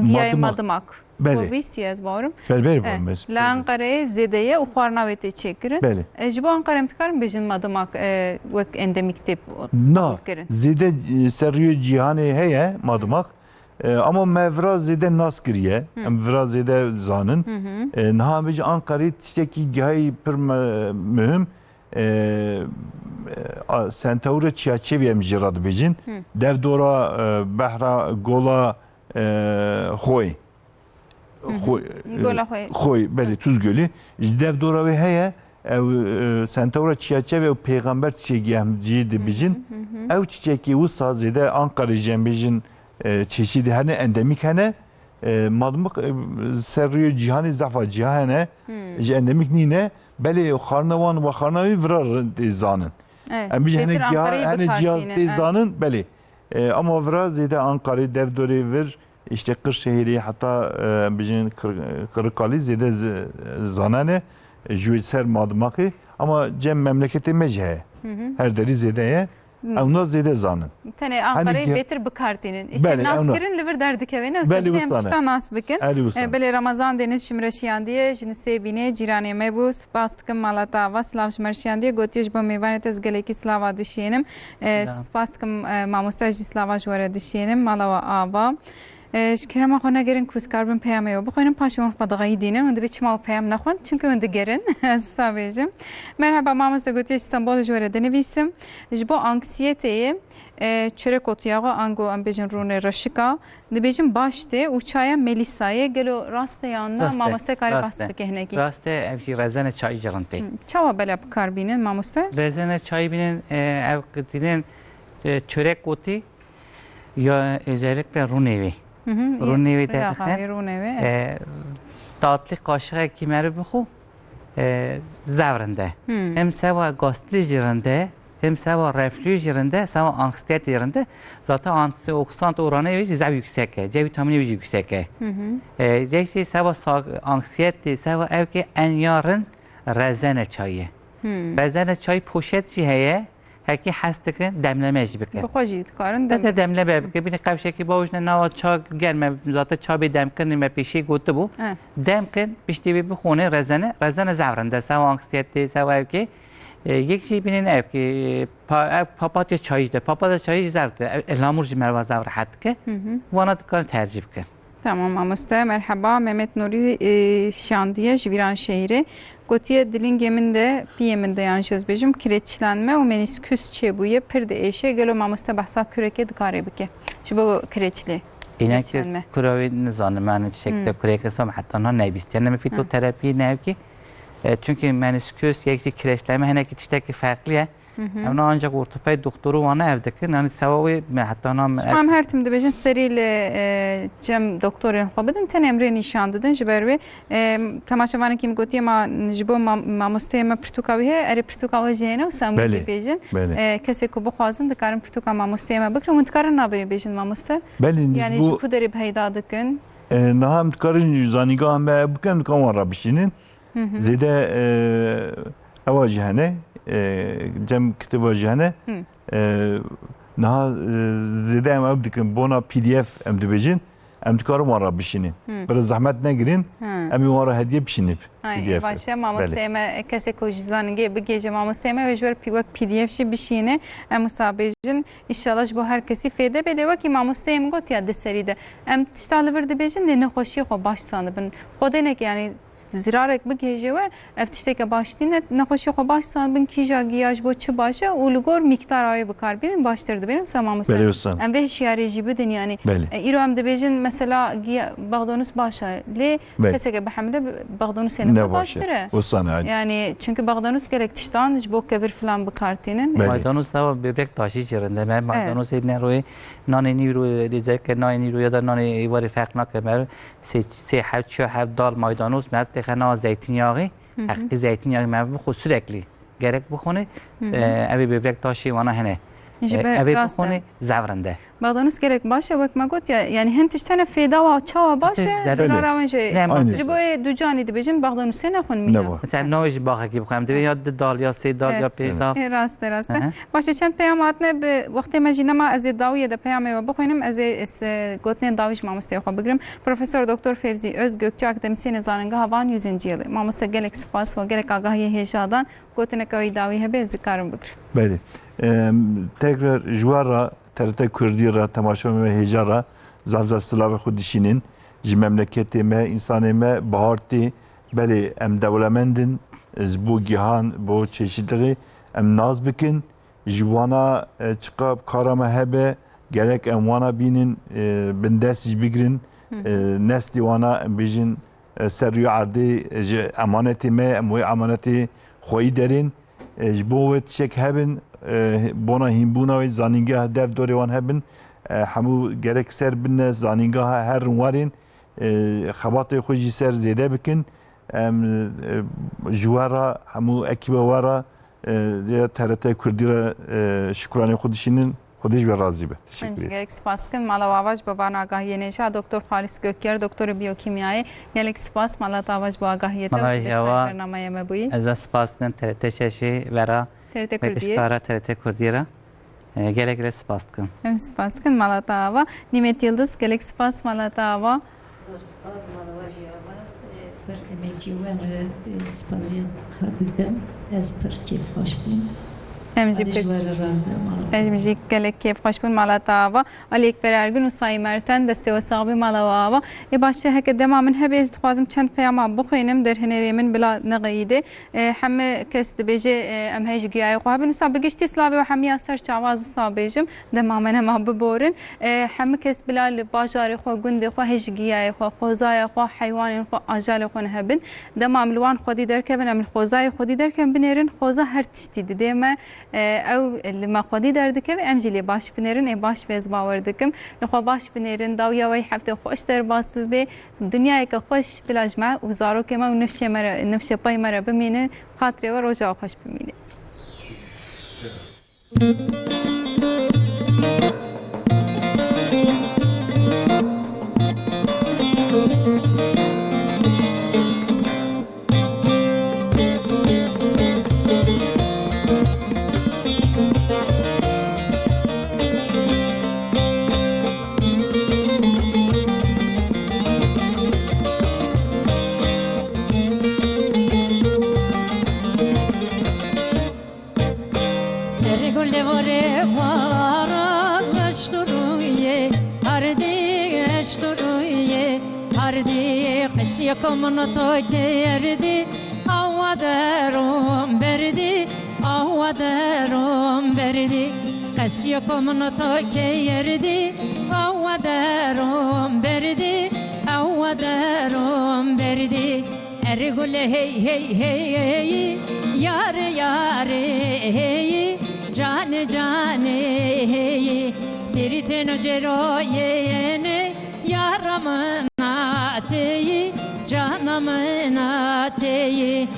Diyayê Madimaq. Madimaq. Belê. Xwe bîstiye ez bawerim. Belê, belê, Eh, bawerim ez. Li Anqereyê zêde ye û xwarina wê tê çêkirin. Belê. E, ji bo Anqerê em dikarin bêjin Madimaq, e, wek endemîk tê Na, kirin. Zêde, e, ser rûyê cîhanê heye Madimaq. E, ama me vira zêde nas kiriye. Hı. Em vira zêde zanin. Hı hı. E, niha em bêjin Anqerê tiştekî gihayî pir me-, muhim. E, e, a, Sentewre Çiyaçevî em jê re dibêjin. Hı. Dev dora, e, behra gola, e, Xoy. Hı hı. Xo-, Gola Xoy. Xoy, belê, Tuz Gölü. Ji dev dora wê heye, ew, e, Sentewra Çiyaçevê û Pêxember Çiçekî em cihê dibijin. Hı hı, hı hı. Ew çiçekî wisa zêde Anqerê jî em bêjin, e, çeşîdî hene, endemîk hene. E, Madimaq, e, ser rûyê cîhanê zefa cîha hene, Hı. ji endemîk nîne. Belê xwarina wan, we xwarina wî vira tê zanin. Evet, Em bêjin hene bêtir giha-, Anqereyê hene cihaz bikartîne, tê evet. zanin, belê. E, ama vira zêde Anqerê, dev dorê vir, işte Kırşehirê, heta, e, em bêjin Kır-, Kırıkkale zêde z-, zanane, e, ji wê ser Madimakê. Ama cem memleketê me jî heye. Hı hı. Her derî zêde ye. Hı. Ew na zêde zanin. Tenê Hani Anqereyê giha-, bêtir bikartînin. İşte Belê, nas ew na. kirin li vir derdikeve. Ne Belê, wisa em wisa ne. tişta nas bikin. Elî wisa E, ne. Belê Ramazan Deniz ji min re şiyandiye, ji Nisêbînê, cîranê me bû. Spas dikim, mala te ava, silav ji me re şiyandiye. Gotiye ji bo mêvanê te ez gelekî silava dişiyênim. E, Silav. Spas dikim, e, mamoste, jî silava ji we re dişiyênim. Mala we ava. E, ji kerema xwe negerin ku ez karibim peyamê we bixwînim, paşê wan xwe dixeyidînin. Hûn dibê çima ew peyam nexwin? Çimkî hûn digerin. Ez wisa bêjim. Merheba mamoste, gotiye ji Stenbolê ji we re dinivîsim. Ji bo anksiyeteyê, e, çörek otu ya xwe, ango em bêjin rûnê reşika, dibêjin baş tê û çaya Melîsayê. Gelo rast e yan na? Rast e, Mamoste karê rast behs e. bike hinekî. Rast e, ev jî rezene çayî jî rind tê. Hı, çawa bela bi kar bînin mamoste? Rezene çayî bînin, e, ev dînin, e, çörek otî ya özellikle rûnê wê. Hı hı, Rûnê wê rûnê te dixin. Rûnê wê, evet. E, tatlı kaşığekî meriv bixwe, e, zev rind e. Hmm. Hem seva gastrî jî rind e, hem seva reflü jî rind e, seva anksiyete jî rind e. Zaten antioksidan oranê wê jî zev yüksek e, C vitamini wê jî yüksek e. Hı hı. E, yek jî seva sa-, anksiyete, seva ew ki en ya rind rezene çayê. Hmm. Rezene çayî poşet jî heye, hekî hes dikin demleme jî bikin. Bi xwe jî dikarin Te dem te demleme bikin. Bînî qewşekî bawij ne nawa ça germe, zaten ça bê demkirinê me pêşî gotibû. Evet. Demkin, piştî wê bixwîne rezene, rezene zev rind e, sewa anksiyetê, sewa ew kê. E, yek jî bînin ev kê, pa-, ev papatya çayî de, papatya çayî jî zev dike, ev, êlamûr jî merva zev rehet dike. Hı hı. Wana dikarin tercîh bikin. Tamam mamoste, merheba. Mehmet Nurî, e, şandiye ji Vîranşehîrê. Gotiye, di lingê min de, piyê min de, yan jî ez bêjim, kireçlenme û menisküs çêbûye, pir diêşe. Gelo mamoste behsa kurekê dikare bike? Ji bo kireçlê. Înek kireçlenme. Kura wê nizanim, yani tiştek Hmm. de kurek esam heta niha nebîstiye. Ne Hmm. fîtoterapî, ne ev ki. E, çünkü menisküs, yek jî kireçlenme, hinekî tiştekî ferqlî ye. Hı hı. Em ne ancak ortoped doktoru wana ev dikin. Yani sewa wê me heta na me Şima em her tim dibêjin serî li, e, cem doktorên xwe bidin, tenê em rê nîşan didin. Ji ber wê, e, temaşevanekî min gotiye, ma, ji bo ma-, mamosteyê me pirtûka wî heye, erê pirtûka we jî heye, ne wisa em Belê. dibêjin. Belê. E, kesê ku bixwazin dikarin pirtûka mamosteyê me bikirin. Hûn dikarin navê bêjin mamoste? Belê, Yani bu ji ku derê peyda dikin? E, niha em dikarin zanîngeha me bikin, dikarin wan re bişînin. Hı hı. Zêde, e, ewa jî hene, e, cem kitêba jî hene. Hı. E, niha, e, zêde em ew dikin, bona P D F em dibêjin. Em dikarin wan re bişînin. Hmm. Pir zehmet negirin, Hmm. em ê wan re hediye bişînin. Ay, P D F. Baş e, mamosteyê Belê. me, kesê ku ji zanîngehê bigihêje, mamosteyê me wê ji wer pî-, wek P D F jî bişîne. Em wisa bêjin, înşallah ji bo her kesî fêde bê. Lê wekî mamosteyê min got ya di serî de, em tişta li vir dibêjin, lê nexweşiyê xwe baş zanibin. Xwedê neke, yanî zirarek bigihêje we, ev tişteke baş nîne. Nexweşiyê xwe baş zanibin, kîja giya ji bo çi baş e û li gor mîktara wê bi kar bînin, baştir dibêjin. Wisa mamoste, Belê wisa. em vê hişyariyê jî bidin, yanî, Belê. e, îro em dibêjin, mesela, giya, baxdanûs baş e, lê Belê. Keseke bi hemle bi-, baxdanûsê Ne ne baş e. baştir e. Wisa ne, aynen. Yani, çünkü baxdanûs gelek tiştan ji bo kebir filan bi kar tînin. Belê. Maydanûs hava böbrek taşî jê rinde. Me Evet. maydanûs hê ne royê nanê nîro dê zeke nanê nîro ya da nanê êvarê ferq nake. Me sê, sê heb, çi heb dal maydanûs, me têxe nava zeytinyağı, Hı hı. heqî zeytinyağı me bixwe sürekli. Gerek bixwine, Hı hı. e, evê böbrek taşî wana hene. Ji E, ber evê rast e. bixwine, zev rinde. Baxdanûs gelek baş e, wek me got ya, yani hin tişt hene fêda wa çawa baş e, Zerrê zirara wan jî. Ne, Aynı. Ji bo yê du canî dibêjin, baxdanûsê nexwin mîna. Ne bu. Mesela navê ji baxekî bixwem, divê ya di dal, ya sê dal, Evet. ya pênc dal. Ê, rast e, rast e. Hı hı. Baş e, çend peyam hatine, bi wextê me jî nema, ez ê dawiyê de peyamê we bixwînim, ez ê, ez, e, gotinên dawî ji mamosteyê xwe bigrim. Profesor Doktor Fevzî Özgökçe, akademîsyenê Zanîngeha Van yüzüncü yılı. Mamoste, gelek spas, we gelek agahiyê hêja dan. Gotineke wî dawî hebe, ez dikarim bigrim. Belê. Em, tekrar ji we re, T R T Kurdî re, temaşevanên me hêja re, zaf zaf silavê xwe dişînin. Ji memleketê me, însanê me, Bahartê, belê em dewlemend in, ji bo gihan, bo çeşitlixê em nas bikin. Ji wana, e, çiqa kara me hebe, gerek em wana bînin, e, bindest jî bigrin. Hı. E, neslê wana em bêjin, e, ser rûyê erdê, e, ji emanetê me, em wê emanetê xweyî derên. E, ji bo wê tiştek hebin, e, bona hînbûna wê zanîngeha dev dorê wan hebin, e, hemû gerek ser bine zanîngeha herin warên, e, xebatê xwe jî ser zêde bikin. Em, e, ji we re, hemû ekîba we re, e, ya T R T Kurdî re, e, şikranê xwe dişînin. Xwedê ji we razî be. Teşekkür Em jî ederim. Gelek spas dikin. Mala we ava ji bo van agahiyê nêja, Doktor Xalîs Gökyer, Doktorê Biyokîmyayê. Gelek spas, mala te ava ji bo agahiyê te û Mala piştek ava, bernameyê me bûyî. Ez de spas dikim T R T şeşê ve re, T R T Kurdiyê. Pêşkara T R T Kurdiyê re. E, gelek re spas dikim. Em spas dikin, mala te ava. Nîmet Yıldız, gelek spas, mala te ava. Zor spas, mala we jî ava. E, pir emekçî we re, e, spasiya xwe dikim. Ez pir kêfxweş bûm. Em jî Xwedê pir ji we re razî be, mala we. Em jî gelek kêfxweş bûn, mala te ava. Ali Ekber Ergün û Sayî Merten, destê we sax be, mala we ava. Ê baş e, heke dema min hebe, ez dixwazim çend peyama bixwînim, derhênerê min bila nexeyîdê. E, heme kes dibêje, e, em hê ji giyayê xwe hebin. Wisa bi giştî silavê we hemiya ser çava, ez wisa bêjim, dema me nema biborin. E, heme kes bila li bajarê xwe, gundê xwe hê ji giyayê xwe, xwezaya xwe, heywanên xwe, ajalê xwe nehebin. Dema em li wan xwedî derkevin, em li xwezayê xwedî derkevin, binêrin, xweza her tiştî didê me. E, ew li me xwedî derdikeve, em jî lê baş binêrin. Ê baş be, ez bawer dikim. Li xwe baş binêrin, dawiya we yê heftê xweş derbas bibe. Dinyayeke xweş bila ji me û zarokê me û nifşê me re, nifşê pey me re bimîne. Xatirê we roja xweş bimîne. Erê gulê vorê wara eşturuye, ardî eşturuye, ardî qesiye komno to kerdî, awa derom berdî, awa derom berdî. Qesiye komno to kerdî, awa derom berdî, awa derom berdî. Erê gulê hey hey hey, yare yare hey, cane cane hey. Diri teno cero yene, yara mına tey, cana mına tey.